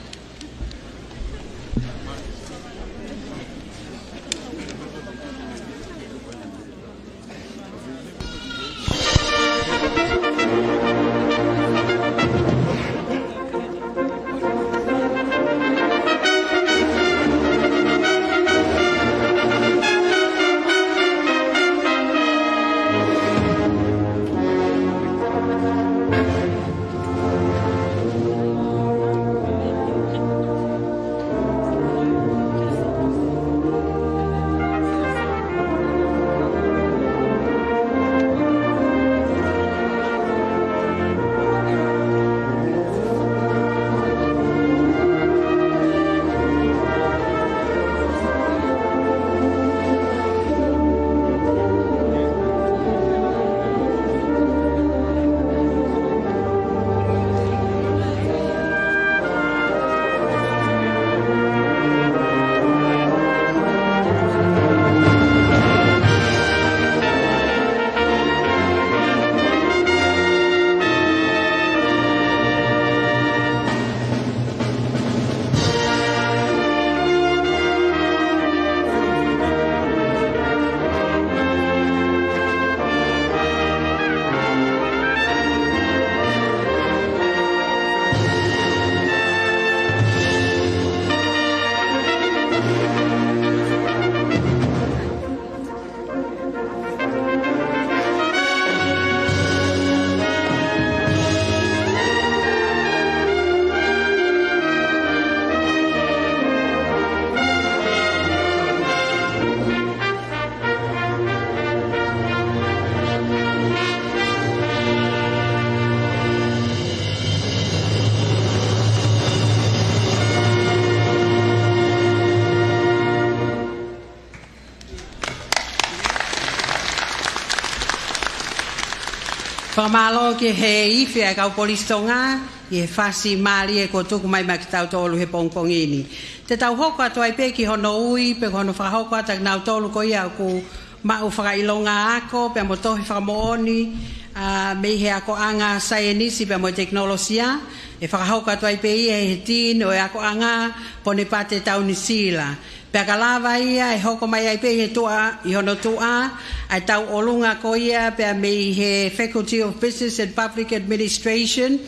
Fakamālō ki he ifi ʻa e kau polisi Tonga, ʻi he fasi mālie kuo tuku mai maʻa kitautolu he pongipongi ni. Te tau hoko atu ai pē ki hono ui, pe ko hono fakahoko atu ʻa kinautolu ko ia ʻoku maʻu fakaʻilonga ako, pea mo tohi fakamoʻoni, ʻa, mei he akoʻanga saienisi pea mo e tekinolosia, ʻe fakahoko atu ai pē ia ʻe he Dean ʻo e akoʻanga Ponepate Tauni Sila. Pea ka lava ia ʻe hoko mai ai pē ʻi he tuʻa, ʻi hono tuʻa, ʻa e tauʻolunga ko ia pea mei he Faculty of Business and Public Administration.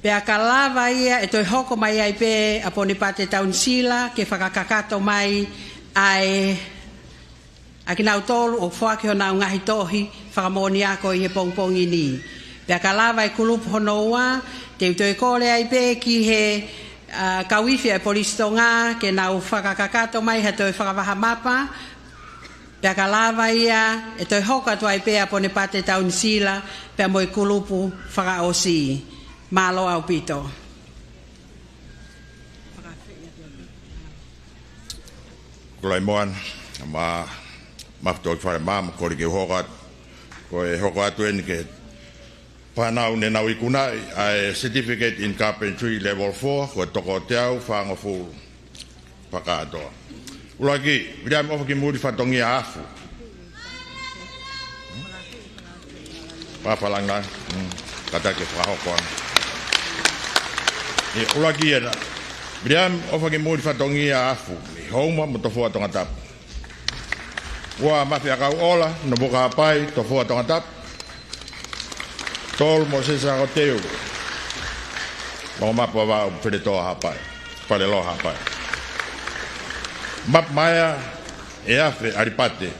Pea ka lava ia ʻe toe hoko mai ai pē ʻa Ponepate Tauni Sila ke fakakakato mai ʻa e ʻa kinautolu ʻoku foaki honau ngaahi tohi fakamoʻoni ako ʻi he pongipongi ni. Pea ka lava e kulupu hono ua, te u toe kole ai pē ki he, ʻa, kau ifi ʻa e Polisi Tonga ke nau fakakakato mai ha toe fakavaha mapa. Pea ka lava ia ʻe toe hoko atu ai pē ʻa Ponepate Tauni Sila pea mo e kulupu fakaʻosi. Mālō ʻaupito. Kulaimoana, ma, ma fatoki fale ma, ma kole ke u hoko atu. Ko e hoko atu eni ki he fānau ne nau ikunaʻi ʻa e Certificate in Carpentry Level four, ko e toko teau fāngofulu fakakātoa. ʻUluaki, Viliami ʻOfakimuli Fatongia Afu. Pāpālangi. Mm. Kātaki fakahoko ange. ʻIo, ʻuluaki ena. Viliami ʻOfakimuli Fatongia Afu, mei Houma mo Tofoa Tongatapu. Ua, Mafi ʻAkauʻola Nomuka Haʻapai, Tofoa Tongatapu. Tolu, Mōsese Akoteu, Longomapu Vavaʻu, Feletoa Haʻapai, Faleloa Haʻapai. Mapu Maea ʻEafe ʻAlipate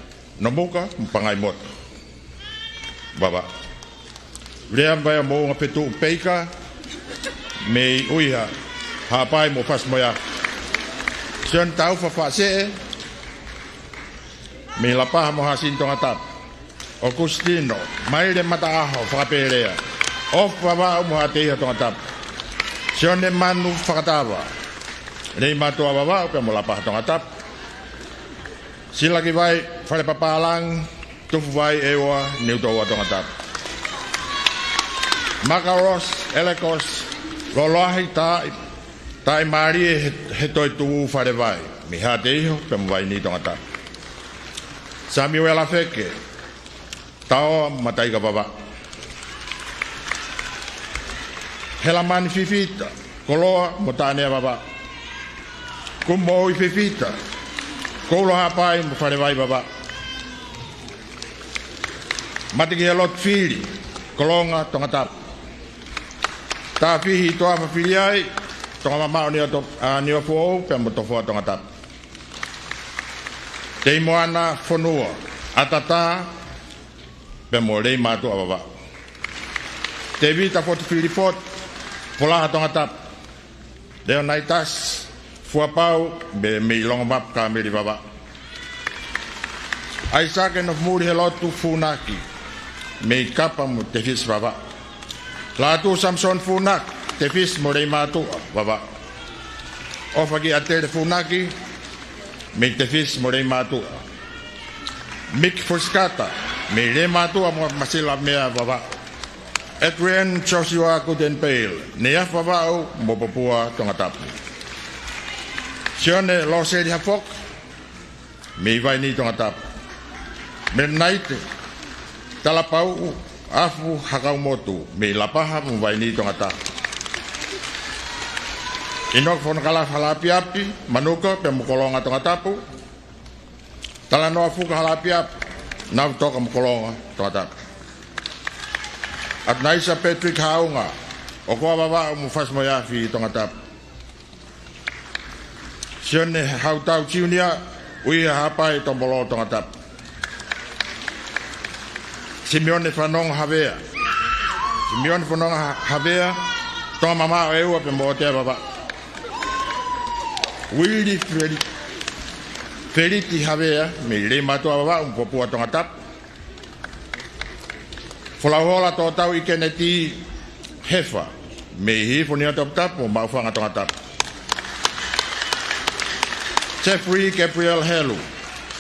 Nomuka mo Pangaimotu Vavaʻu. Viliami Vaiomounga Fetuʻu Peika mei ʻUiha Haʻapai mo Fasi mo e Afi. Sione Taufa Faʻaseʻe mei Lapaha mo Hasini Tongatapu. ʻOkusitino Maile Mataʻaho Fakapelea, ʻOfa Vavaʻu mo Haʻateiho Tongatapu. Sione Manu Fakatava, Leimātuʻa Vavaʻu pea mo Lapaha Tongatapu. Silakivai Falepapālangi Tufuvai ʻEua, Niutōua Tongatapu. Makarosi Elekos Loloahi Taʻi, Taʻimālie he, he Toetuʻu Falevai, mei Haʻateiho pea mo Vainī Tongatapu. Samiuela Feke Taoa Mataika Vavaʻu. Helamani Fifita Koloa mo Tānea Vavaʻu. Kumoʻui Fifita Koula Haʻapai mo Falevai Vavaʻu. Matikihelotu Fili Kolonga Tongatapu. Tafihi Tuʻafa Filiai Tongamamaʻo Niuato-, ʻa, Niuafoʻou pea mo Tofoa Tongatapu. Teimoana Fonua ʻAtatā pea mo Leimātuʻa Vavaʻu. Tēvita Fotu Filipotu Polaha Tongatapu. Leonaitasi Fuapau mei, mei Longomapu Kāmeli Vavaʻu. ʻAisake Nofumuli Helotu Funaki mei Kapa mo Tefisi Vavaʻu. Lātū Samisoni Funaki, Tefisi mo Leimātuʻa Vavaʻu. ʻOfakiʻatele Funaki mei Tefisi mo Leimātuʻa. Miki Fusikata mei Leimātuʻa mo Masilamea Vavaʻu. Adrian Joshua Gutenbeil, Neiafu Vavaʻu mo Popua Tongatapu. Sione Loseli Hafoki mei Vainī Tongatapu. Melenaite Talapauʻu Afu Hakaumotu mei Lapaha mo Vainī Tongatapu. ʻInoke Fonokalafi Halaʻapiʻapi Manuka pea mo Kolonga Tongatapu. Talanoa Fuka Halaʻapiʻapi Navutoka mo Kolonga Tongatapu. ʻAtunaisa Patrick Haʻunga ʻOkoa Vavaʻu mo Fasi mo e Afi Tongatapu. Sione Hautau Junior ʻUiha Haʻapai Tomolo Tongatapu. Simione Fanongo Havea. Simione Fanongo Ha-, Havea Tongamamaʻo ʻEua pea mo ʻOtea Vavaʻu. Uili Feli-, Feliti Havea mei Leimātuʻa Vavaʻu mo Popua Tongatapu. Folauhola Tōtau ʻIkeneti Hefa mei Hihifo Niuatoputapu mo Maʻufanga Tongatapu. Jeffrey Gabriel Helu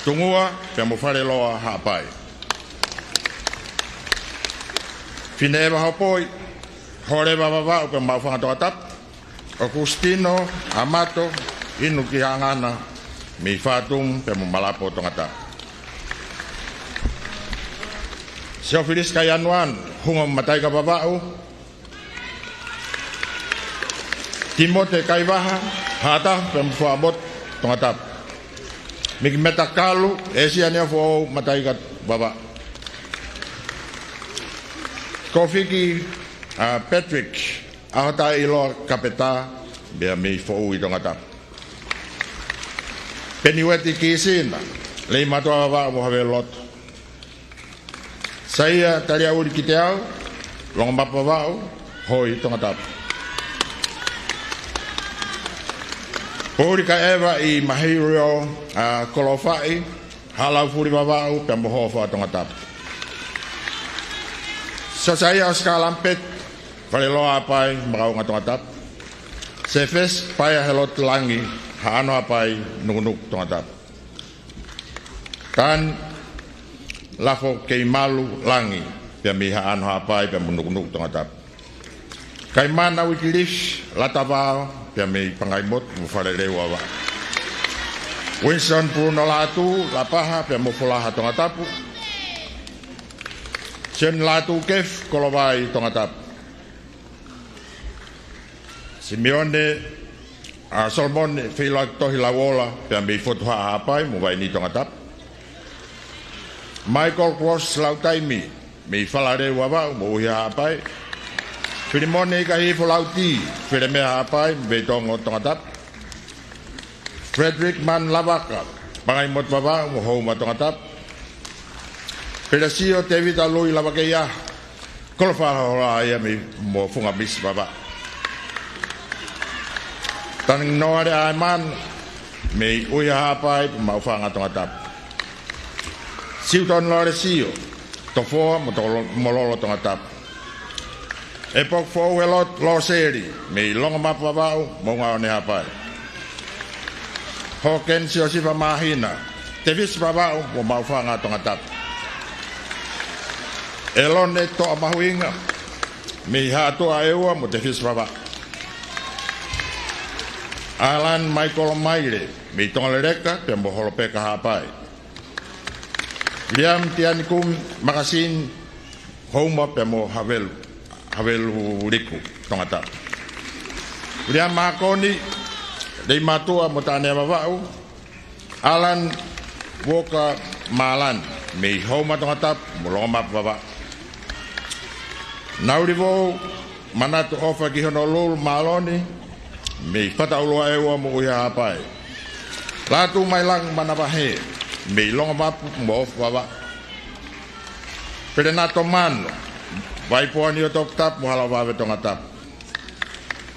Tungua pea mo Faleloa Haʻapai. Fineʻeva Hopoi Holeva Vavaʻu pea mo Maʻufanga Tongatapu. ʻOkusitino Amato Inukihaʻangana mei Fatumu pea mo Malapo Tongatapu. Siofilisi Kaianuanu, Hunga Mataika Vavaʻu. Timote Kaivaha, Haʻataha pea mo Fuaʻamotu, Tongatapu. Miki Meta Kalu, ʻĒsia Niofu ʻo Mataika Vavaʻu. Kofiki, ʻa, Patrick, ʻAhotaʻeiloa Kapeta, pea mei Foʻui, Tongatapu. Peniueti Kisina, Leimātuʻa Vavaʻu mo Havelu Lotu. Saia Taliaʻuli Kiteau, Longomapu Vavaʻu, Hoi, Tongatapu. Pouli Kaeva ʻi Mahirio, ʻa, Kolofaʻi, Haʻalaufuli Vavaʻu pea mo Hofoa, Tongatapu. Sosaia Oscar Lampeti, Faleloa Haʻapai, Makaunga, Tongatapu. Sefesi Paea Helote Langi, Haʻano Haʻapai, Nukunuku, Tongatapu. Tani Lafo Keimalu Langi, pea mei Haʻano Haʻapai pea mo Nukunuku, Tongatapu. Kaimana Uikilifi Latavao, pea mei Pangaimotu mo Faleleu Vavaʻu. Winston Bruno Lātū Lapaha pea mo Folaha, Tongatapu. Sione Lātū Kefu Kolovai, Tongatapu. Simione, ʻa, Solomone Feiloaki Tohi Lauola, pea mei Fotu Haʻa Haʻapai mo Vaini, Tongatapu. Michael Cross Lautaimi, mei Falaleu Vavaʻu mo ʻUhia Haʻapai. Filimone Ikahifo Lauti, Felemea Haʻapai mo Veitongo, Tongatapu. Frederick Man Lavaka, Pangaimotu Vavaʻu mo Houma, Tongatapu. Pelesio Tevita Lui Lavakeiʻaho, Kolofaʻahola ia mei mo Fungamisi Vavaʻu. Taninginoa Leaemanu, mei ʻUhia Haʻapai mo Maʻufanga, Tongatapu. Siutoni Lolesio Tofoa mo Tolo-, Mololo, Tongatapu. ʻEpoki Foʻou Helote Loseli, mei Longomapu Vavaʻu mo Moʻungaʻone Haʻapai. Hokeni Siosifa Māhina, Tefisi Vavaʻu mo Maʻufanga, Tongatapu. ʻElone Toʻa Mahuʻinga, mei Haʻatuʻa ʻEua mo Tefisi Vavaʻu. ʻAlan Maikolo Maile, mei Tongaleleka pea mo Holopeka Haʻapai. Liam Tianikumi Makasini, Houma pea mo Havelu, Havelu Liku, Tongatapu. Liam Makoni, Leimātuʻa mo Taʻanea Vavaʻu. ʻAlan Uoka Mālani, mei Houma, Tongatapu mo Longomapu Vavaʻu. Naulivou Manatu ʻOfa ki Honolulu Māloni, mei Fataʻulua ʻEua mo ʻUhia Haʻapai. Lātūmailangi Manavahē, mei Longomapu mo Ofu Vavaʻu. Pelenato Mano, Vaipuani ʻo Tokitapu mo Halavave, Tongatapu.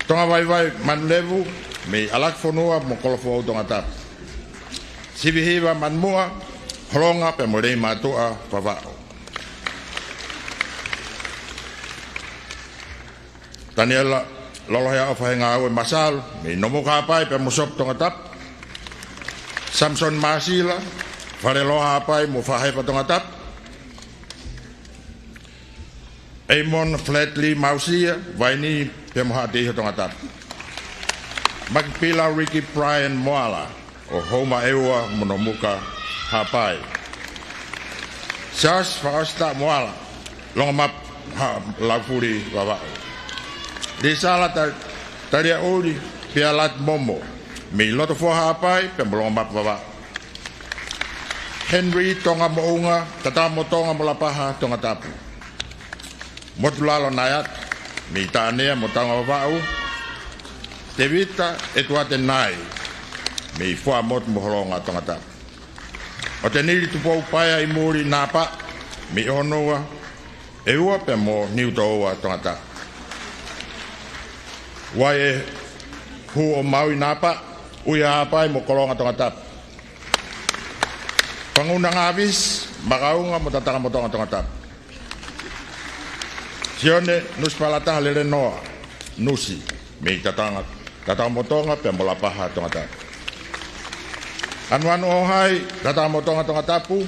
Tongavaivai Manulevu, mei ʻAlakifonua mo Kolofoʻou, Tongatapu. Sivihiva Manuʻa, Holonga pea mo Leimātuʻa Vavaʻu. Taniela Lolohea ʻOfa Hengāue Masalu, mei Nomuka Haʻapai pea mo Sopu, Tongatapu. Samisoni Māsila, Faleloa Haʻapai mo Fahefa, Tongatapu. ʻEimona Flatly Mausia, Vaini pea mo Haʻateiho, Tongatapu. Makipila Ricky Brian Moala, ʻo Houma ʻEua mo Nomuka Haʻapai. Charles Faustina Moala, Longomapu Haʻa-, Laufuli Vavaʻu. Lisala Ta-, Taliaʻuli Pialati Momo, mei Lotofoa Haʻapai pea mo Longomapu Vavaʻu. Henry Tonga Moʻunga, Tatamo Tonga mo Lapaha, Tongatapu. Motulalo Naiata, mei Taʻanea mo Taungavavaʻu. Tevita ʻEtuate Nai, mei Fuaʻamotu mo Holonga, Tongatapu. ʻOtenili Tupou Paea ʻi Muli Napa, mei ʻOhonua ʻEua pea mo Niutōua, Tongatapu. Uaehu ʻo Maui Napa, ʻUhia Haʻapai mo Kolonga, Tongatapu. Panguna Ngāvisi, Makaunga mo Tatakamotonga, Tongatapu. Sione Nusipalataha Lelenoa Nusi, mei Tatanga-, Tatakamotonga pea mo Lapaha, Tongatapu. ʻAnuanu ʻOhai, Tatakamotonga, Tongatapu.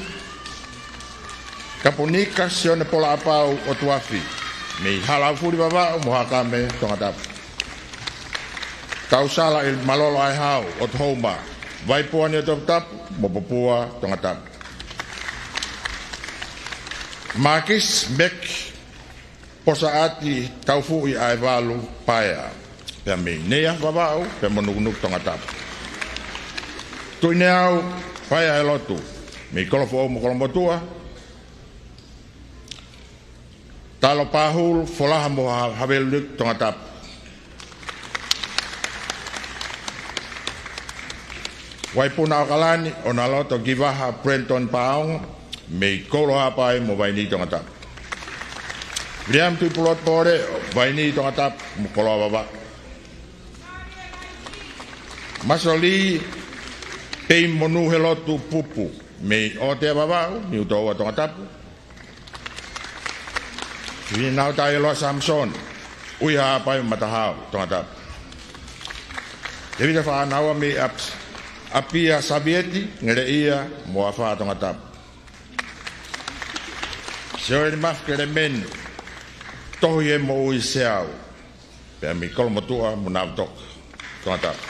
Kapunika Sione Polaʻapau ʻo Tuafi, mei Haʻalaufuli Vavaʻu mo Hakame, Tongatapu. Tausala ʻIlimalolo ʻAehau ʻo Houma, Vaipuani ʻo Toputapu mo Popua, Tongatapu. Mākisi Meki Posaʻati Taufuʻi ʻa e Valu Paea, pea mei Neiafu Vavaʻu pea mo Nukunuku Tongatapu. Tuʻineau Paea ʻi Lotu, mei Kolofoʻou mo Kolomotuʻa. Talopahulu Folaha mo Ha-, Haveluliku Tongatapu. Vaipuna ʻOkalani ʻOnaloto Kivaha Brenton Paongo, mei Kolo Haʻapai mo Vainī Tongatapu. Viliami Tuʻipulotu Pōleʻo, Vainī Tongatapu mo Koloa Vavaʻu. Masolī Peimonū Helotu Pupu, mei ʻOtea Vavaʻu, Niutōua Tongatapu. Fīnau Tailoa Samisoni, ʻUi Haʻapai mo Matahao Tongatapu. Tēvita Fānaua mei ʻAp-, ʻApia Savieti, Ngeleʻia mo Afā Tongatapu. Sioeli Mafi Kelemeni Tohie mo ʻUi Seau, pea mei Kolomotuʻa mo Navutoka Tongatapu.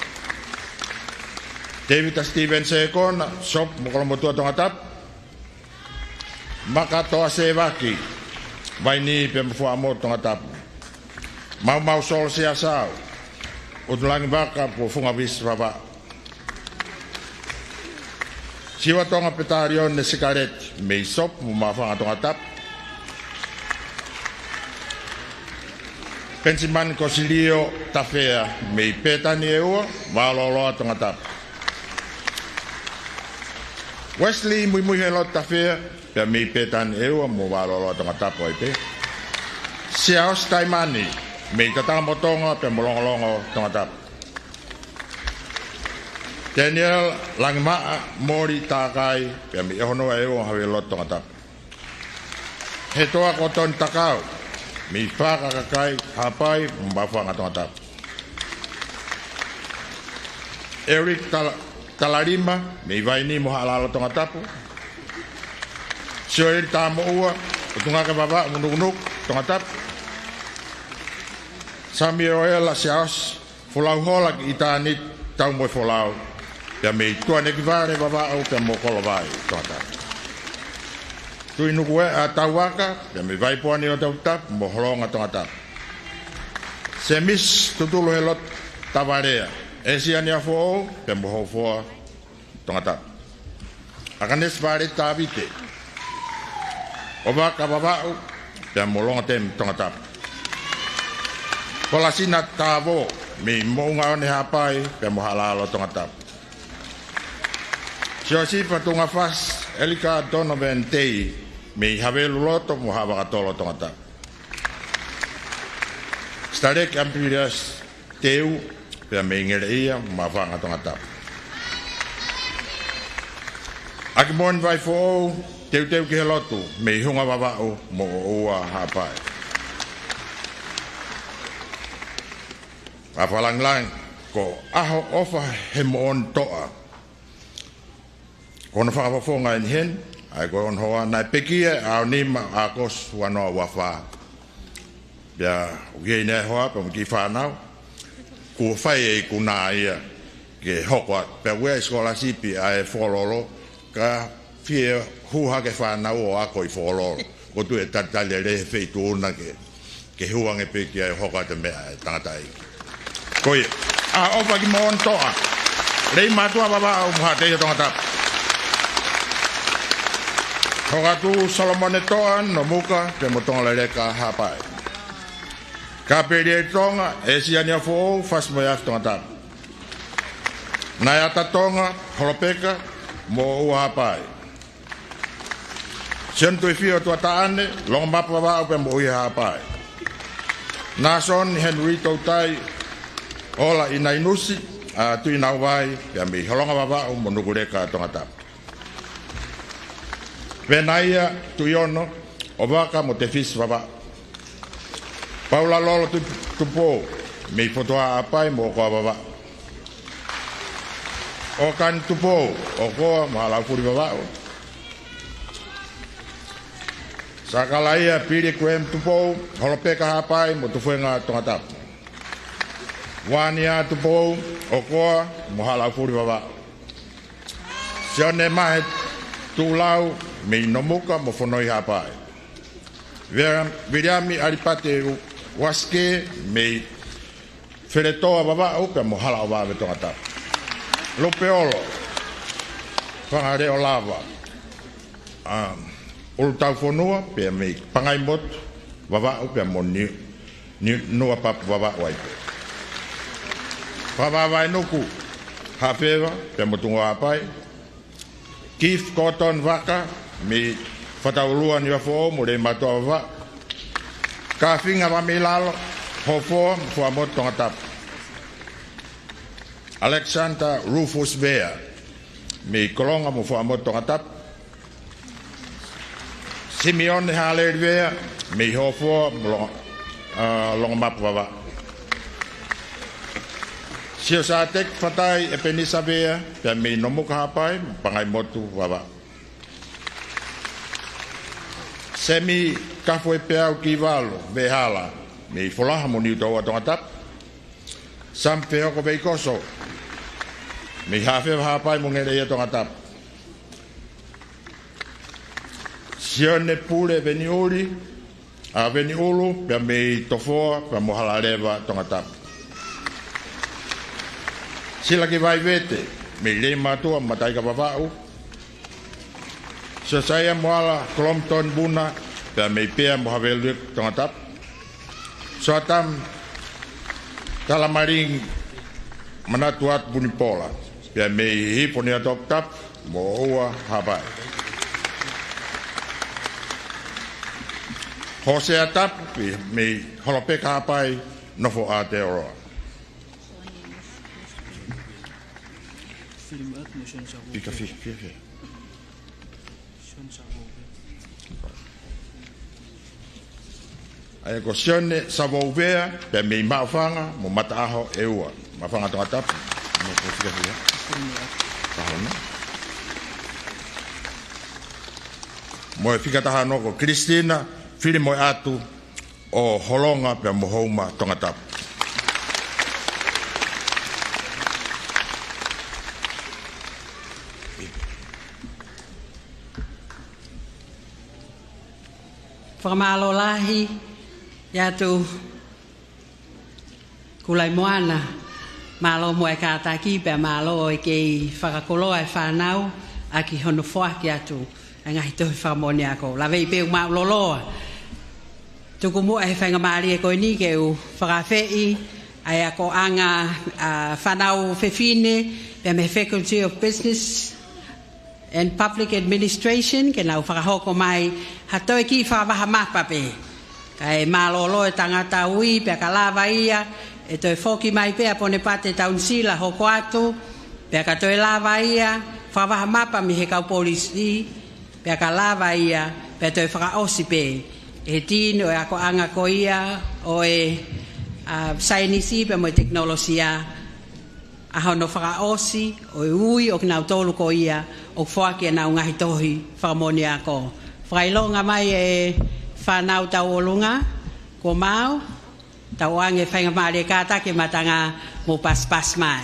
Tēvita Steven Sekona, Sopu mo Kolomotuʻa Tongatapu. Makatoa Sevaki, Vainī pea mo Fuaʻamotu Tongatapu. Maumau Solo Siasau, ʻUtulangivaka mo Fungavisi Vavaʻu. Siva Tonga Petalione Sikaleti, mei Sopu mo Maʻufanga Tongatapu. Penisimani Kosilio Tafea, mei Pētani ʻEua, Vaololoa Tongatapu. Wesley Muimui Helotu Tafea, pea mei Pētani ʻEua mo Vaololoa Tongatapu ai pē. Siaosi Taimani, mei Tatakamotonga pea mo Longolongo Tongatapu. Daniel Langimaʻa Moli Takai, pea mei ʻOhonoa ʻEua mo Haveluloto Tongatapu. Hetoa Kotoni Takau, mei Fakaʻakakai, Haʻapai mo Maʻufanga Tongatapu. Eric Tala-, Talalima, mei Vainī mo Haʻalalo Tongatapu. Sioeli Tamoʻua, ʻUtungake Vavaʻu mo Nukunuku Tongatapu. Samioela Siaosi Folauhola ki ʻItāniti, Taumoefolau, pea mei Tuʻanekivale Vavaʻu pea mo Kolovai Tongatapu. Tuʻinukueʻa Tauaka, pea mei Vaipuani ʻo Tongatapu mo Holonga Tongatapu. Semisi Tutulu Helotu Tavalea, ʻĒsia Niuafoʻou pea mo Houfoa Tongatapu. ʻAkanesi Vale Tavite, ʻOvaka Vavaʻu pea mo Longotemi Tongatapu. Polasina Tavo, mei Moʻungaʻone Haʻapai pea mo Haʻalalo Tongatapu. Siosifa Tungafasi ʻElika Donovan Tei, mei Haveluloto mo Haʻavakatolo Tongatapu. Sitaleki Amipiliasi Teu, pea mei Ngeleʻia mo Maʻufanga Tongatapu. ʻAkimoni Vaifoʻou, Teuteu ki he Lotu, mei Hunga Vavaʻu mo ʻOʻua Haʻapai. Fakalāngilangi, ko ʻAhoʻofa Hemoʻoni Toʻa, ko hono fakafofonga ʻeni heni, ʻa ia ko hono hoa, naʻe pekia ʻi he ʻaho nima ʻo ʻAokosi ua noa ua fā. Pea ʻoku ʻi ai ʻene hoa pea mo e kiʻi fānau, kuo fai e ikuna ia ke hoko atu. Pea ʻoku ʻi ai e sikolasipi ʻa e Fokololo, ka fie hū hake fānau ʻo ako ʻi Fokololo. ʻOku ou tui ʻe talitali lelei he feituʻu na ke ke hū ange pē ki ai ʻo hoko atu e meʻa ʻa e tangataʻeiki. Ko ia, ʻAhoʻofa Kimoʻoni Toʻa, Leimātuʻa Vavaʻu mo Haʻateiho Tongatapu. Hokatū Solomone Toʻa, Nomuka pea mo Tongaleleka Haʻapai. Kapelieli Tonga, ʻĒsia Niuafoʻou, Fasi mo e Afi Tongatapu. Naeata Tonga, Holopeka mo ʻOʻua Haʻapai. Sione Tuifio Tuataʻane, Longomapu Vavaʻu pea mo ʻUi Haʻapai. Nāsoni Henry Toutai, Ola ʻInainusi, ʻa Tuinauvai pea mei Holonga Vavaʻu mo Nukuleka Tongatapu. Venaia Tuʻiono, ʻOvaka mo Tefisi Vavaʻu. Paula Lolo Tu-, Tupou, mei Fotuā Haʻapai mo ʻOkoa Vavaʻu. ʻOkani Tupou, ʻOkoa mo Haʻalaufuli Vavaʻu. Sakalaia Pili Kuem Tupou, Holopeka Haʻapai mo Tufuenga Tongatapu. Vania Tupou, ʻOkoa mo Haʻalaufuli Vavaʻu. Sione Mahe Tuʻulau, mei Nomuka mo Fonoi Haʻapai. Vea-, Viliami ʻAlipate Uasikē mei Feletoa, Vavaʻu pea mo Halaʻovave, Tongatapu. Lupeolo Fangaleʻolava, um, ʻUlutaufonua pea mei Pangaimotu, Vavaʻu pea mo Niu-, Niu-, Nuapapu, Vavaʻu ai pē. Fakavavevave Nuku Haʻafeva pea mo Tungua Haʻapai. Keith Gordon Vaka mei Fataulua, Niuafoʻou mo Leimātuʻa, Vavaʻu. Kafinga Vameilalo Hofoa mo Fuaʻamotu, Tongatapu. Alexander Rufus Vea mei Kolonga mo Fuaʻamotu, Tongatapu. Simione Haleli Vea mei Hofoa mo Longo-, ʻa, Longomapu, Vavaʻu. Siosateki Fatai ʻEpenisa Vea pea mei Nomuka Haʻapai, Pangaimotu, Vavaʻu. Semi Kafuepeau Kivalu Vehala mei Folaha mo Niutōua, Tongatapu. Sam Fehoko Veikoso mei Haʻafeva, Haʻapai mo Ngeleʻia, Tongatapu. Sione Pule Veniʻuli, ʻa, Veniʻulu pea mei Tofoa pea mo Halaleva, Tongatapu. Silaki Vaivete mei Leimātuʻa, Mataika, Vavaʻu. Siosaia Moala Kolomotoni Vuna pea mei Pea mo Haveluleku, Tongatapu. Soatam Talamaling Manatuatu Vunipola pea mei Hihifo, Niuatoputapu mo ʻOua, Haʻapai. Hosea Tapu pea mei Holopeka, Haʻapai, nofo Aotearoa. Fika fi-, fi-, fi-. ʻA ia ko Sione Savouvea pea mei Maʻufanga mo Mataʻaho ʻEua, Maʻufanga, Tongatapu. Mo ko fika fia. Taha ono. Mo e fika taha ono ko Christina Filimoeatu ʻo Holonga pea mo Houma, Tongatapu. Fakamālō lahi ʻi Atu Kulaimoana. Mālō muʻa e kātaki pea mālō e kei fakakoloa e fānau ʻaki hono foaki atu e ngaahi tohi fakamoʻoni ako. Laveʻi pē ʻoku māʻulōlō. Tuku muʻa he faingamālie ko eni ke u fakaafeʻi ʻa e akoʻanga, ʻa, fānau fefine pea mei he Faculty of Business and Public Administration ke nau fakahoko mai ha toe kiʻi fakavaha mapa pē. Kae mālōlō e tangata ui pea ka lava ia ʻe toe foki mai pē ʻa Ponepate Taunisila hoko atu, pea ka toe lava ia fakavaha mapa mei he kau polisi, pea ka lava ia pea toe fakaʻosi pē ʻe he Tini ʻo e akoʻanga ko ia ʻo e, ʻa, Saienisi pea mo e Tekinolosia, ʻa hono fakaʻosi ʻo e ui ʻo kinautolu ko ia ʻoku foaki ʻenau ngaahi tohi fakamoʻoni ako. Fakaʻilonga mai e fānau tauʻolunga, kuo maau, tau ʻoange faingamālie kātaki e matanga mo paspas mai.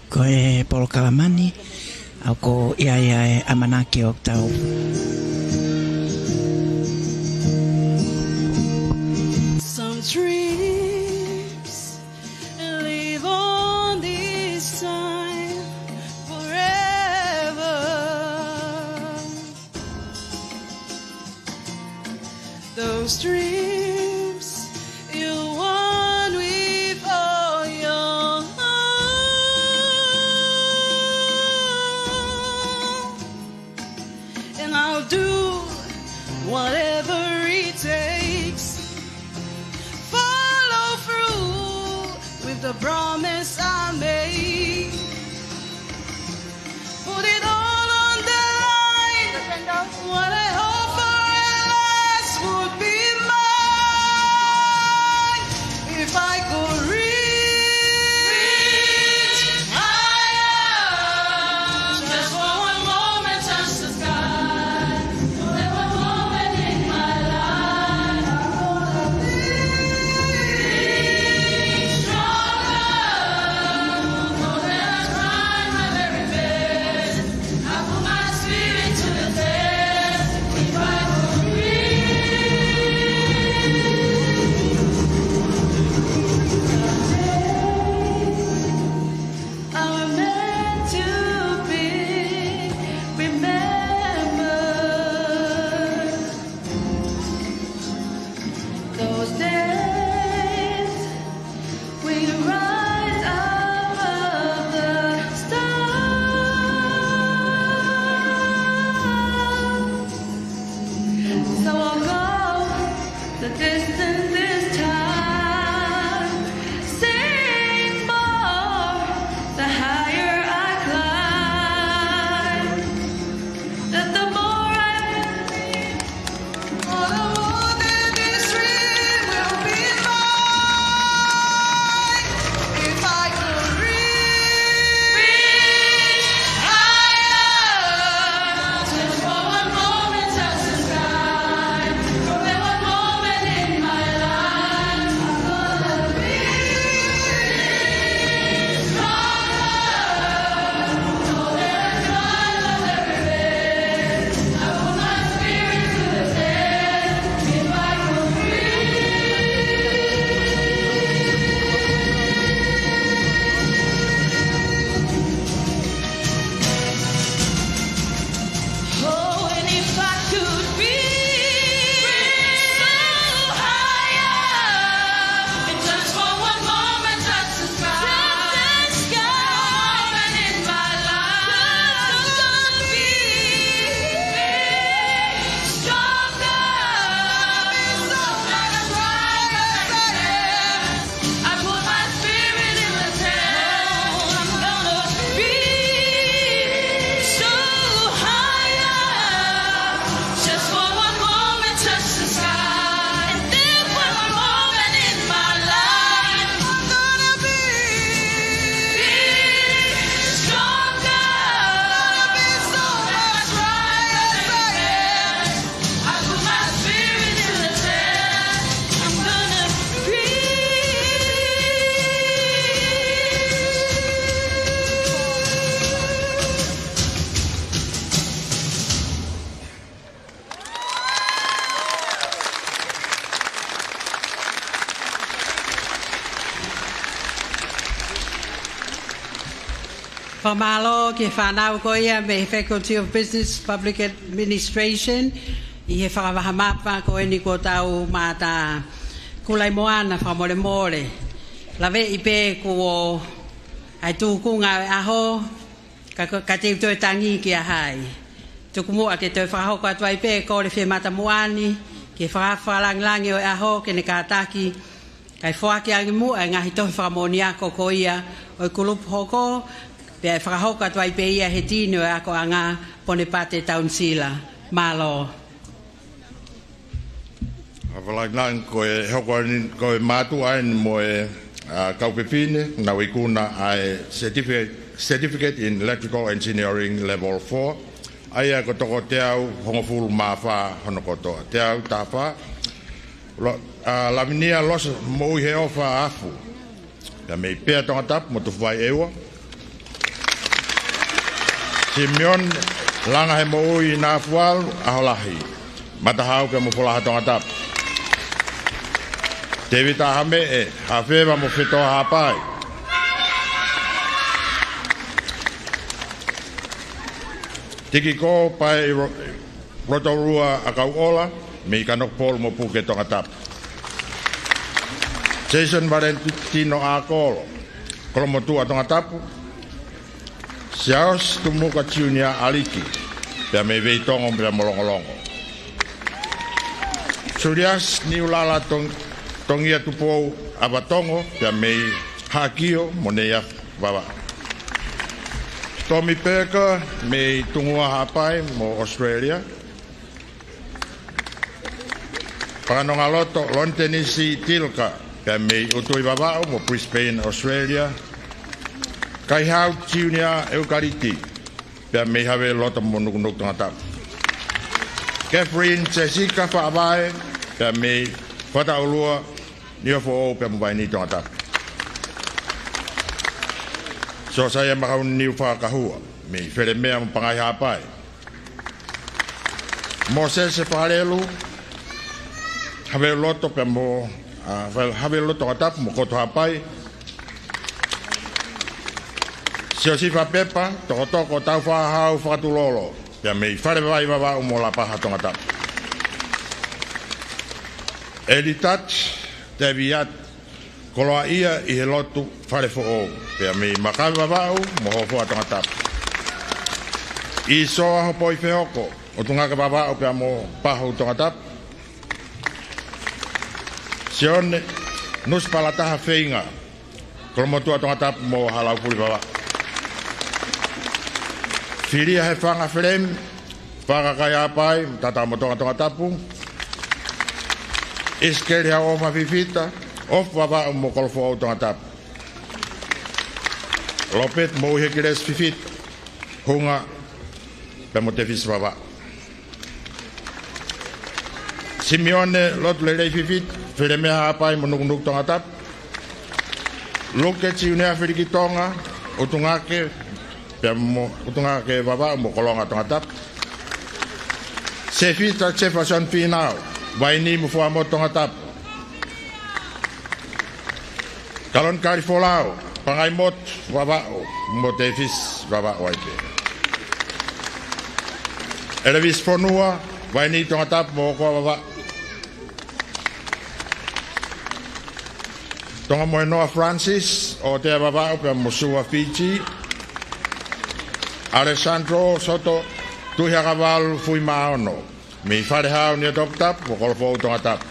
Ko e polokalama ni, ʻoku ʻi ai ʻa e ʻamanaki ʻoku tau. Some dreams live on this side forever. Those dreams you want with all your heart. And I'll do whatever it takes. Follow through with the promise I made. Put it all on the line. What I hope for and less would be mine if I could reach higher. Just for one moment, touch the sky. Let one moment Mālō ki he fānau ko ia mei he Faculty of Business Public Administration ʻi he fakavahamapa ko eni kuo tau mātā. Kulaimoana, fakamolemole. Laveʻi pē kuo ʻai tūkunga e ʻaho, ka, ka te u toe tangi kia hai. Tuku muʻa ke toe fakahoko atu ai pē, kole fie mata muʻa ni, ke fakafakalangilangi ʻo e ʻaho, ke ne kātaki, kae foaki ange muʻa e ngaahi tohi fakamoʻoni ako ko ia ʻo e kulupu hoko, pea ʻe fakahoko atu ai pē ia he tini ʻo e akoʻanga Ponepate Taunisila. Mālō. Fakalangilangi ko e hoko ni ko e mātuʻa eni mo e, ʻa, kau fefine, nau ikuna ʻa e certificate, Certificate in Electrical Engineering Level four, ʻa ia ko e toko teau hongofulu mā fā hono kotoa. Teau taha fā. Lo-, ʻa, Lavinia Losa Moʻuiheʻofa Afu, pea mei Pea Tongatapu mo Tufuai ʻEua. Simione Langahemoʻui Nafualu ʻAholahi, Matahau pea mo Folaha Tongatapu. Tēvita Hameʻe Hafeva mo Fetoa Haʻapai. Tikiko Pae ʻi Ro-, Rotorua ʻAkauʻola, mei Kanokupolu mo Puke Tongatapu. Jason Valentino ʻAkolo, Kolomotuʻa Tongatapu. Siaosi Tumuka Junior ʻAliki, pea mei Veitongo pea mo Longolongo. Suliasi Niulala Tong-, Tongia Tupou ʻAvatongo, pea mei Haʻakio mo Neiafu Vavaʻu. Tomi Peka mei Tungua Haʻapai mo Australia. Fakanongaloto Lontenisi Tilka, pea mei ʻUtui Vavaʻu mo Brisbane, Australia. Kaihau Junior ʻEukaliti, pea mei Haveiloto mo Nukunuku Tongatapu. Catherine Jessica Faʻavae, pea mei Fataʻulua, Niuafoʻou pea mo Vainī Tongatapu. Siosaia Makauniu Fakahua, mei Felemea mo Pangai Haʻapai. Mōsese Fakalelu, Haveiloto pea mo, ʻa, Fale-, Haveiloto Tongatapu mo Koto Haʻapai. Siosifa Pepa Tokotoko Taufaʻāhau Fakatulolo, pea mei Falevai Vavaʻu mo Lapaha Tongatapu. Elitat Teviat Koloaʻia ʻi he lotu Falefoʻou, pea mei Makavi Vavaʻu mo Hofoa Tongatapu. ʻIsoa Hopoi Fehoko, ʻUtungake Vavaʻu pea mo Pahu Tongatapu. Sione Nusi Palataha Feinga, Kolomotuʻa Tongatapu mo Halaupuli Vavaʻu. Filia Hefanga Felemi, Fakakai Haʻapai, Tatau mo Tonga Tongatapu. ʻIsikeli Hauʻofa Fifita, ʻOfa Vavaʻu mo Kolofoʻou Tongatapu. Lopeti Moʻuihekilesi Fifita, Hunga pea mo Tefisi Vavaʻu. Simione Lotulelei Fifita, Felemea Haʻapai mo Nukunuku Tongatapu. Luke Junior Filikitonga, ʻUtungake pea mo, ʻUtungake Vavaʻu mo Kolonga Tongatapu. Sefita Jefferson Finau, Vainī mo Fuaʻamotu Tongatapu. Kaloni Kalifolau, Pangaimotu Vavaʻu mo Tefisi Vavaʻu ai pē. ʻElevisi Fonua, Vainī Tongatapu mo Hokoa Vavaʻu. Tongamoenoa Francis, ʻOtea Vavaʻu pea mo Suva Fiti. Alessandro Soto Tuʻihakavalu Fuimaono, mei Falehau Niuatoputapu mo Kolofoʻou Tongatapu.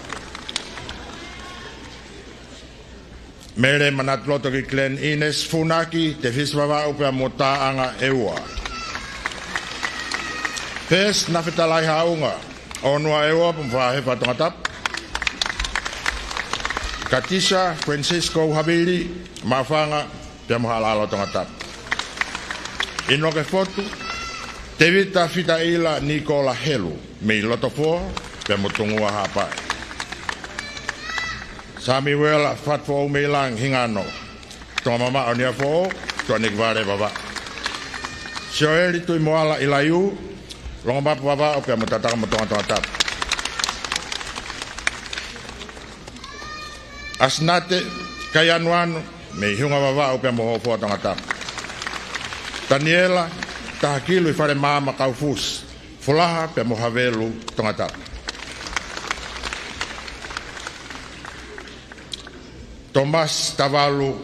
Mele Manatuloto ki Glen Innes Funaki, Tefisi Vavaʻu pea mo Taʻanga ʻEua. Pes Nafetalai Haʻunga, ʻOnua ʻEua pea mo Fahefa Tongatapu. Katisa Francisco Havili, Maʻufanga pea mo Halaʻalo Tongatapu. ʻInoke Fotu, Tevita Fitaila Nikola Helu, mei Lotofoa pea mo Tungua Haʻapai. Samiuela Fatufoʻou Meilangi Hingano, Tongamamaʻo Niuafoʻou, Tuʻanekivale Vavaʻu. Sioeli Tuʻimoala ʻIlaiū, Longomapu Vavaʻu pea mo Tataka mo Tonga Tongatapu. ʻAsinate Kaianuanu, mei Hunga Vavaʻu pea mo Hofoa Tongatapu. Taniela Tahakilu ʻi Falemaama Kaufusi, Folaha pea mo Havelu, Tongatapu. Tomasi Tavalu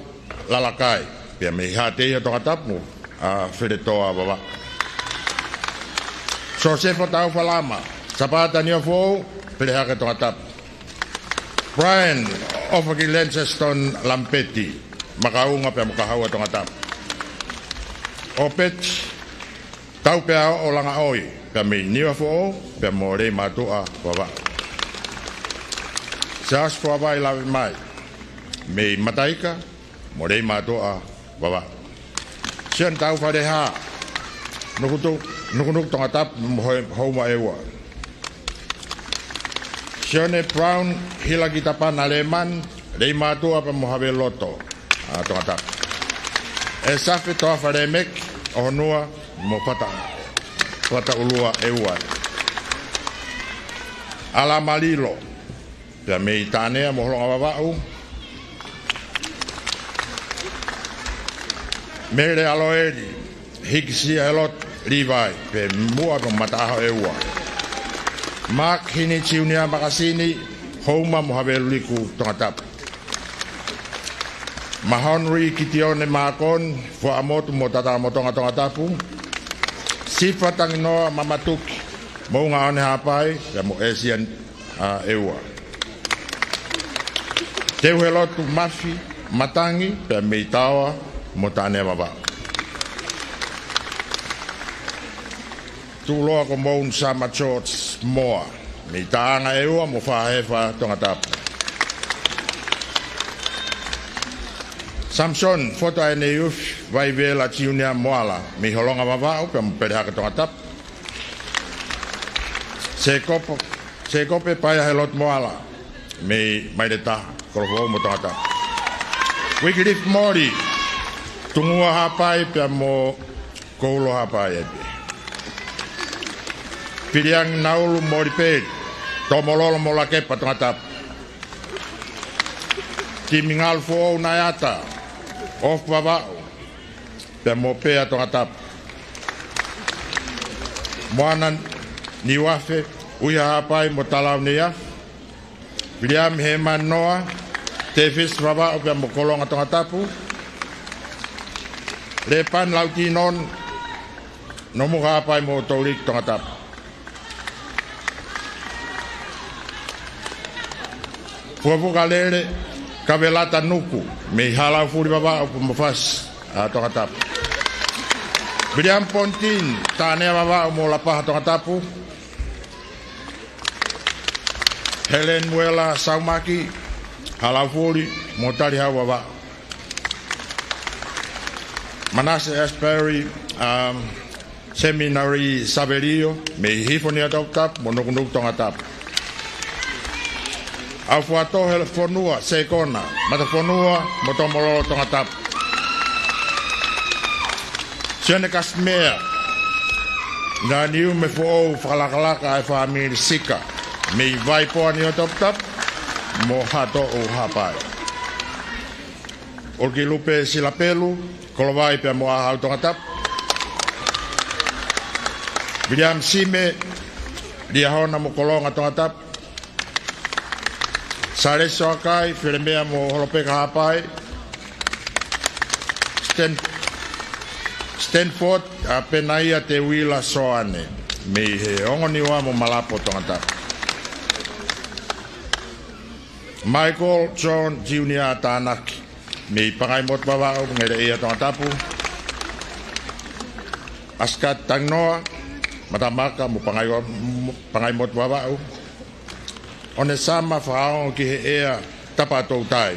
Lalakai, pea mei Haʻateiha, Tongatapu, ʻa Feletoa, Vavaʻu. Sosefo Taufalama, Sapata Niuafoʻou, Pelehake, Tongatapu. Brian ʻOfaki Lanceston Lamipeti, Makaunga pea mo Kahaua, Tongatapu. ʻOpeti Taupeaoʻo Langaʻoi, pea mei Niuafoʻou pea mo Leimātuʻa, Vavaʻu. Siaosi Foavai Lavemai, mei Mataika mo Leimātuʻa, Vavaʻu. Sione Taufaleha, Nukutu-, Nukunuku, Tongatapu mo Ho-, Houma ʻEua. Sione Brown Hilakitapana Lemani, Leimātuʻa pea mo Haveluloto, ʻa Tongatapu. ʻEsafe Toafa Lemeki, ʻOhonua mo Fata-, Fataʻulua ʻEua. ʻAla Malilo, pea mei Tanea mo Holonga, Vavaʻu. Mele ʻAloeli Hikisia Helotu Livai, pea mei Muʻa pea mo Mataʻaho ʻEua. Mark Hini Junior Makasini, Houma mo Haveluliku, Tongatapu. Mahonri Kitione Makoni, Fuaʻamotu mo Tatakamotonga, Tongatapu. Sifa Tanginoa Mamatuki, Moʻunga ʻAone Haʻapai pea mo ʻĒsia, ʻa, ʻEua. Teuhelotu Mafi Matangi, pea mei Taoa mo Tanea, Vavaʻu. Tuʻuloa ko Mounusama George Moa, mei Taʻanga ʻEua mo Fahefa, Tongatapu. Samson Fotu ʻAeneiufi Vaivela Junior Moala, mei Holonga, Vavaʻu pea mo Pelehake, Tongatapu. Sēkope, Sēkope Paea Helotu Moala, mei Maile Taha, Kolofoʻou mo Tongatapu. Uikilifi Moli, Tungua Haʻapai pea mo Koulo Haʻapai ē. Piliangi Naulu Molipeli, Tomololo mo Lakepa, Tongatapu. Timi Ngalufoʻou Naeata, ʻOfa, Vavaʻu pea mo Pea, Tongatapu. Moana Niuafe, ʻUiha Haʻapai mo Talau Neiafe. Viliami Hemani Noa, Tefisi, Vavaʻu pea mo Kolonga, Tongatapu. Lepani Lautinoni, Nomuka Haʻapai mo Touliku, Tongatapu. Fuafuka Lele Kavelata Nuku, mei Halaufuli, Vavaʻu pea mo Fasi, ʻa Tongatapu. Viliami Ponitini, Tanea, Vavaʻu mo Lapaha, Tongatapu. Helen Muela Saumaki, Halaufuli mo Talihau, Vavaʻu. Manase Asbury, um, Seminari Savelio, mei Hihifo, Niuatoputapu mo Nukunuku, Tongatapu. ʻAufuatohe Fonua Sekona, Matafonua mo Tomololo, Tongatapu. Sione Kasimea Naniumefoʻou, fakalakalaka ʻa e fāmili Sika, mei Vaipoa, Niuatoputapu mo Haʻatoʻu, Haʻapai. ʻUlukilupe Silapelu Kolovai pea mo ʻAhau, Tongatapu. Viliami Sime Liahona mo Kolonga, Tongatapu. Salesi Soakai Felemea mo Holopeka, Haʻapai. Stan-, Stanford ʻa Penaia Teuila Soane, mei he Ongo Niua mo Malapo, Tongatapu. Michael John Junior Tānaki, mei Pangaimotu, Vavaʻu, Ngeleʻia, Tongatapu. ʻAsikati Tanginoa Matamaka mo Pangai-, mo Pangaimotu, Vavaʻu. ʻOnesama Fakaongo ki he ʻEa Tapatoutai,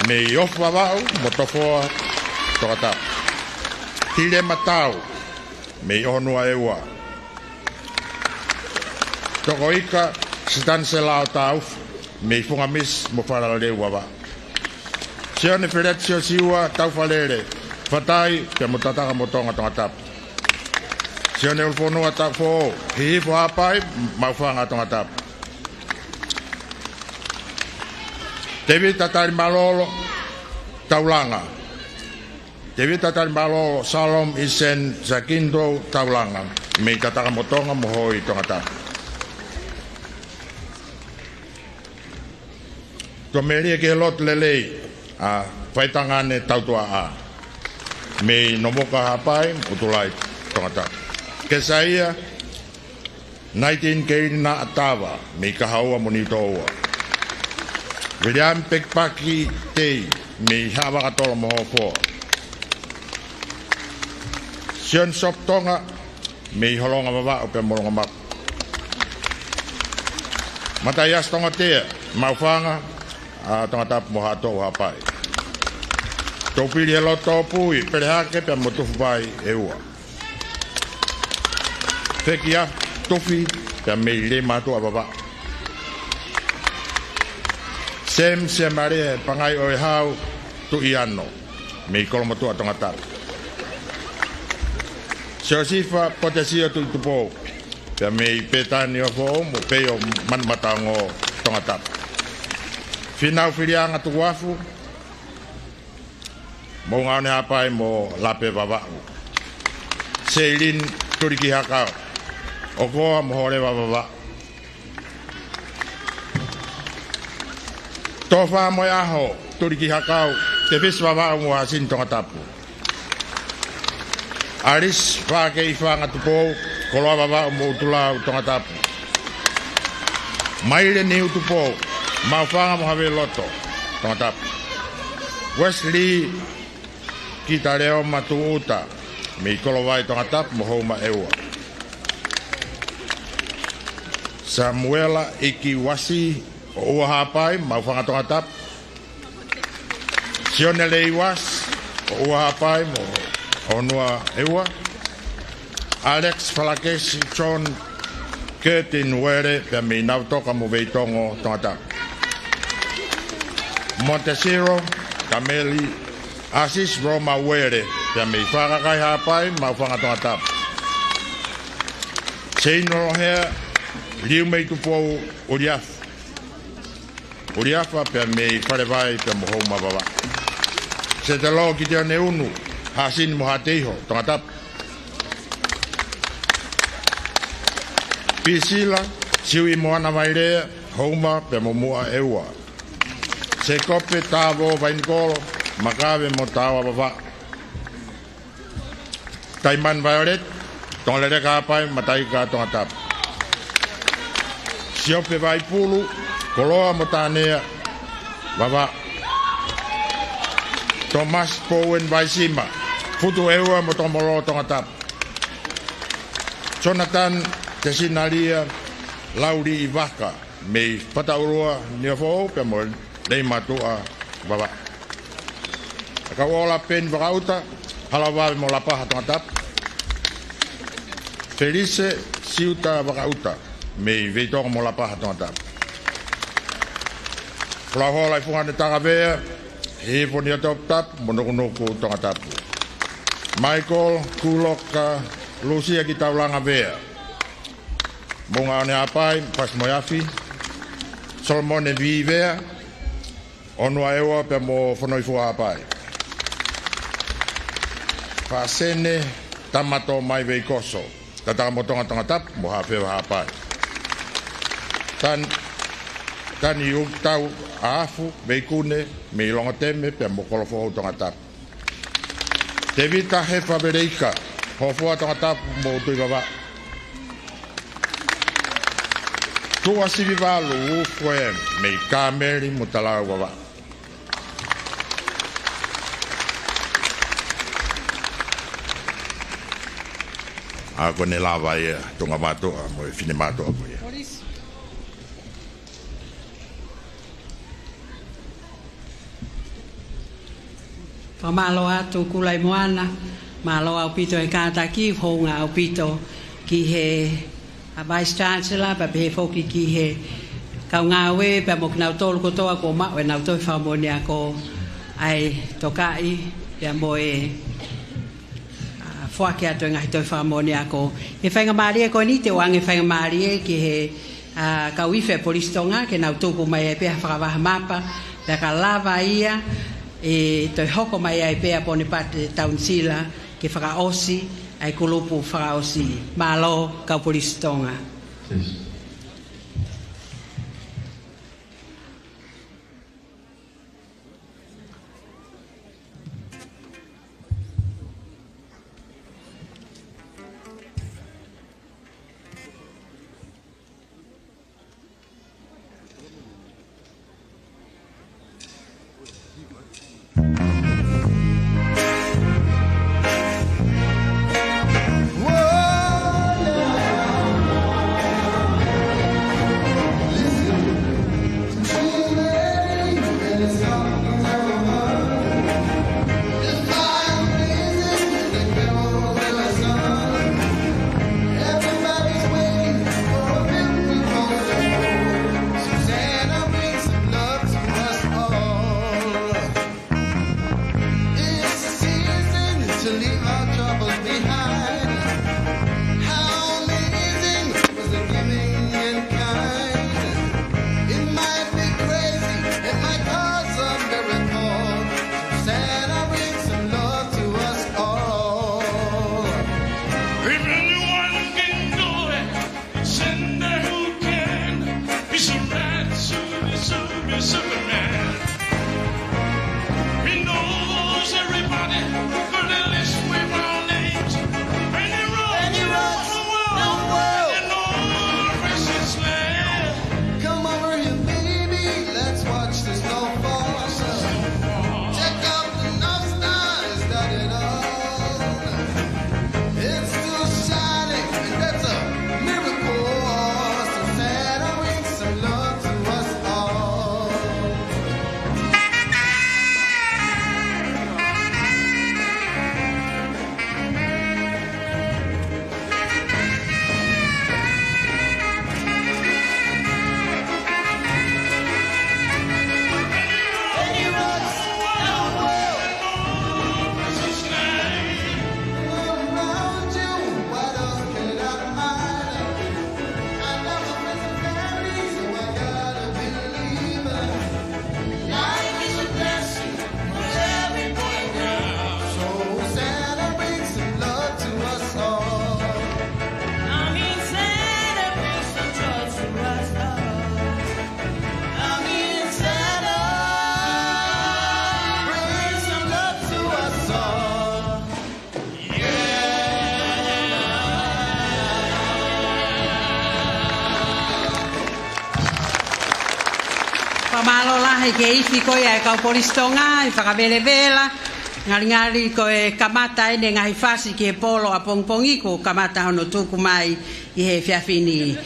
mei ʻOfa, Vavaʻu mo Tofoa, Tongatapu. Hile Matau, mei ʻOhonua ʻEua. Tokoika Sitanisela ʻOtāufa, mei Fungamisi mo Falaleu, Vavaʻu. Sione Feleti Siosiua Taufalele Fatai pea mo Tatakamotonga, Tongatapu. Sione ʻUlufonua Taufo Hihifo, Haʻapai, Maʻufanga, Tongatapu. Tēvita Talimalolo Taulanga, Tēvita Talimālō Salom Isen Sakinto Taulanga, mei Tatakamotonga mo Hoi Tongatapu. Tuʻamelie ki he lotu lelei ʻa Faitangane Tautuaʻa, mei Nomuka Haʻapai, ʻUtulai Tongatapu. Kesaia Naitin Keilina Atava, mei Kahaʻua mo Niutōua. Viliami Pekipaki Tei, mei Haʻavakatolo mo Hofoa. Sione Sopu Tonga, mei Holonga Vavaʻu pea mo Longomaku. Mataiasi Tongatea, Maʻufanga, ʻa Tongatapu mo Haʻatoʻu Haʻapai. Toupili he lotu Tōpui, Pelehake pea mo Tufupai ʻEua. Fekiafi Tufi pea mei Leimātuʻa Vavaʻu. Sem Siamale Pangai ʻOihau Tuʻiano, mei Kolomotuʻa Tongatapu. Siosifa Potesio Tuʻitupou, pea mei Pētani ʻOfoʻou mo Peio Manumataongo Tongatapu. Fīnau Filianga Tukuafu, Moʻungaʻone Haʻapai mo Lape Vavaʻu. Seilin Tulikihakau, ʻOkoa mo Holeva Vavaʻu. Tofa Moeʻaho Tulikihakau, Tefisi Vavaʻu mo Hasini Tongatapu. Alice Fakeifanga Tupou, Koloa Vavaʻu mo ʻUtulau Tongatapu. Maile Niutupou, Maʻufanga mo Haveloto Tongatapu. Wesley Kitaleoma Tuʻuta, mei Kolovai Tongatapu mo Houma ʻEua. Samuela Ikiuasi, ʻOua Haʻapai, Maʻufanga Tongatapu. Sione Leiuasi, ʻOua Haʻapai mo Honua ʻEua. Alex Falakesi, John Curtin Uele, pea mei Nautoka mo Veitongo Tongatapu. Montesiro Kameli Asis Roma Uele, pea mei Fakakai Haʻapai, Maʻufanga Tongatapu. Seino Lohea Liumeitupou Uliafu. Uliafa pea mei Falevai pea mo Houma Vavaʻu. Setelo Kitione Unu, Hasini mo Hateiho Tongatapu. Pisila Siui Moana Vailea, Houma pea mo Muʻa ʻEua. Sekope Tavo Vainikolo, Makave mo Taoa Vavaʻu. Taimani Violet Tongaleleka Haʻapai, Mataika Tongatapu. Siope Vaipulu, Koloa mo Tanea Vavaʻu. Thomas Bowen Vaisima, Futu ʻEua mo Tomolo Tongatapu. Jonathan Tesinalia Lauli Ivaka, mei Fataʻulua Niuafoʻou pea mo Leimātuʻa Vavaʻu. ʻAkauʻola Peni Vakaʻuta, Halavave mo Lapaha Tongatapu. Felise Siuta Vakaʻuta, mei Veitongo mo Lapaha Tongatapu. Fulauhola Ifungane Takavea, Hihifo Niuatoputapu mo Nukunuku Tongatapu. Michael Kuloka Lusia Kitaulanga Vea, Moʻungaʻone Haʻapai, Pasimoeafi. Solomone Vivea, Honua ʻEua pea mo Fonoifua Haʻapai. Faʻasene Tamato Mai Veikoso, Tatakamotonga Tongatapu mo Haʻafeva Haʻapai. Tan-, Tani Ukitau Afu Veikune, mei Longoteme pea mo Kolofoʻou Tongatapu. Tevita Hefa Veleika, Hofoa Tongatapu mo ʻUtui Vavaʻu. Tuʻa Sivivalu Ufue, mei Kāmeli mo Talau Vavaʻu. ʻA ko ʻene lava ia, tuʻunga mātuʻa mo e finemātuʻa ko ia. Fakamālō atu Kulaimoana, mālō ʻaupito e kātaki, hounga ʻaupito ki he, ʻa, Vice Chancellor, pea pehē foki ki he kau ngāue, pea mo kinautolu kotoa kuo maʻu ʻenau toe fakamoʻoni ako ʻa e tokaʻi, pea mo e, ʻa, foaki atu e ngaahi toe fakamoʻoni ako. He faingamālie ko eni te u ʻoange faingamālie ki he, ʻa, kau ifi ʻa e Polisi Tonga, ke nau tuku mai ai pē ha fakavaha mapa, pea ka lava ia, ʻE toe hoko mai ai pē ʻa Ponepate Taunisila ke fakaʻosi ʻa e kulupu fakaʻosi. Mālō, kau polisi Tonga. It's the season to leave our troubles behind. How amazing was the giving in kind. It might be crazy, it might cause a miracle. Santa, bring some love to us all. If anyone can do it, Send who can. He's a rat, super, super, Superman. He knows everybody, got a list with our names. And he runs, and he runs the world, the world, and all faces land. Come over here, baby, let's watch the snow fall. Check out the North Star, is that it all? It's still shining, and that's a miracle. So Santa, bring some love to us all. Fakamālō lahi ki he ifi ko ia ʻa e kau polisi Tonga, ʻi he fakavelevela, ngalingali ko e kamata eni e ngaahi fasi ki he polo ʻapongipongi kuo kamata hono tuku mai ʻi he efiafi ni.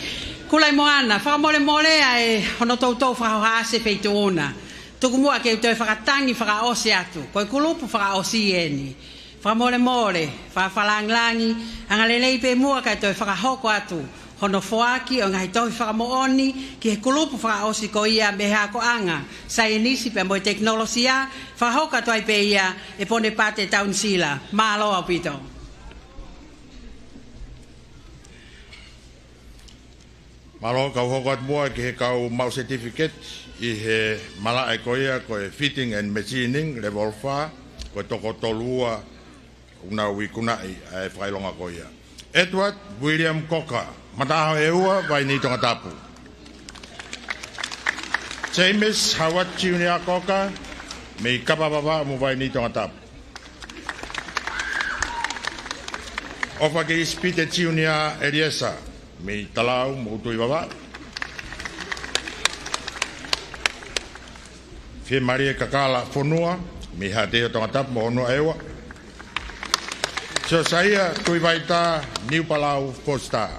Kulaimoana, fakamolemole ʻa e hono toutou fakahohaʻasi e feituʻu na. Tuku muʻa ke u toe fakatangi fakaʻosi atu, ko e kulupu fakaʻosi eni. Fakamolemole, fakafakalāngilangi, angalelei pē muʻa kae toe fakahoko atu hono foaki ʻo e ngaahi tohi fakamoʻoni ki he kulupu fakaʻosi ko ia mei he akoʻanga saienisi pea mo e tekinolosia, fakahoko atu ai pē ia ʻe Ponepate Taunisila. Mālō ʻaupito. Mālō, kau hoko atu muʻa ki he kau maʻu certificate ʻi he malaʻe ko ia ko e fitting and machining level fā, ko e toko tolu ua ʻoku nau ikunaʻi ʻa e fakaʻilonga ko ia. Edward William Cocker, Mataʻaho ʻe Ua, Vainī, Tongatapu. James Howard Junior Cocker, mei Kapa Vavaʻu mo Vainī, Tongatapu. ʻOfa Kilisi Pite Junior Eliesa, mei Talau mo ʻUtui, Vavaʻu. Fiemalie Kakala Fonua, mei Haʻateiho, Tongatapu mo Honuaʻa ʻe Ua. Siosaia Tuʻivaitā Niupalau Fositā,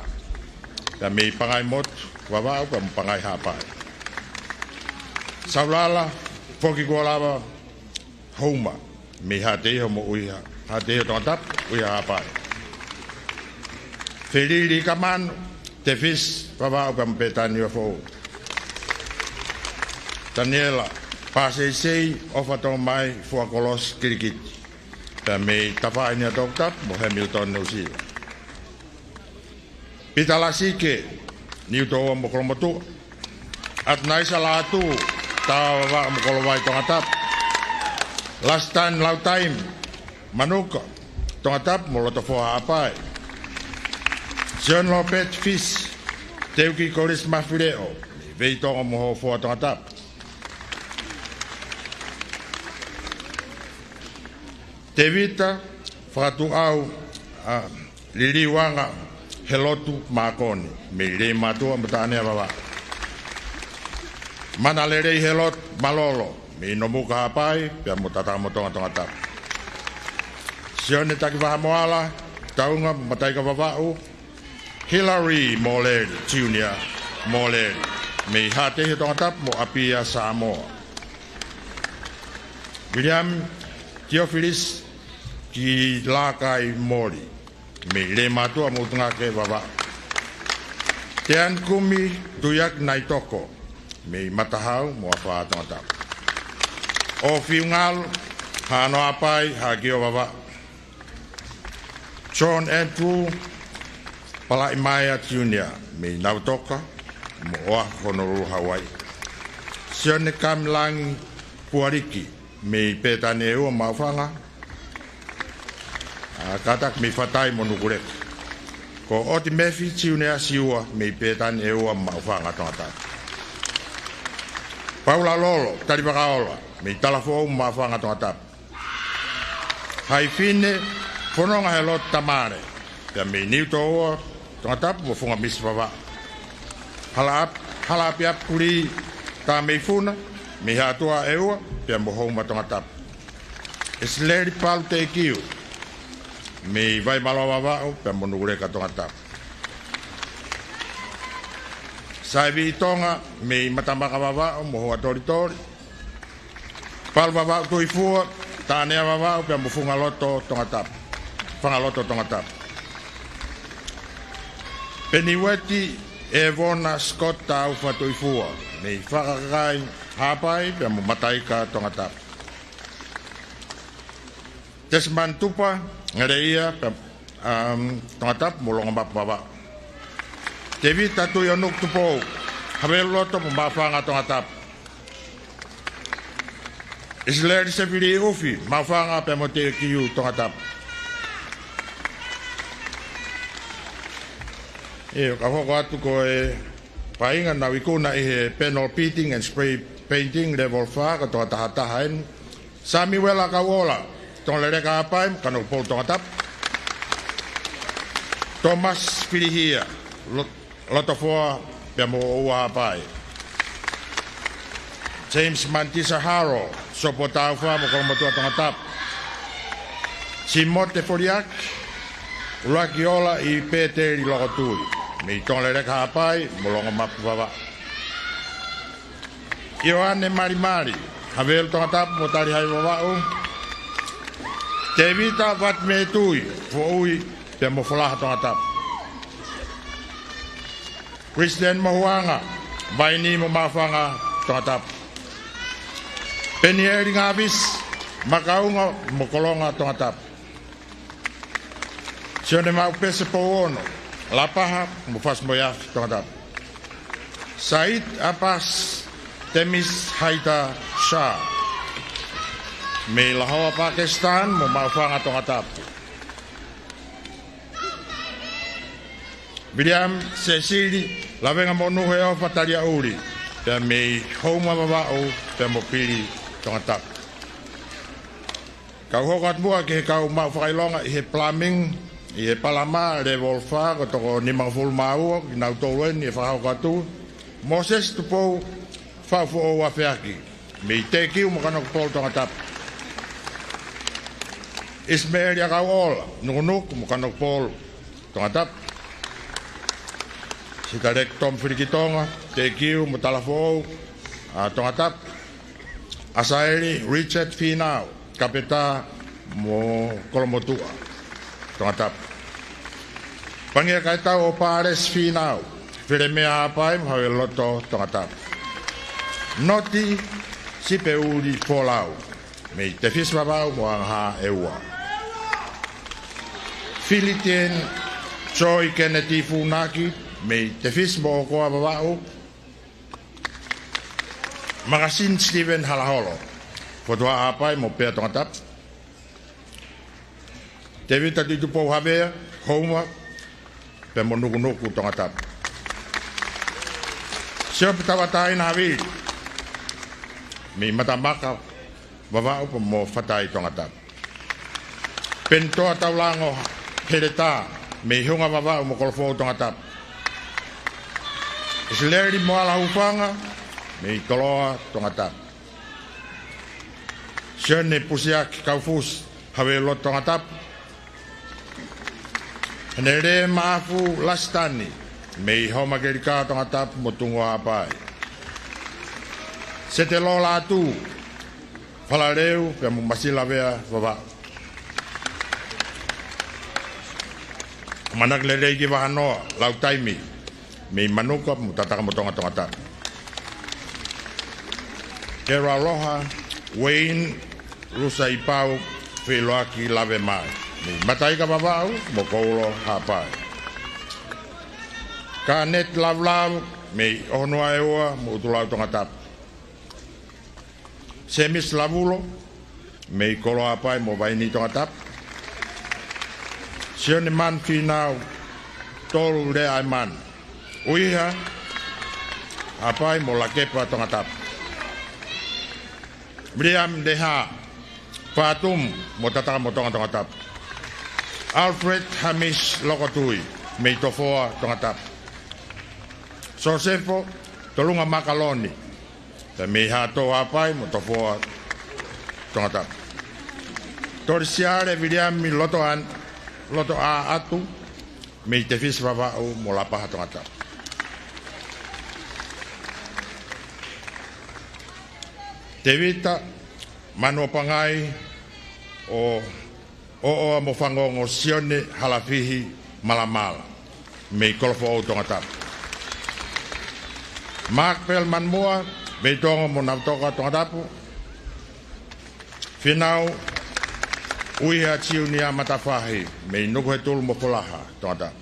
pea mei Pangaimotu, Vavaʻu, pea mo Pangai, Haʻapai. Saulala Fokikualava Houma, mei Haʻateiho mo ʻUiha, Haʻateiho, Tongatapu, ʻUiha, Haʻapai. Felili Kamanu Tefisi, Vavaʻu, pea mo Pētania, Foʻou. Taniela Pāseisei ʻOfatomai Fuakolosi Kilikiti, pea mei Tafaʻaʻinia, Tongatapu mo Hamilton, Nuʻu Sila. Pita Lasike, Niutōua mo Kolomotuʻa. ʻAtunaisa Lātū, Taoa, Vavaʻu mo Kolovai, Tongatapu. Lasitani Lautaimi Manuka, Tongatapu, mo Lotofoa Haʻapai. Sione Lopeti Fisi Teuki Kolisi Mafileʻo, Veitongo mo Hofoa, Tongatapu. Tevita Fakatuʻau, a, Liliuanga Helotu Makoni, mei Leimātuʻa mo Taʻanea, Vavaʻu. Manalelei Helotu Malolo, mei Nomuka, Haʻapai, pea mo Tatakamotonga, Tongatapu. Sione Takivaha Moala Taunga mo Mataika, Vavaʻu. Hilary Moleli Junior Moleli, mei Haʻateiho, Tongatapu, mo ʻApia, Samoa. Viliami Teofilisi Kilakai Moli, mei Leimātuʻa mo ʻUtungake, Vavaʻu. Teani Kumi Tuiaki Naitoko, mei Matahau mo Afā, Tongatapu. ʻOfiu Ngalu Hanoa, Haʻapai, Haʻakio, Vavaʻu. John Andrew Palaimaea Junior, mei Nautoka mo Oahu, Honolulu, Hawaii. Sione Kamilangi Pualiki, mei Pētani ʻEua mo Maʻufanga, a, kātaki mei Fatai mo Nukuleka. Ko ʻOti Mefi Junior Siua, mei Pētani ʻEua mo Maʻufanga, Tongatapu. Paula Lolo Talivakaola, mei Talafoʻou mo Maʻufanga, Tongatapu. Haʻifine Fononga Helotu Tamale, pea mei Niutōua, Tongatapu, mo Fungamisi, Vavaʻu. Halaʻap-, Halaʻapiʻapi Kulī Tameifuna, mei Haʻatuʻa ʻEua, pea mo Houma, Tongatapu. ʻIsileli Palu Tekiu, mei Vaimaloa, Vavaʻu, pea mo Nukuleka, Tongatapu. Saiviʻi Tonga, mei Matamaka, Vavaʻu, mo Hoʻatolitoli. Palu Vavaʻu Tuifua, Taʻanea, Vavaʻu, pea mo Fungaloto, Tongatapu. Fangaloto, Tongatapu. Peniueti ʻEvona Scott Taufa Tuifua, mei Fakakai, Haʻapai, pea mo Mataika, Tongatapu. Tesimani Tupa Ngeleia, pea, um, Tongatapu, mo Longomapu, Vavaʻu. Tevita Tuʻionuku Tupou, Haveluloto mo Maʻufanga, Tongatapu. ʻIsileli Sefili ʻUfi, Maʻufanga, pea mo Tekiu, Tongatapu. ʻIo, ka hoko atu ko e painga naʻa nau ikuna ʻi he panel beating and spray painting level fā, ko Tongatapu taha taha eni. Samiuela Kauola, Tonga Leleka, Haʻapai, mo Kanokupolu, Tongatapu. Thomas Filihia, Lo-, Lotofoa, pea mo ʻOua, Haʻapai. James Mantisa Haro, Sopu Taufa mo Kolomotuʻa, Tongatapu. Simote Foliaki, ʻUluaki Ola ʻi Pēteli Lokotui, mei Tonga Leleka, Haʻapai, mo Longomapu, Vavaʻu. ʻIoane Malimali, Havelu, Tongatapu, mo Talihaiva, Vavaʻu. Tevita Vatimetui, Foʻui, pea mo Folaha, Tongatapu. Christian Mohuanga, Vaini mo Maʻufanga, Tongatapu. Penieli Ngavisi, Makaunga mo Kolonga, Tongatapu. Sione Maʻupese Pouono, Lapaha mo Fasi mo e Afi, Tongatapu. Said Abbas Temis Haita Shah, mei Lahoa, Pakistan, mo Maʻufanga, Tongatapu. Viliami Sesili Lavengamonuhe ʻOfa Taliaʻuli, pea mei Houma, Vavaʻu, pea mo Pili, Tongatapu. Kau hoko atu muʻa ki he kau maʻu fakaʻilonga ʻi he plumbing, ʻi he palama level fā, ko e toko nimangofulu mā ua kinautolu eni ʻe fakahoko atu. Mōsese Tupou Faʻufoʻou Afeaki, mei Tekiu mo Kanokupolu, Tongatapu. ʻIsimeeli ʻAkauʻola, Nukunuku mo Kanokupolu, Tongatapu. Sitaleki Tom Filikitonga, Tekiu mo Talafoʻou, a, Tongatapu. ʻAsaeli Richard Fīnau, Kapeta mo Kolomotuʻa, Tongatapu. Pangia Kaitau ʻo Pālesi Fīnau, Felemea, Haʻapai mo Haveluloto, Tongatapu. Noti Sipeuli Folau, mei Tefisi, Vavaʻu mo Angahā, ʻEua. Filitien Joy Kennedy Funaki, mei Tefisi mo ʻOkoa, Vavaʻu. Makasini Steven Halaholo, Fotu Haʻapai mo Pea Tongatapu. Tēvita Tuʻitupou Havea, Houma, pea mo Nukunuku Tongatapu. Siope Tauʻatāina Havili, mei Matamaka, Vavaʻu pea mo Fatai Tongatapu. Penitoa Taulango Heletā, mei Hunga Vavaʻu mo Kolofoʻou Tongatapu. ʻIsileli Moala Hufanga, mei Koloa Tongatapu. Sione Pusiaki Kaufusi, Havelu Tongatapu. Henele Maʻafu Lasitani, mei Houma Kelikā Tongatapu mo Tuʻunga Haʻapai. Sete Lola Atu, Falaleu pea mo Masilavea Vavaʻu. ʻAmanaki lelei ki Vahanoa Lautaimi, mei Manuka mo Tatakamotonga Tongatapu. Kero Aloha Wayne Lusaipau Feʻiloaki Lavemai, mei Mataika Vavaʻu mo Koulo Haʻapai. Kanet Lavulau, mei ʻOhonuaʻeua mo ʻUtulau Tongatapu. Semisi Lavulo, mei Koloa Haʻapai mo Vainī Tongatapu. Sione Manu Fīnau, Tolu Lea ʻAimanu, ʻUiha Haʻapai mo Lakepa Tongatapu. Miriam Leha, Fatumu mo Tatakamotonga Tongatapu. Alfred Hamis Lokotui, mei Tofoa Tongatapu. Sosefo Tolunga Makaloni, pea mei Haʻatō Haʻapai mo Tofoa Tongatapu. Tolisiale Viliami Lotoan-, Lotoʻaʻatu, mei Tefisi Vavaʻu mo Lapaha Tongatapu. Tēvita Manuapangai ʻo ʻOʻoa mo Fangongo Sione Halafihi Malamala, mei Kolofoʻou Tongatapu. Mark Pell Manumua, mei Tonga mo Navutoka Tongatapu. Fīnau ʻUiha Siunia Matafahi, mei Nukuhetulu mo Folaha Tongatapu.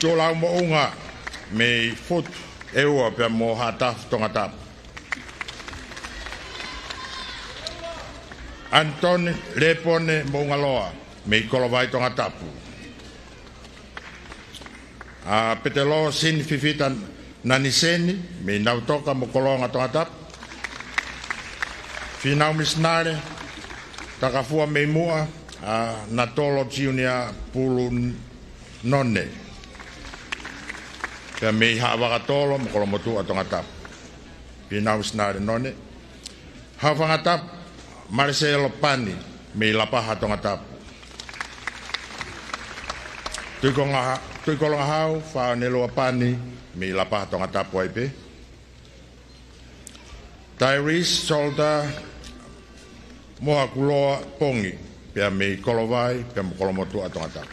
Tuʻolau Moʻunga, mei Futu ʻEua pea mo Haʻatafu Tongatapu. Anitoni Lepone Moʻungaloa, mei Kolovai Tongatapu. ʻA Petelo Sini Fifita Naniseni, mei Navutoka mo Kolonga Tongatapu. Fīnau Misinale Takafua mei Muʻa, ʻa Natolo Junior Pulu None, pea mei Haʻavakatolo mo Kolomotuʻa Tongatapu. Fīnau Misinale None. Haufangatapu Maleselo Pani, mei Lapaha Tongatapu. Tuʻikolonga-, Tuʻikolongahau Faʻonelua Pani, mei Lapaha Tongatapu ai pē. Tyrese Solta Mohakuloa Pongi, pea mei Kolovai pea mo Kolomotuʻa Tongatapu.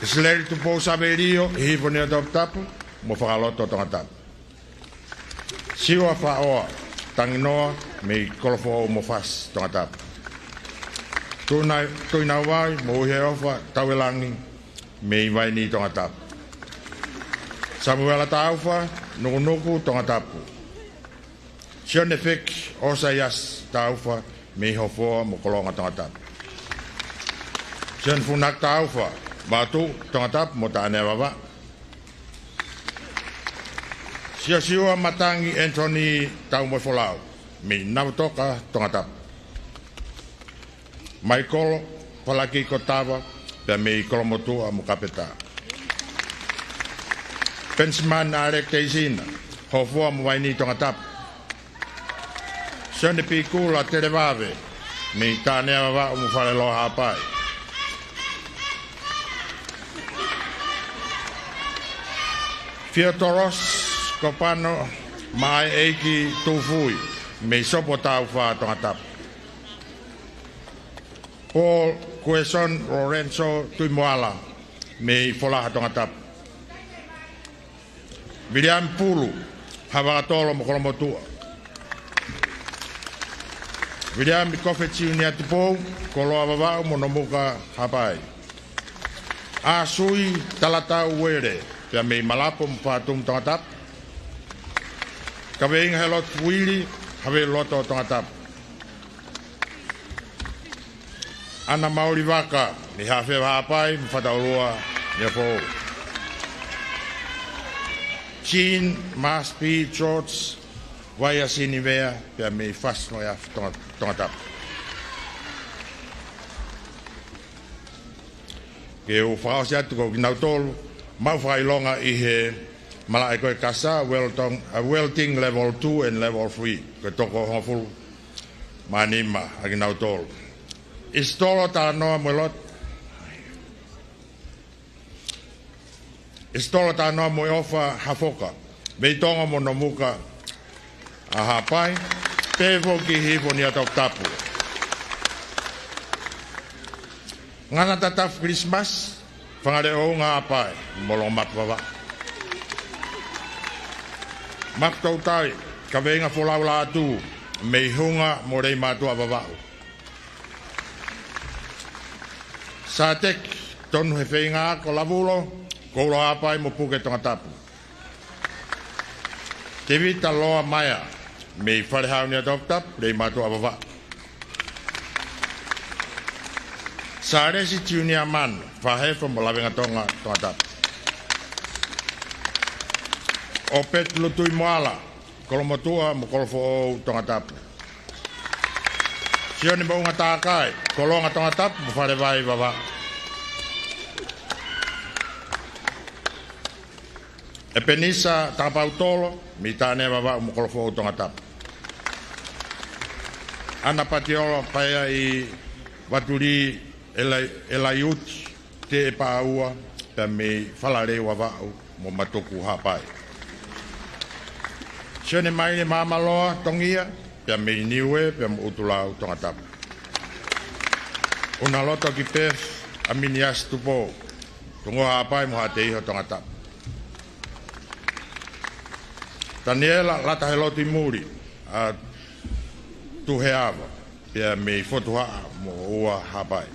ʻIsileli Tupou Savelio, Hihifo Niuatoputapu mo Fakaloto Tongatapu. Siua Faʻoa Tanginoa, mei Kolofoʻou mo Fasi Tongatapu. Tuina-, Tuinauvai mo ʻUiheʻofa Tauelangi, mei Vainī Tongatapu. Samuela Taufa, Nukunuku Tongatapu. Sione Feki ʻOsaiasi Taufa, mei Hofoa mo Kolonga Tongatapu. Sione Funaki Taufa, Vatu Tongatapu mo Taʻane Vavaʻu. Siosiua Matangi Anthony Taumoefolau, mei Navutoka Tongatapu. Maikolo Falaki Kotava, pea mei Kolomotuʻa mo Kapetā. Penisimani ʻAleki Teisina, Hofoa mo Vainī Tongatapu. Sione Pikula Televave, mei Taʻane Vavaʻu mo Faleloa Haʻapai. Fiotorosi Kopano Maʻaeʻeiki Tufui, mei Sopo Taufa Tongatapu. Paul Kueson Lorenzo Tuimoala, mei Folaha Tongatapu. Viliami Pulu, Haʻavakatolo mo Kolomotuʻa. Viliami Kofe Siunia Tupou, Koloa Vavaʻu mo Nomuka Haʻapai. ʻAsui Talatau Uele, pea mei Malapo mo Fatumu Tongatapu. Kaveinga Helotu Uili, Havelu Loto, Tongatapu. Ana Maoli Vaka, mei Haʻafeva, Haʻapai, mo Fataʻulua, Niuafoʻou. Jean Mars P. George Vaiasinivea, pea mei Fasi-mo-e-Afi, Tonga-, Tongatapu. Ke u fakaʻosi atu, ko kinautolu maʻu fakaʻilonga ʻi he malaʻe ko e kasa, welding, uh, welding level two and level three. Ko e toko hongofulu mā nima ʻa kinautolu. ʻIsitolo Talanoa mo e Lot-, ʻIsitolo Talanoa mo e ʻOfa Hafoka, mei Tonga mo Nomuka, ʻa Haʻapai, pea foki hifo ni ʻa Tongatapu. Ngana Tatafu Kilisimasi, Fangaleʻounga, Haʻapai, mo Longomapu, Vavaʻu. Maku Toutai, Kaveinga Folau Lātū, mei Hunga mo Leimātuʻa, Vavaʻu. Sāteki Tonu Hefeinga Ako Lavulo, Koulo, Haʻapai, mo Puke, Tongatapu. Tēvita Loa Maea, mei Falehau ni ʻa Tongatapu, Leimātuʻa, Vavaʻu. Sālesi Tiunia Manu, Fahefo mo Lavengatonga, Tongatapu. ʻOpeti Lutui Moala, Kolomotuʻa mo Kolofoʻou, Tongatapu. Sione Moʻunga Takai, Kolonga, Tongatapu, mo Falevai, Vavaʻu. ʻEpenisa Takapautolo, mei Taʻanea, Vavaʻu, mo Kolofoʻou, Tongatapu. Ana Patiola Paea ʻi Vatulī, Elai-, Elaiuti Teʻepaʻaua, pea mei Falaleu, Vavaʻu, mo Matuku, Haʻapai. Sione Maile Māmaloa Tongia, pea mei Niue, pea mo ʻUtulau, Tongatapu. Unaloto Kipef ʻAminiasi Tupou, Tuʻunga, Haʻapai, mo Haʻateiho, Tongatapu. Taniela Latahelotimuli, ʻa Tuheava, pea mei Fotuhaʻa mo ʻUa, Haʻapai.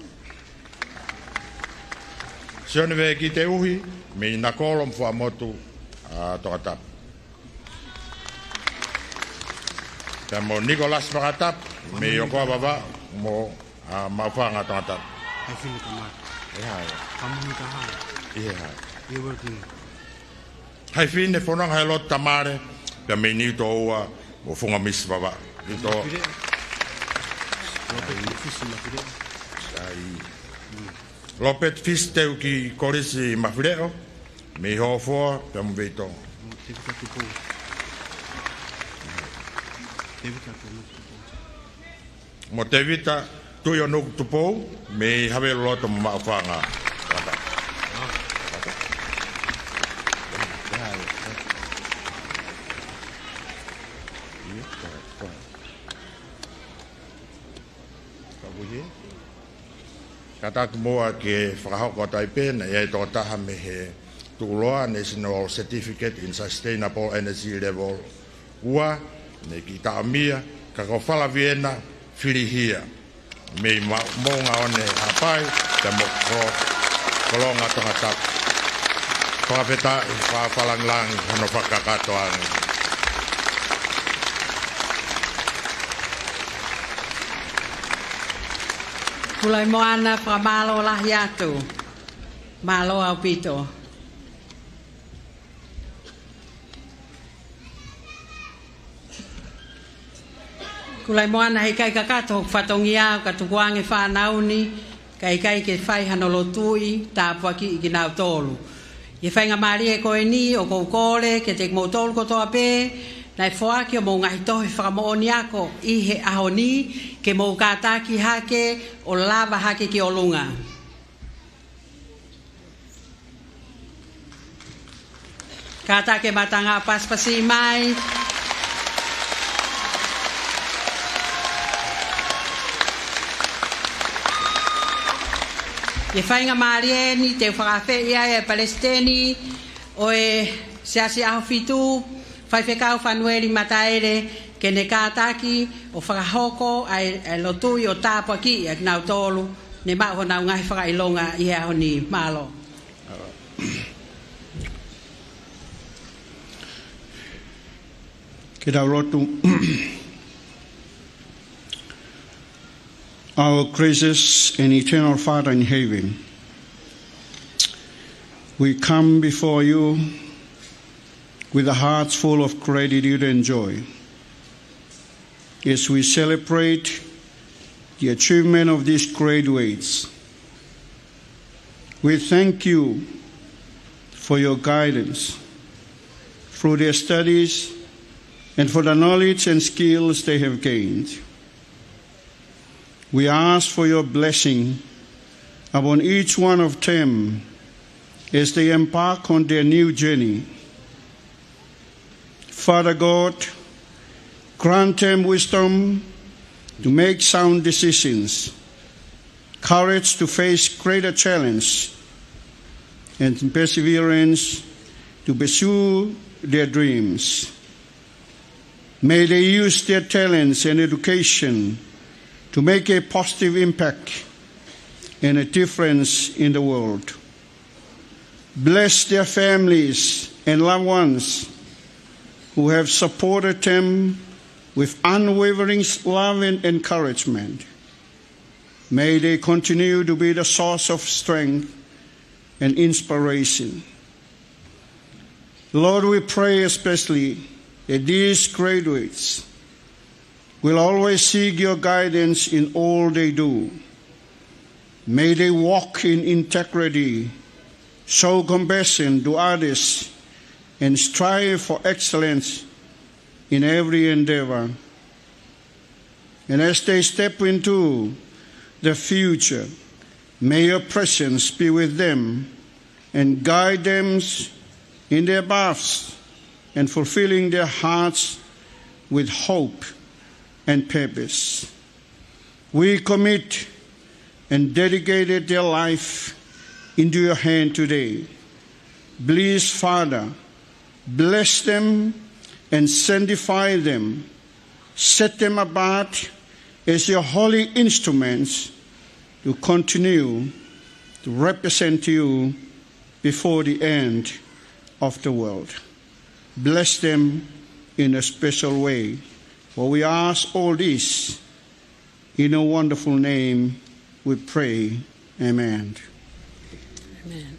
Sione Veeki Teuhi, mei Nakolo mo Fuaʻamotu, ʻa Tongatapu. Pea mo Nikolasi Fakatapu, mei ʻOkoa, Vavaʻu, mo, ʻa, Maʻufanga, Tongatapu. Hai fine Tamale. ʻE hai. Kamuhita hai. ʻI he hai. You're working. Hai fine Fononga he Lotu Tamale, pea mei Niutōua mo Fungamisi, Vavaʻu. Niutō. Mafileʻo. Lopeti Fisi Mafileʻo. Sai. Mm. Lopeti Fisi Teuki Kolisi Mafileʻo, mei Hofoa, pea mo Veitongo. Mo Tevita Tupou. Tevita Tupou. Mo Tevita Tuʻionuku Tupou, mei Havelu Loto mo Maʻufanga. Kātaki muʻa ke fakahoko atu ai pē, naʻe ʻi ai e tokotaha mei he Tuʻuloa, National Certificate in Sustainable Energy Level ua, naʻe kiʻi taʻomia, ka ko Falaviena Filihia, mei Ma-, Moʻungaʻone, Haʻapai, pea mo Ko-, Kolonga, Tongatapu. Fakafetaʻi, fakalangilangi hono fakakakato ange. Kulaimoana, fakamālō lahi atu. Mālō ʻaupito. Kulaimoana, heʻikai kakato hoku fatongia, ka tukuange fānau ni, kae ʻikai ke fai hano lotuʻi tāpuakiʻi kinautolu. ʻI he faingamālie ko eni, ʻoku ou kole kiate kimoutolu kotoa pē naʻe foaki homou ngaahi tohi fakamoʻoni ako ʻi he ʻaho ni, ke mou kātaki hake ʻo lava hake ki ʻolunga. Kātaki e mātanga ʻo pasipasi mai. ʻI he faingamālie ni te u fakaafeʻi ai e Palesiteni ʻo e Siasi ʻAhofitu, Faifekau Fanueli Mataele, ke ne kātaki ʻo fakahoko ʻa e, ʻa e lotuʻi ʻo tāpuakiʻi ʻa kinautolu ne maʻu honau ngaahi fakaʻilonga ʻi he ʻaho ni. Mālō. Ke tau lotu. Our gracious and eternal Father in heaven, we come before you with the hearts full of gratitude and joy as we celebrate the achievement of these graduates. We thank you for your guidance through their studies and for the knowledge and skills they have gained. We ask for your blessing upon each one of them as they embark on their new journey. Father God, grant them wisdom to make sound decisions, courage to face greater challenge, and perseverance to pursue their dreams. May they use their talents and education to make a positive impact and a difference in the world. Bless their families and loved ones who have supported them with unwavering love and encouragement. May they continue to be the source of strength and inspiration. Lord, we pray especially that these graduates will always seek your guidance in all they do. May they walk in integrity, show compassion to others, and strive for excellence in every endeavor. And as they step into the future, may your presence be with them and guide them in their paths and fulfilling their hearts with hope and purpose. We commit and dedicated their life into your hand today. Please, Father, bless them and sanctify them. Set them apart as your holy instruments to continue to represent you before the end of the world. Bless them in a special way. For we ask all this in your wonderful name, we pray. Amen. Amen.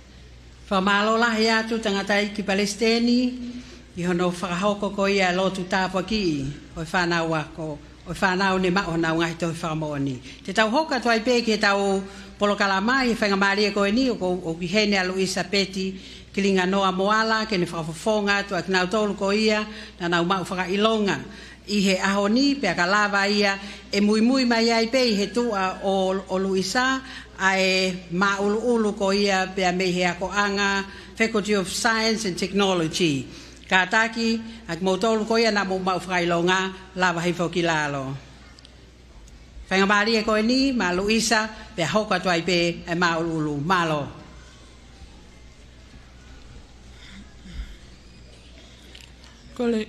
Fakamālō lahi atu tangataʻeiki palesiteni ʻi hono fakahoko ko ia e lotu tāpuakiʻi ʻo e fānau ako, ʻo e fānau ne maʻu honau ngaahi tohi fakamoʻoni. Te tau hoko atu ai pē ki heʻetau polokalama ʻi he faingamālie ko eni, ʻoku, ʻoku ʻi heni ʻa Luisa Peti Kilinganoa Moala ke ne fakafofonga atu ʻa kinautolu ko ia naʻa nau maʻu fakaʻilonga ʻi he ʻaho ni, pea ka lava ia ʻe muimui mai ai pē ʻi he tuʻa ʻo, ʻo Luisa ʻa e māʻuluʻulu ko ia pea mei he akoʻanga Faculty of Science and Technology. Kātaki ʻa kimoutolu ko ia naʻa mou maʻu fakaʻilonga, lava hifo ki lalo. Faingamālie ko eni maʻa Luisa, pea hoko atu ai pē ʻa e māʻuluʻulu. Mālō. Kole,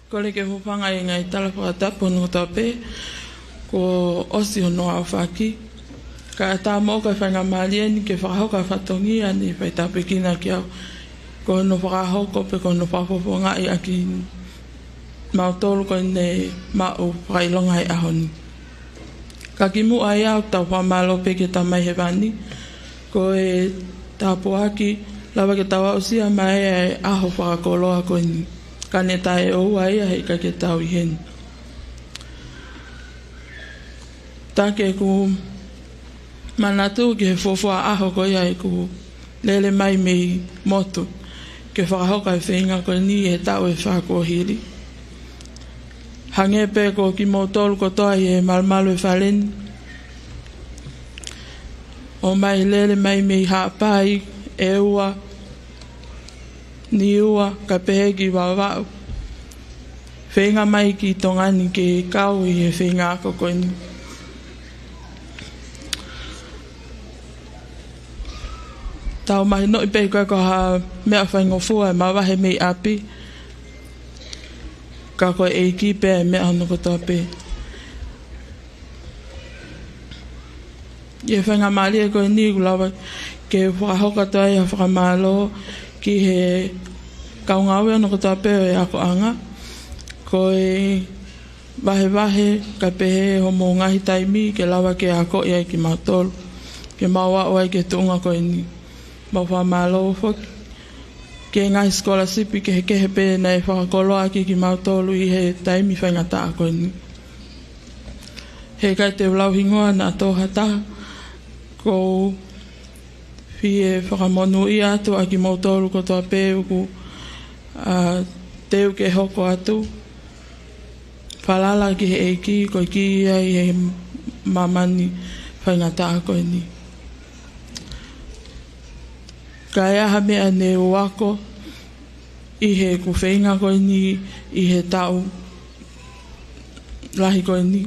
kole ke u hūfanga ʻi he ngaahi tala fakatapu hono kotoa pē kuo ʻosi hono aofaki. Kae ʻatā moʻoku ʻa e faingamālie ni ke fakahoko ʻa e fatongia ni, faitāpuekina kiate au ko hono fakahoko pe ko hono fakafofongaʻi ʻaki kimautolu ko eni ne maʻu fakaʻilonga he ʻaho ni. Ka kimuʻa ia ʻoku tau fakamālō pē ki he Tamai Hēvani, ko e tāpuaki, lava ke tau aʻusia mai ʻa e ʻaho fakakoloa ko eni. Ka ne taʻeʻoua ia he ʻikai ke tau ʻi heni. Taki ʻeku manatu ki he fuofua ʻaho ko ia ʻeku lele mai mei motu ke fakahoko ʻa e feinga ko eni he taʻu ʻe fā kuo hili. Hangē pē ko kimoutolu kotoa ʻi he malumalu ʻo e fale ni, ʻomai lele mai mei Haʻapai, ʻEua, Niua, kae pehē ki Vavaʻu. Feinga mai ki Tonga ni ke kau ʻi he feinga ako ko eni. Tau mahinoʻi pē ʻoku ʻikai ko ha meʻa faingofua ʻa e mavahe mei ʻapi, ka ko e ʻEiki pē ʻa e meʻa hono kotoa pē. ʻI he faingamālie ko eni ʻoku lava ke fakahoko atu ai ʻa e fakamālō ki he kau ngāue hono kotoa pē ʻo e akoʻanga. Ko e vahevahe, kae pehē hoʻomou ngaahi taimi ke lava ke akoʻi ai kimautolu, ke mau aʻu ai ki he tuʻunga ko eni. Mau fakamālō foki ki he ngaahi sikolasipi kehekehe pē naʻe fakakoloa ʻaki kimautolu ʻi he taimi faingataʻa ko eni. He ʻikai te u lau hingoa naʻa tō ha taha, ʻoku ou fie fakamonūʻia atu ʻa kimoutolu kotoa pē ʻoku, ā, teu ke hoko atu. Falala ki he ʻEiki, ko e kī ia ʻi he māmani faingataʻa ko eni. Ka ʻi ai ha meʻa ne u ako ʻi heʻeku feinga ko eni ʻi he taʻu lahi ko eni,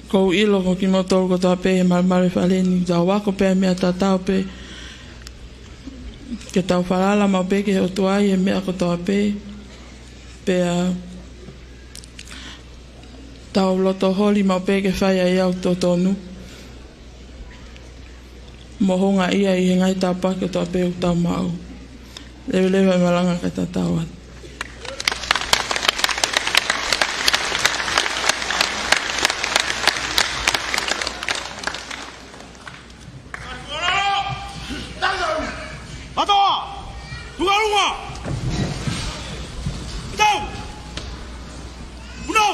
ʻoku ou ʻilo ko kimoutolu kotoa pē he malumalu ʻo e fale ni, tau ako pē meʻa tatau pē, ke tau falala maʻu pē ki he ʻOtua ʻi he meʻa kotoa pē, pea tau loto holi maʻu pē ke fai ʻa e ʻoku totonu, mo houngaʻia ʻi he ngaahi tāpuaki kotoa pē ʻoku tau maʻu. Leveleva e malanga kae tatau atu. Matoa! Tukalunga! Tau! Uno!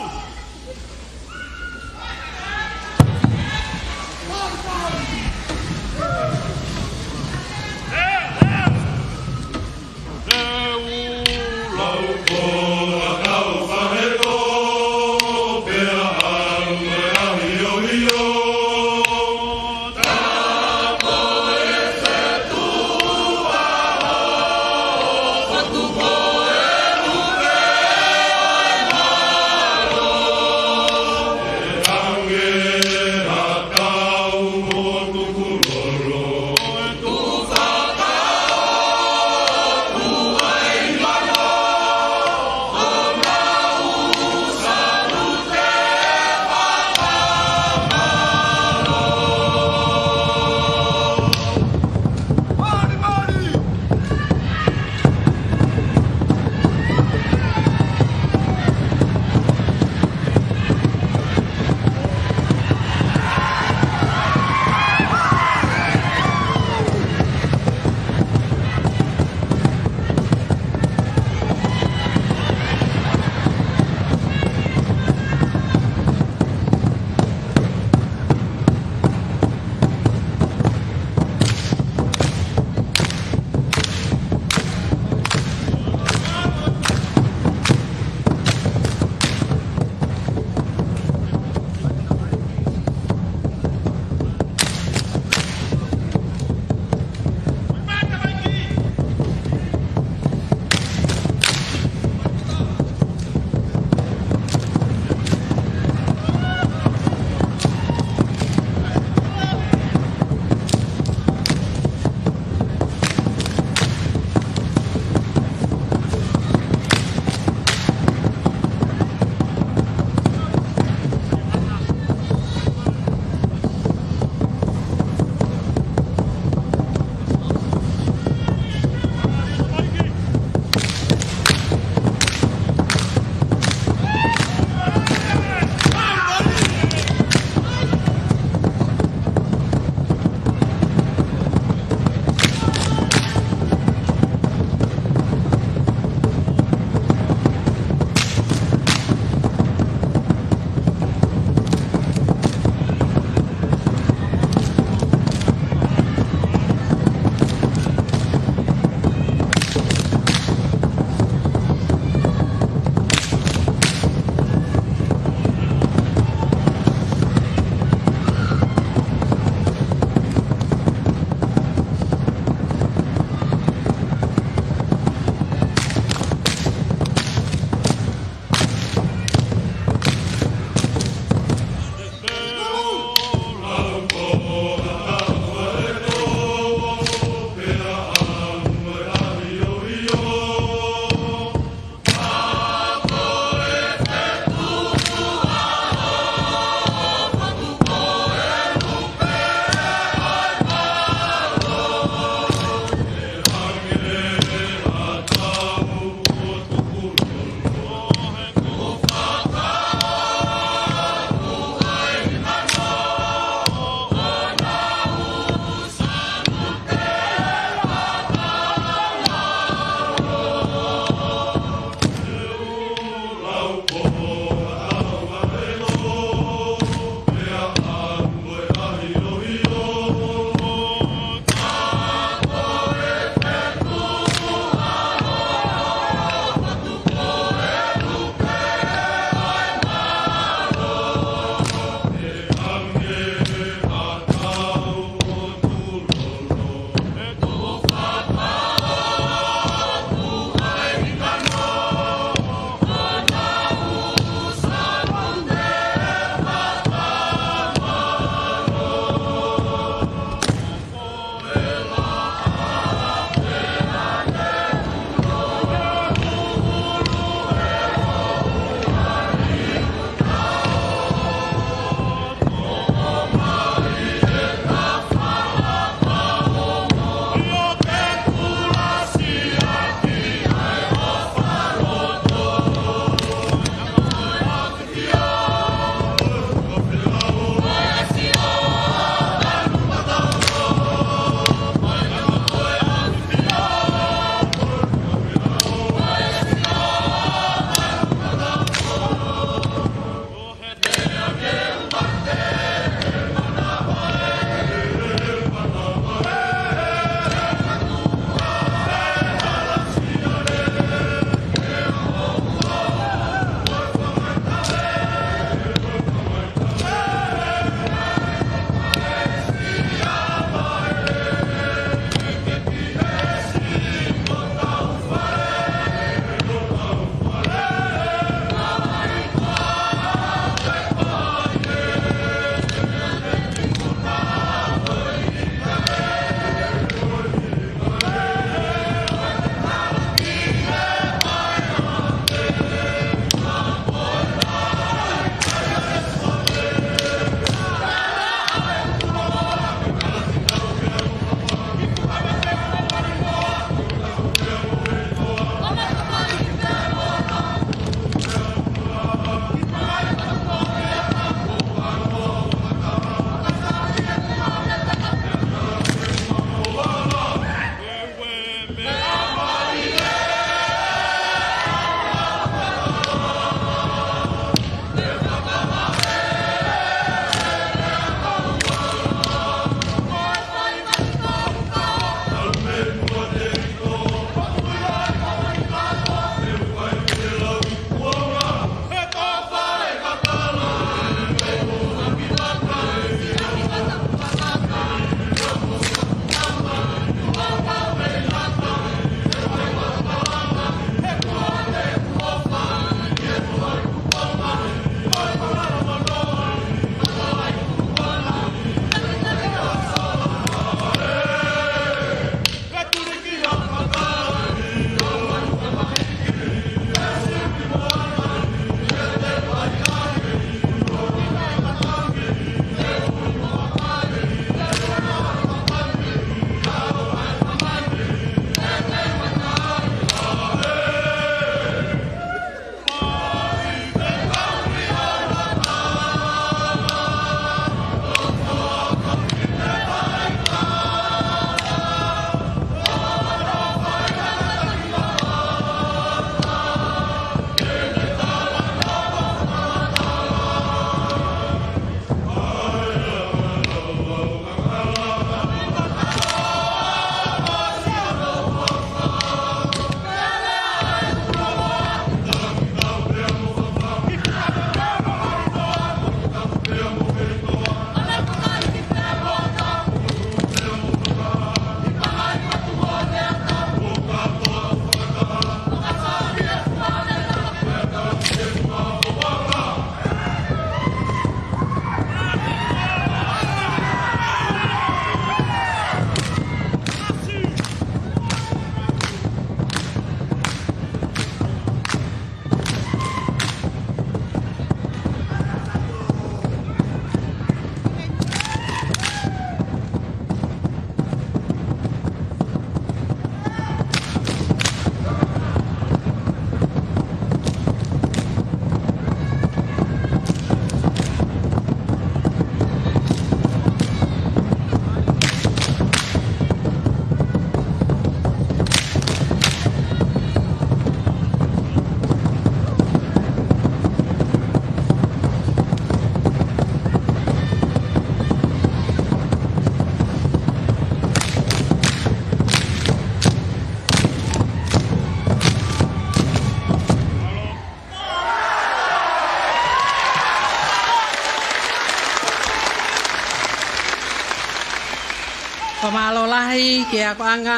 Ki he akoʻanga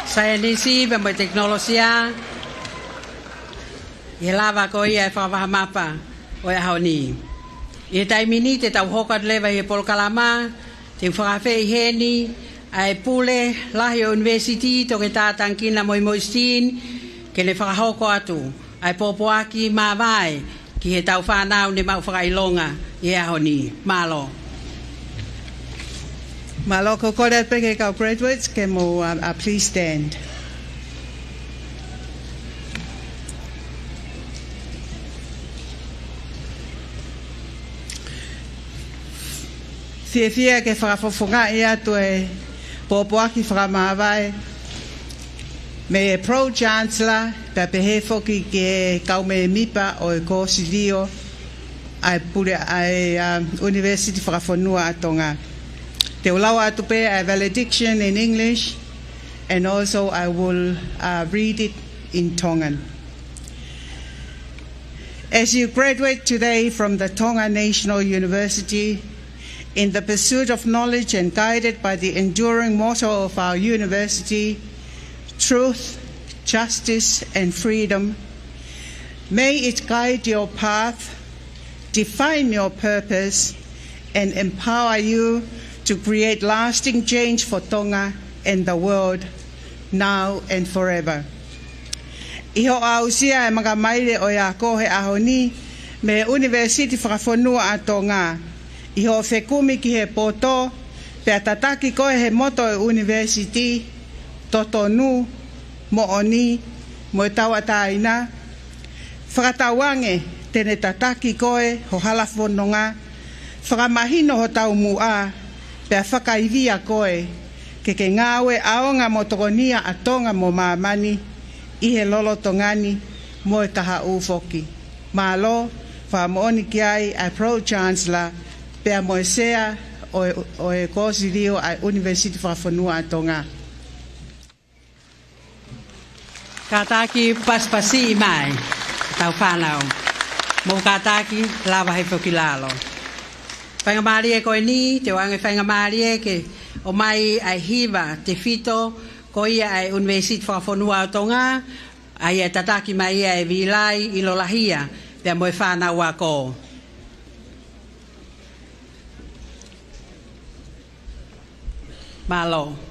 saienisi pea mo e tekinolosia, ʻi he lava ko ia e fakavahamapa ʻo e ʻaho ni. ʻI he taimi ni te tau hoko atu leva ʻi he polokalama, te u fakaafeʻi heni ʻa e Pule Lahi ʻo e ʻUnivēsiti, Toketā Tangikina Moimoisitini, ke ne fakahoko atu ʻa e pōpoaki māvae ki heʻetau fānau ne maʻu fakaʻilonga ʻi he ʻaho ni. Mālō. Mālō, ko e kole atu pē ki he kau graduates ke mou, uh, uh, please stand. Fiefia ke fakafofongaʻi atu e pōpoaki fakamāvae mei he Pro Chancellor, pea pehē foki ki he kau mēmipa ʻo e Kōsilio ʻa e Pule ʻa e, um, ʻUnivēsiti Fakafonua ʻa Tonga. Te u lau atu pē ʻa e valediction in English, and also I will, uh, read it in Tongan. As you graduate today from the Tonga National University, in the pursuit of knowledge and guided by the enduring motto of our university, truth, justice, and freedom, may it guide your path, define your purpose, and empower you to create lasting change for Tonga and the world, now and forever. ʻI hoʻo aʻusia e makamaile ʻo e ako he ʻaho ni mei he ʻUnivēsiti Fakafonua ʻa Tonga, ʻi hoʻo fekumi ki he poto, pea tataki koe ʻe he moto ʻo e ʻunivēsiti, totonu, moʻoni, mo e tauʻatāina, fakatauange te ne tataki koe ho hala fononga, fakamahino ho taumuʻa, pea fakaivia koe ke ke ngāue ʻaonga mo tokonia ʻa Tonga mo māmani ʻi he lolotonga ni mo e kahaʻu foki. Mālō, fakamoʻoni ki ai ʻa e Pro Chancellor pea mo e Sea ʻo e, ʻo e Kōsilio ʻa e ʻUnivēsiti Fakafonua ʻa Tonga. Kātaki pasipasi mai, tau fānau. Mou kātaki, lava he foki lalo. Faingamālie ko eni, te u ʻoange faingamālie ke ʻomai ʻa e hiva tefito, ko ia ʻa e ʻUnivēsiti Fakafonua ʻa Tonga, ʻa ia ʻe tataki mai ia ʻe Vīlai ʻIlolahia, pea mo e fānau ako. Mālō.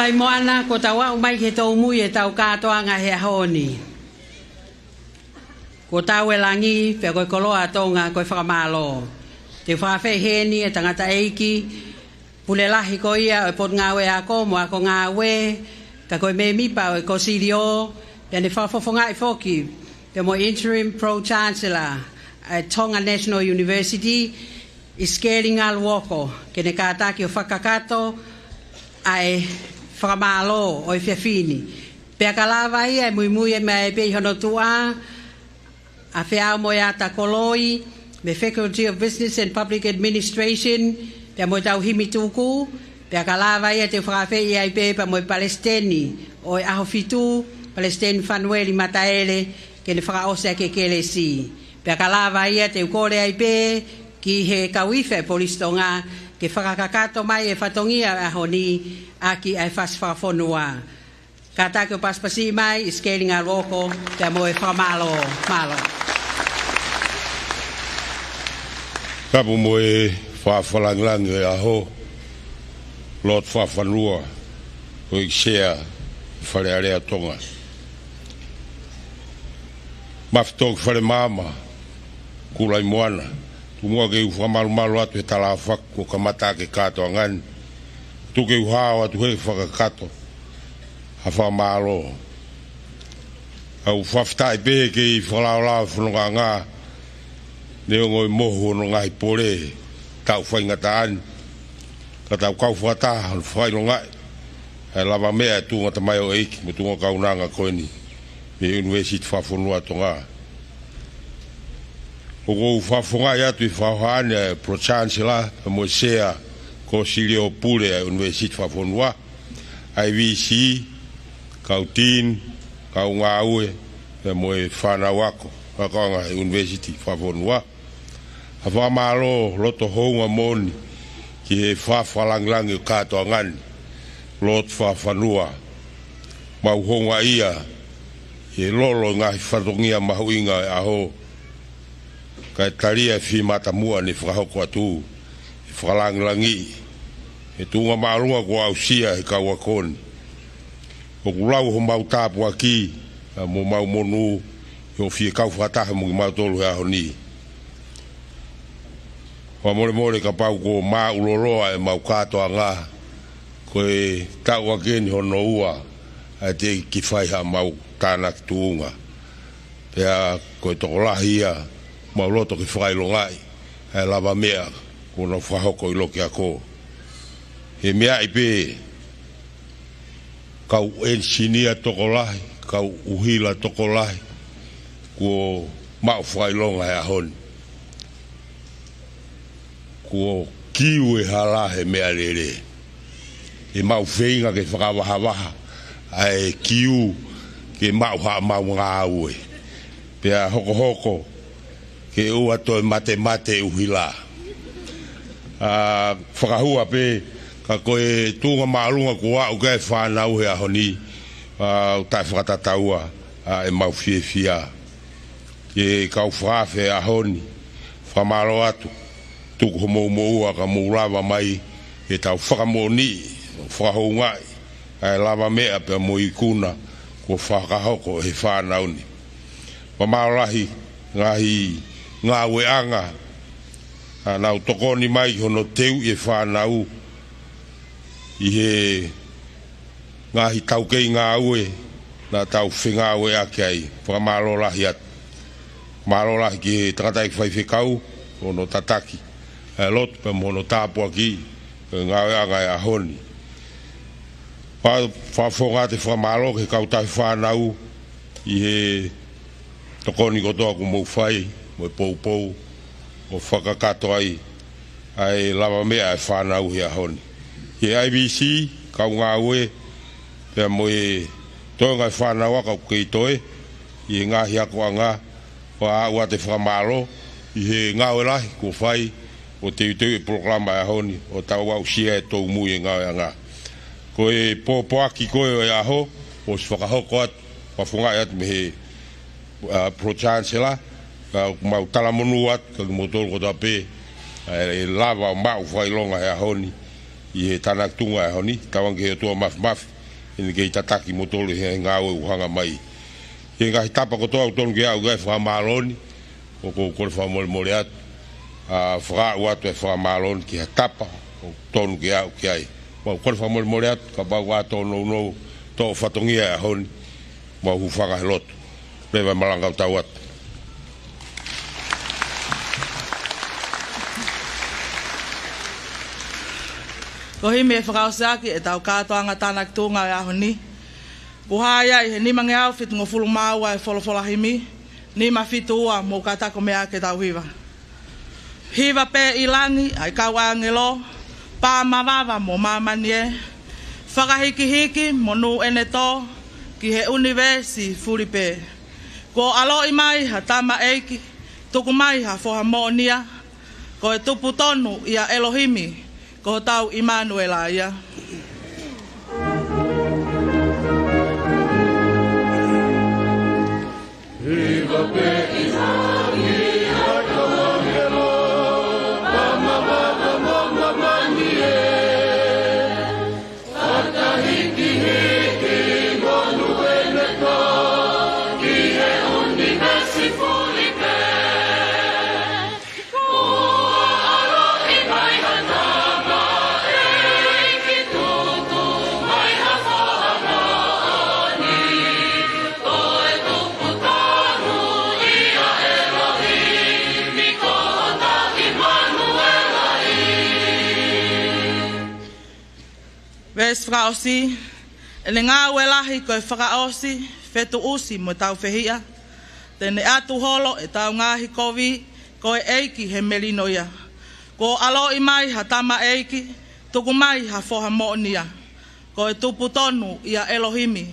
ʻAi Moana, kuo tau aʻu mai ki he tōmui ʻetau kātoanga he ʻaho ni. Kuo tau e langi, pea ko e koloa ʻa Tonga, ko e fakamālō. Te u fakafeʻi heni e tangataʻeiki, pule lahi ko ia ʻo e Potungāue Ako mo Akongāue, ka ko e mēmipa ʻo e Kōsilio, pea ne fakafofongaʻi foki, pea mo e Interim Pro Chancellor ʻa e Tonga National University, ʻIsikeli Ngaluoko, ke ne kātaki ʻo fakakakato ʻa e fakamālō ʻo e efiafi ni. Pea ka lava ia ʻe muimui mai pē ʻi hono tuʻa, ʻa Feau mo e Ata Koloi, mei he Faculty of Business and Public Administration, pea mo e tau himi tuku, pea ka lava ia te u fakafeʻi ai pē pea mo e Palesiteni ʻo e ʻAho Fitu, Palesiteni Fanueli Mataele, ke ne fakaʻosi ʻaki e kelesi. Pea ka lava ia te u kole ai pē ki he kau ifi ʻa e Polisi Tonga, ke fakakakato mai e fatongia ʻo e ʻaho ni, ʻaki ʻa e fasi fakafonua. Kātaki ʻo pasipasi mai, ʻIsikeli Ngaluoko, pea mo e fakamālō, mālō. Tapu mo e fakafakalāngilangi ʻo e ʻaho, lotu fakafonua, ʻo e Sea Fale Alea Tonga. Mafitoki Fale Maama, Kulaimoana, tuku muʻa ke u fakamalumalu atu he talaʻofa kuo kamata ʻaki e kātoanga ni. Tuku ke u hao atu he fakakakato ha fakamālō. ʻOku ou fakafetaʻi pē ke fakalaolao e fonongaʻanga, neongo e mohu hono ngaahi pole taʻu faingataʻa ni. Ka tau kau fakataha hono fakaʻilongaʻi ʻa e lavameʻa e tuʻunga tamaioʻeiki mo e tuʻunga kaunanga ko eni mei he ʻUnivēsiti Fakafonua ʻo Tonga. ʻOku ou fakafofongaʻi atu ʻi he fakahohaʻa ni ʻa e Pro Chancellor pea mo e Sea Kōsilio Pule ʻa e ʻUnivēsiti Fakafonua, ʻa e V C, kau Dean, kau ngāue, pea mo e fānau ako, akoʻanga he ʻUnivēsiti Fakafonua. Ha fakamālō loto houngaʻia moʻoni ki he fakafakalāngilangi ʻo e kātoanga ni, lotu fakafonua. Mau houngaʻia he lolo e ngaahi fatongia mahuʻinga ʻo e ʻaho, kae talia e fie matamuʻa ne fakahoko atu, ʻe fakalāngilangiʻi e tuʻunga māʻolunga kuo aʻusia ʻe he kau ako ni. ʻOku lau homau tāpuaki mo homau monū ʻi hoʻo fie kau fakataha mo kimautolu he ʻaho ni. Fakamolemole kapau kuo māʻuloloa ʻemau kātoanga, ko e taʻu ʻaki eni hono ua ʻa e teʻeki fai haʻamau tānaki tuʻunga. Pea ko e tokolahi ia mau loto ke fakaʻilongaʻi ʻa e lavameʻa kuo nau fakahoko ʻi loki ako. He meʻa ʻi pē kau ʻenisinia tokolahi, kau ʻuhila tokolahi, kuo maʻu fakaʻilonga he ʻaho ni. Kuo kiu e hala he meʻalele. ʻE mau feinga ke fakavahavaha ʻa e kiu ke maʻu haʻamau ngāue. Pea hokohoko ke ʻoua toe matemate ʻuhila. ʻA, fakahua pē, ka ko e tuʻunga māʻolunga kuo aʻu ki ai e fānau he ʻaho ni, ʻa, ʻoku taʻefakatataua ʻa ʻemau fiefia. Ki he kau fakaafe he ʻaho ni, fakamālō atu, tuku homou moʻua ka mou lava mai ke tau fakamoʻoniʻi, fakahoungaʻi ʻa e lavameʻa pea mo e ikuna kuo fakahoko ʻe he fānau ni. Fakamālō lahi ngaahi ngāueʻanga naʻa nau tokoni mai ki hono teuʻi e fānau ʻi he ngaahi taukei ngāue naʻa tau fengāueʻaki ai. Fakamālō lahi atu. Mālō lahi ki he tangataʻeiki faifekau hono tataki ʻa e lotu pea mo hono tāpuakiʻi e ngāueʻanga ʻo e ʻaho ni. Fa-, fakafofonga atu e fakamālō ki he kau tauhi fānau ʻi he tokoni kotoa kuo mou fai, mo e poupou, ʻo fakakakato ai ʻa e lavameʻa ʻa e fānau he ʻaho ni. Ki he I V C, kau ngāue, pea mo e toenga e fānau ako ʻoku kei toe ʻi he ngaahi akoʻanga, fakaaʻu atu e fakamālō ʻi he ngāue lahi kuo fai ʻo teuteuʻi e polokalama ʻo e ʻaho ni, ʻo tau aʻusia e tōmui e ngāueʻanga. Ko e pōpoaki ko ē ʻo e ʻaho, ʻosi fakahoko atu, fakafofongaʻi atu mei he, ʻa, Pro Chancellor, ka ʻoku mau talamonū atu kiate kimoutolu kotoa pē, ʻa, ʻe lava ʻo maʻu fakaʻilonga he ʻaho ni, ʻi he tānaki tuʻunga ʻo e ʻaho ni, tauange ki he ʻOtua Māfimafi, ʻEne kei tataki kimoutolu he ngāue ʻoku hanga mai. He ngaahi tapa kotoa ʻoku totonu ke aʻu ki ai e fakamālō ni, ʻoku ou kole fakamolemole atu, ʻa, fakaaʻu atu e fakamālō ni ki he tapa ʻoku totonu ke aʻu ki ai. Mau kole fakamolemole atu, kapau ʻoku ʻatā hoʻo nounou, tō fatongia e ʻaho ni, mau hūfanga he lotu. Pea ʻe malanga kau atu. Ko e himi ʻe fakaʻosi ʻaki ʻetau kātoanga tānaki tuʻunga ʻo e ʻaho ni. Kuo hā ia ʻi he nimangeau fitungofulu mā ua e folofola himi, nima fitu ua, mou kātaki ʻo meʻa ke tau hiva. Hiva pē ʻi langi ʻa e kau ʻāngelo, pā mavava mo māmani ē, fakahikihiki mo nūʻene tō ki he ʻunivēsi fulipē. Kuo ʻaloʻi mai ha tamaʻeiki, tuku mai ha foha moʻonia, ko e tupu tonu ʻia ʻElohimi, ko hotau ʻImanuela ia. Veesi fakaʻosi, ʻene ngāue lahi ko e fakaʻosi, fetuʻusi mo e taufehiʻa. Te ne ʻatu holo ʻetau ngaahi kovi, ko e ʻEiki he melino ia. Kuo ʻaloʻi mai ha tamaʻeiki, tuku mai ha foha moʻonia. Ko e tupu tonu ʻia ʻElohimi,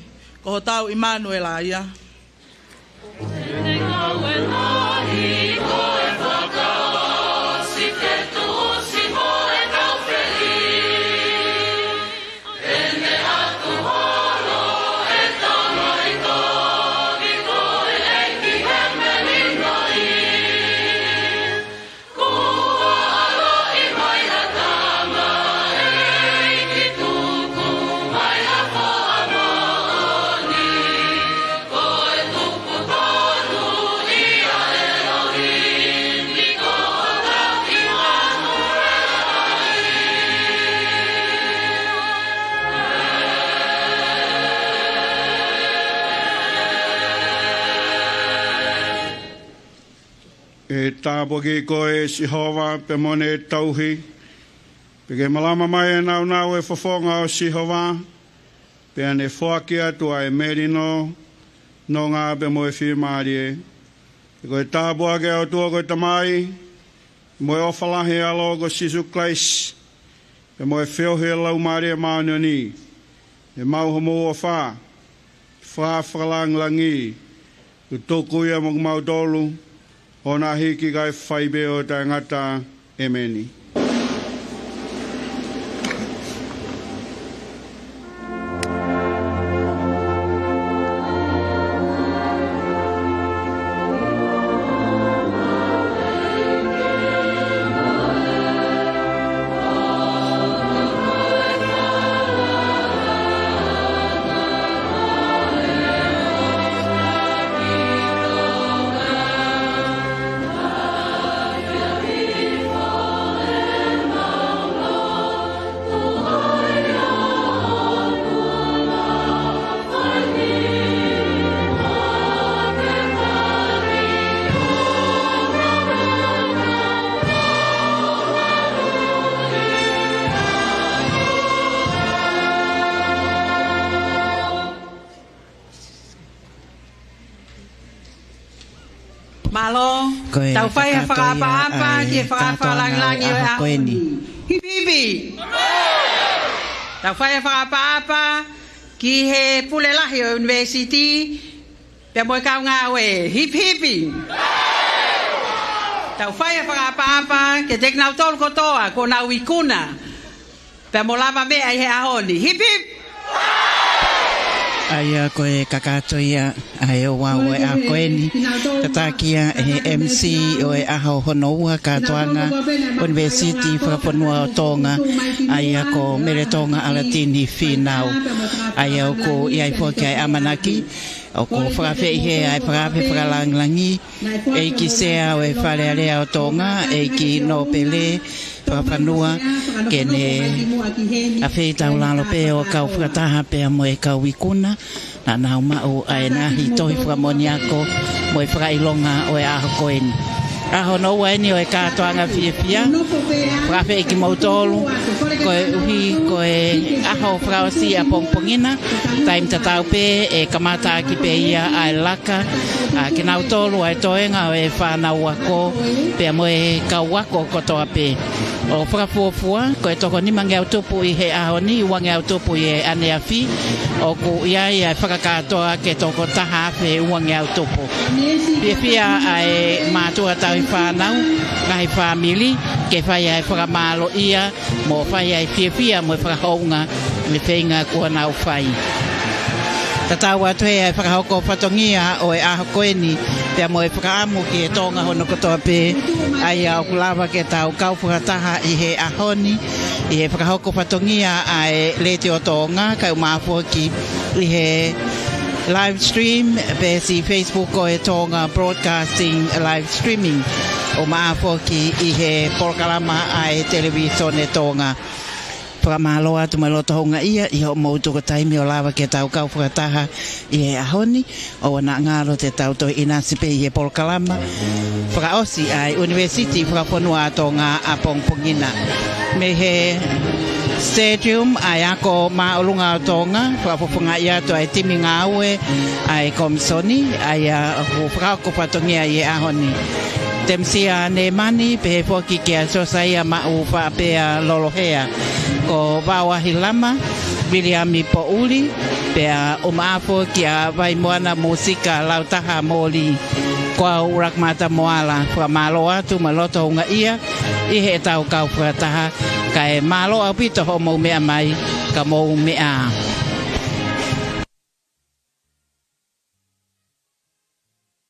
ko hotau ʻImanuela ia. ʻE tāpuakiʻi koe ʻe Sihova pea mo ʻene tauhi, pea ke malama mai ʻa e nāunau ʻo e fofonga ʻo Sihova, pea ne foaki atu ʻa e melino, nonga pea mo e fiemālie. He ko e tāpuaki ʻa e ʻOtua ko e Tamai, mo e ʻofa lahi ʻa e ʻAlo ko Sīsū Kalaisi, pea mo e feohi ʻa e Laumālie Māʻoniʻoni, ʻe maʻu homou ʻofa, fakalangilangi, tuku ia mo kimautolu, ʻo na hiki kae fai pē ʻo taʻengata. ʻEmeni. Mālō. Ko e Tau fai ha fakaʻapaʻapa ki he fakaʻapaʻapa langilangi ʻo e ʻaho ko eni. Hipihipi. Tau fai ha fakaʻapaʻapa ki he pule lahi ʻo e ʻunivēsiti, pea mo e kau ngāue. Hipihipi. Tau fai ha fakaʻapaʻapa kiate kinautolu kotoa kuo nau ikuna pea mo lavameʻa ʻi he ʻaho ni. Hipihipi. ʻA ia ko e kakato ia ʻa e ouau ʻo e ʻaho ko eni, tataki ia ʻe he M C ʻo e ʻaho hono ua kātoanga ʻUnivēsiti Fakafonua ʻo Tonga, ʻa ia ko Mele Tonga ʻAlatini Fīnau. ʻA ia ʻoku ʻi ai foki ʻa e ʻamanaki ʻoku fakaafeʻi hē ʻa e fakaafe fakalāngilangi, ʻEiki Sea ʻo e Fale Alea ʻo Tonga, ʻEiki Nōpele Fakafanua, ke ne afeʻi taulalo pē ʻo kau fakataha pea mo e kau ikuna naʻa nau maʻu ʻa e ngaahi tohi fakamoʻoni ako mo e fakaʻilonga ʻo e ʻaho ko eni. ʻAho hono ua eni ʻo e kātoanga fiefia. Fakaafeʻi kimoutolu, koeʻuhi ko e ʻaho fakaʻosi ʻapongipongi na, taimi tatau pē ʻe kamata ʻaki pē ia ʻa e laka ʻa kinautolu ʻa e toenga ʻo e fānau ako pea mo e kau ako kotoa pē. ʻO fakafuofua, ko e toko nimangeau tupu ʻi he ʻaho ni, uangeau tupu ʻi he ʻaneafi, ʻoku ʻi ai ʻa e fakakātoa ke toko taha afe uangeau tupu. Fiefia ʻa e mātuʻa tauhi fānau, ngaahi fāmili, ke fai ʻa e fakamālōʻia mo fai ʻa e fiefia mo e fakahounga ʻi he feinga kuo nau fai. Tatau atu hē ʻa e fakahoko fatongia ʻo e ʻaho ko eni, pea mo e fakaʻamu ki he Tonga hono kotoa pē, ʻa ia ʻoku lava ke tau kau fakataha ʻi he ʻaho ni ʻi he fakahoko fatongia ʻa e Letiō Tonga, kae ʻumaʻā foki ʻi he live stream, peesi Facebook ʻo e Tonga Broadcasting Live Streaming, ʻumaʻā foki ʻi he polokalama ʻa e Televīsone Tonga. Fakamālō atu mo e loto houngaʻia ʻi hoʻomou tuku taimi ʻo lava ke tau kau fakataha ʻi he ʻaho ni. ʻOua naʻa ngalo, te tau toe ʻinasi pē ʻi he polokalama fakaʻosi ʻa e ʻUnivēsiti Fakafonua ʻa Tonga ʻapongipongi na. Mei he Stadium ʻa e Ako Māʻolunga ʻo Tonga, fakafofongaʻi atu ʻa e timi ngāue ʻa e Komisoni, ʻa ia ʻoku fakahoko fatongia ʻi he ʻaho ni. Temusia Nemani, pehē foki kia Siosaia Maʻu Faʻapea Lolohea, ko Vaoahi Lama, Viliami Poʻuli, pea ʻumaʻā foki ʻa Vaimoana Musika Lautaha Moli. Ko au Rakamata Moala, fakamālō atu mo e loto houngaʻia ʻi heʻetau kau fakataha, kae mālō ʻaupito hoʻomou meʻa mai, ka mou meʻa ā.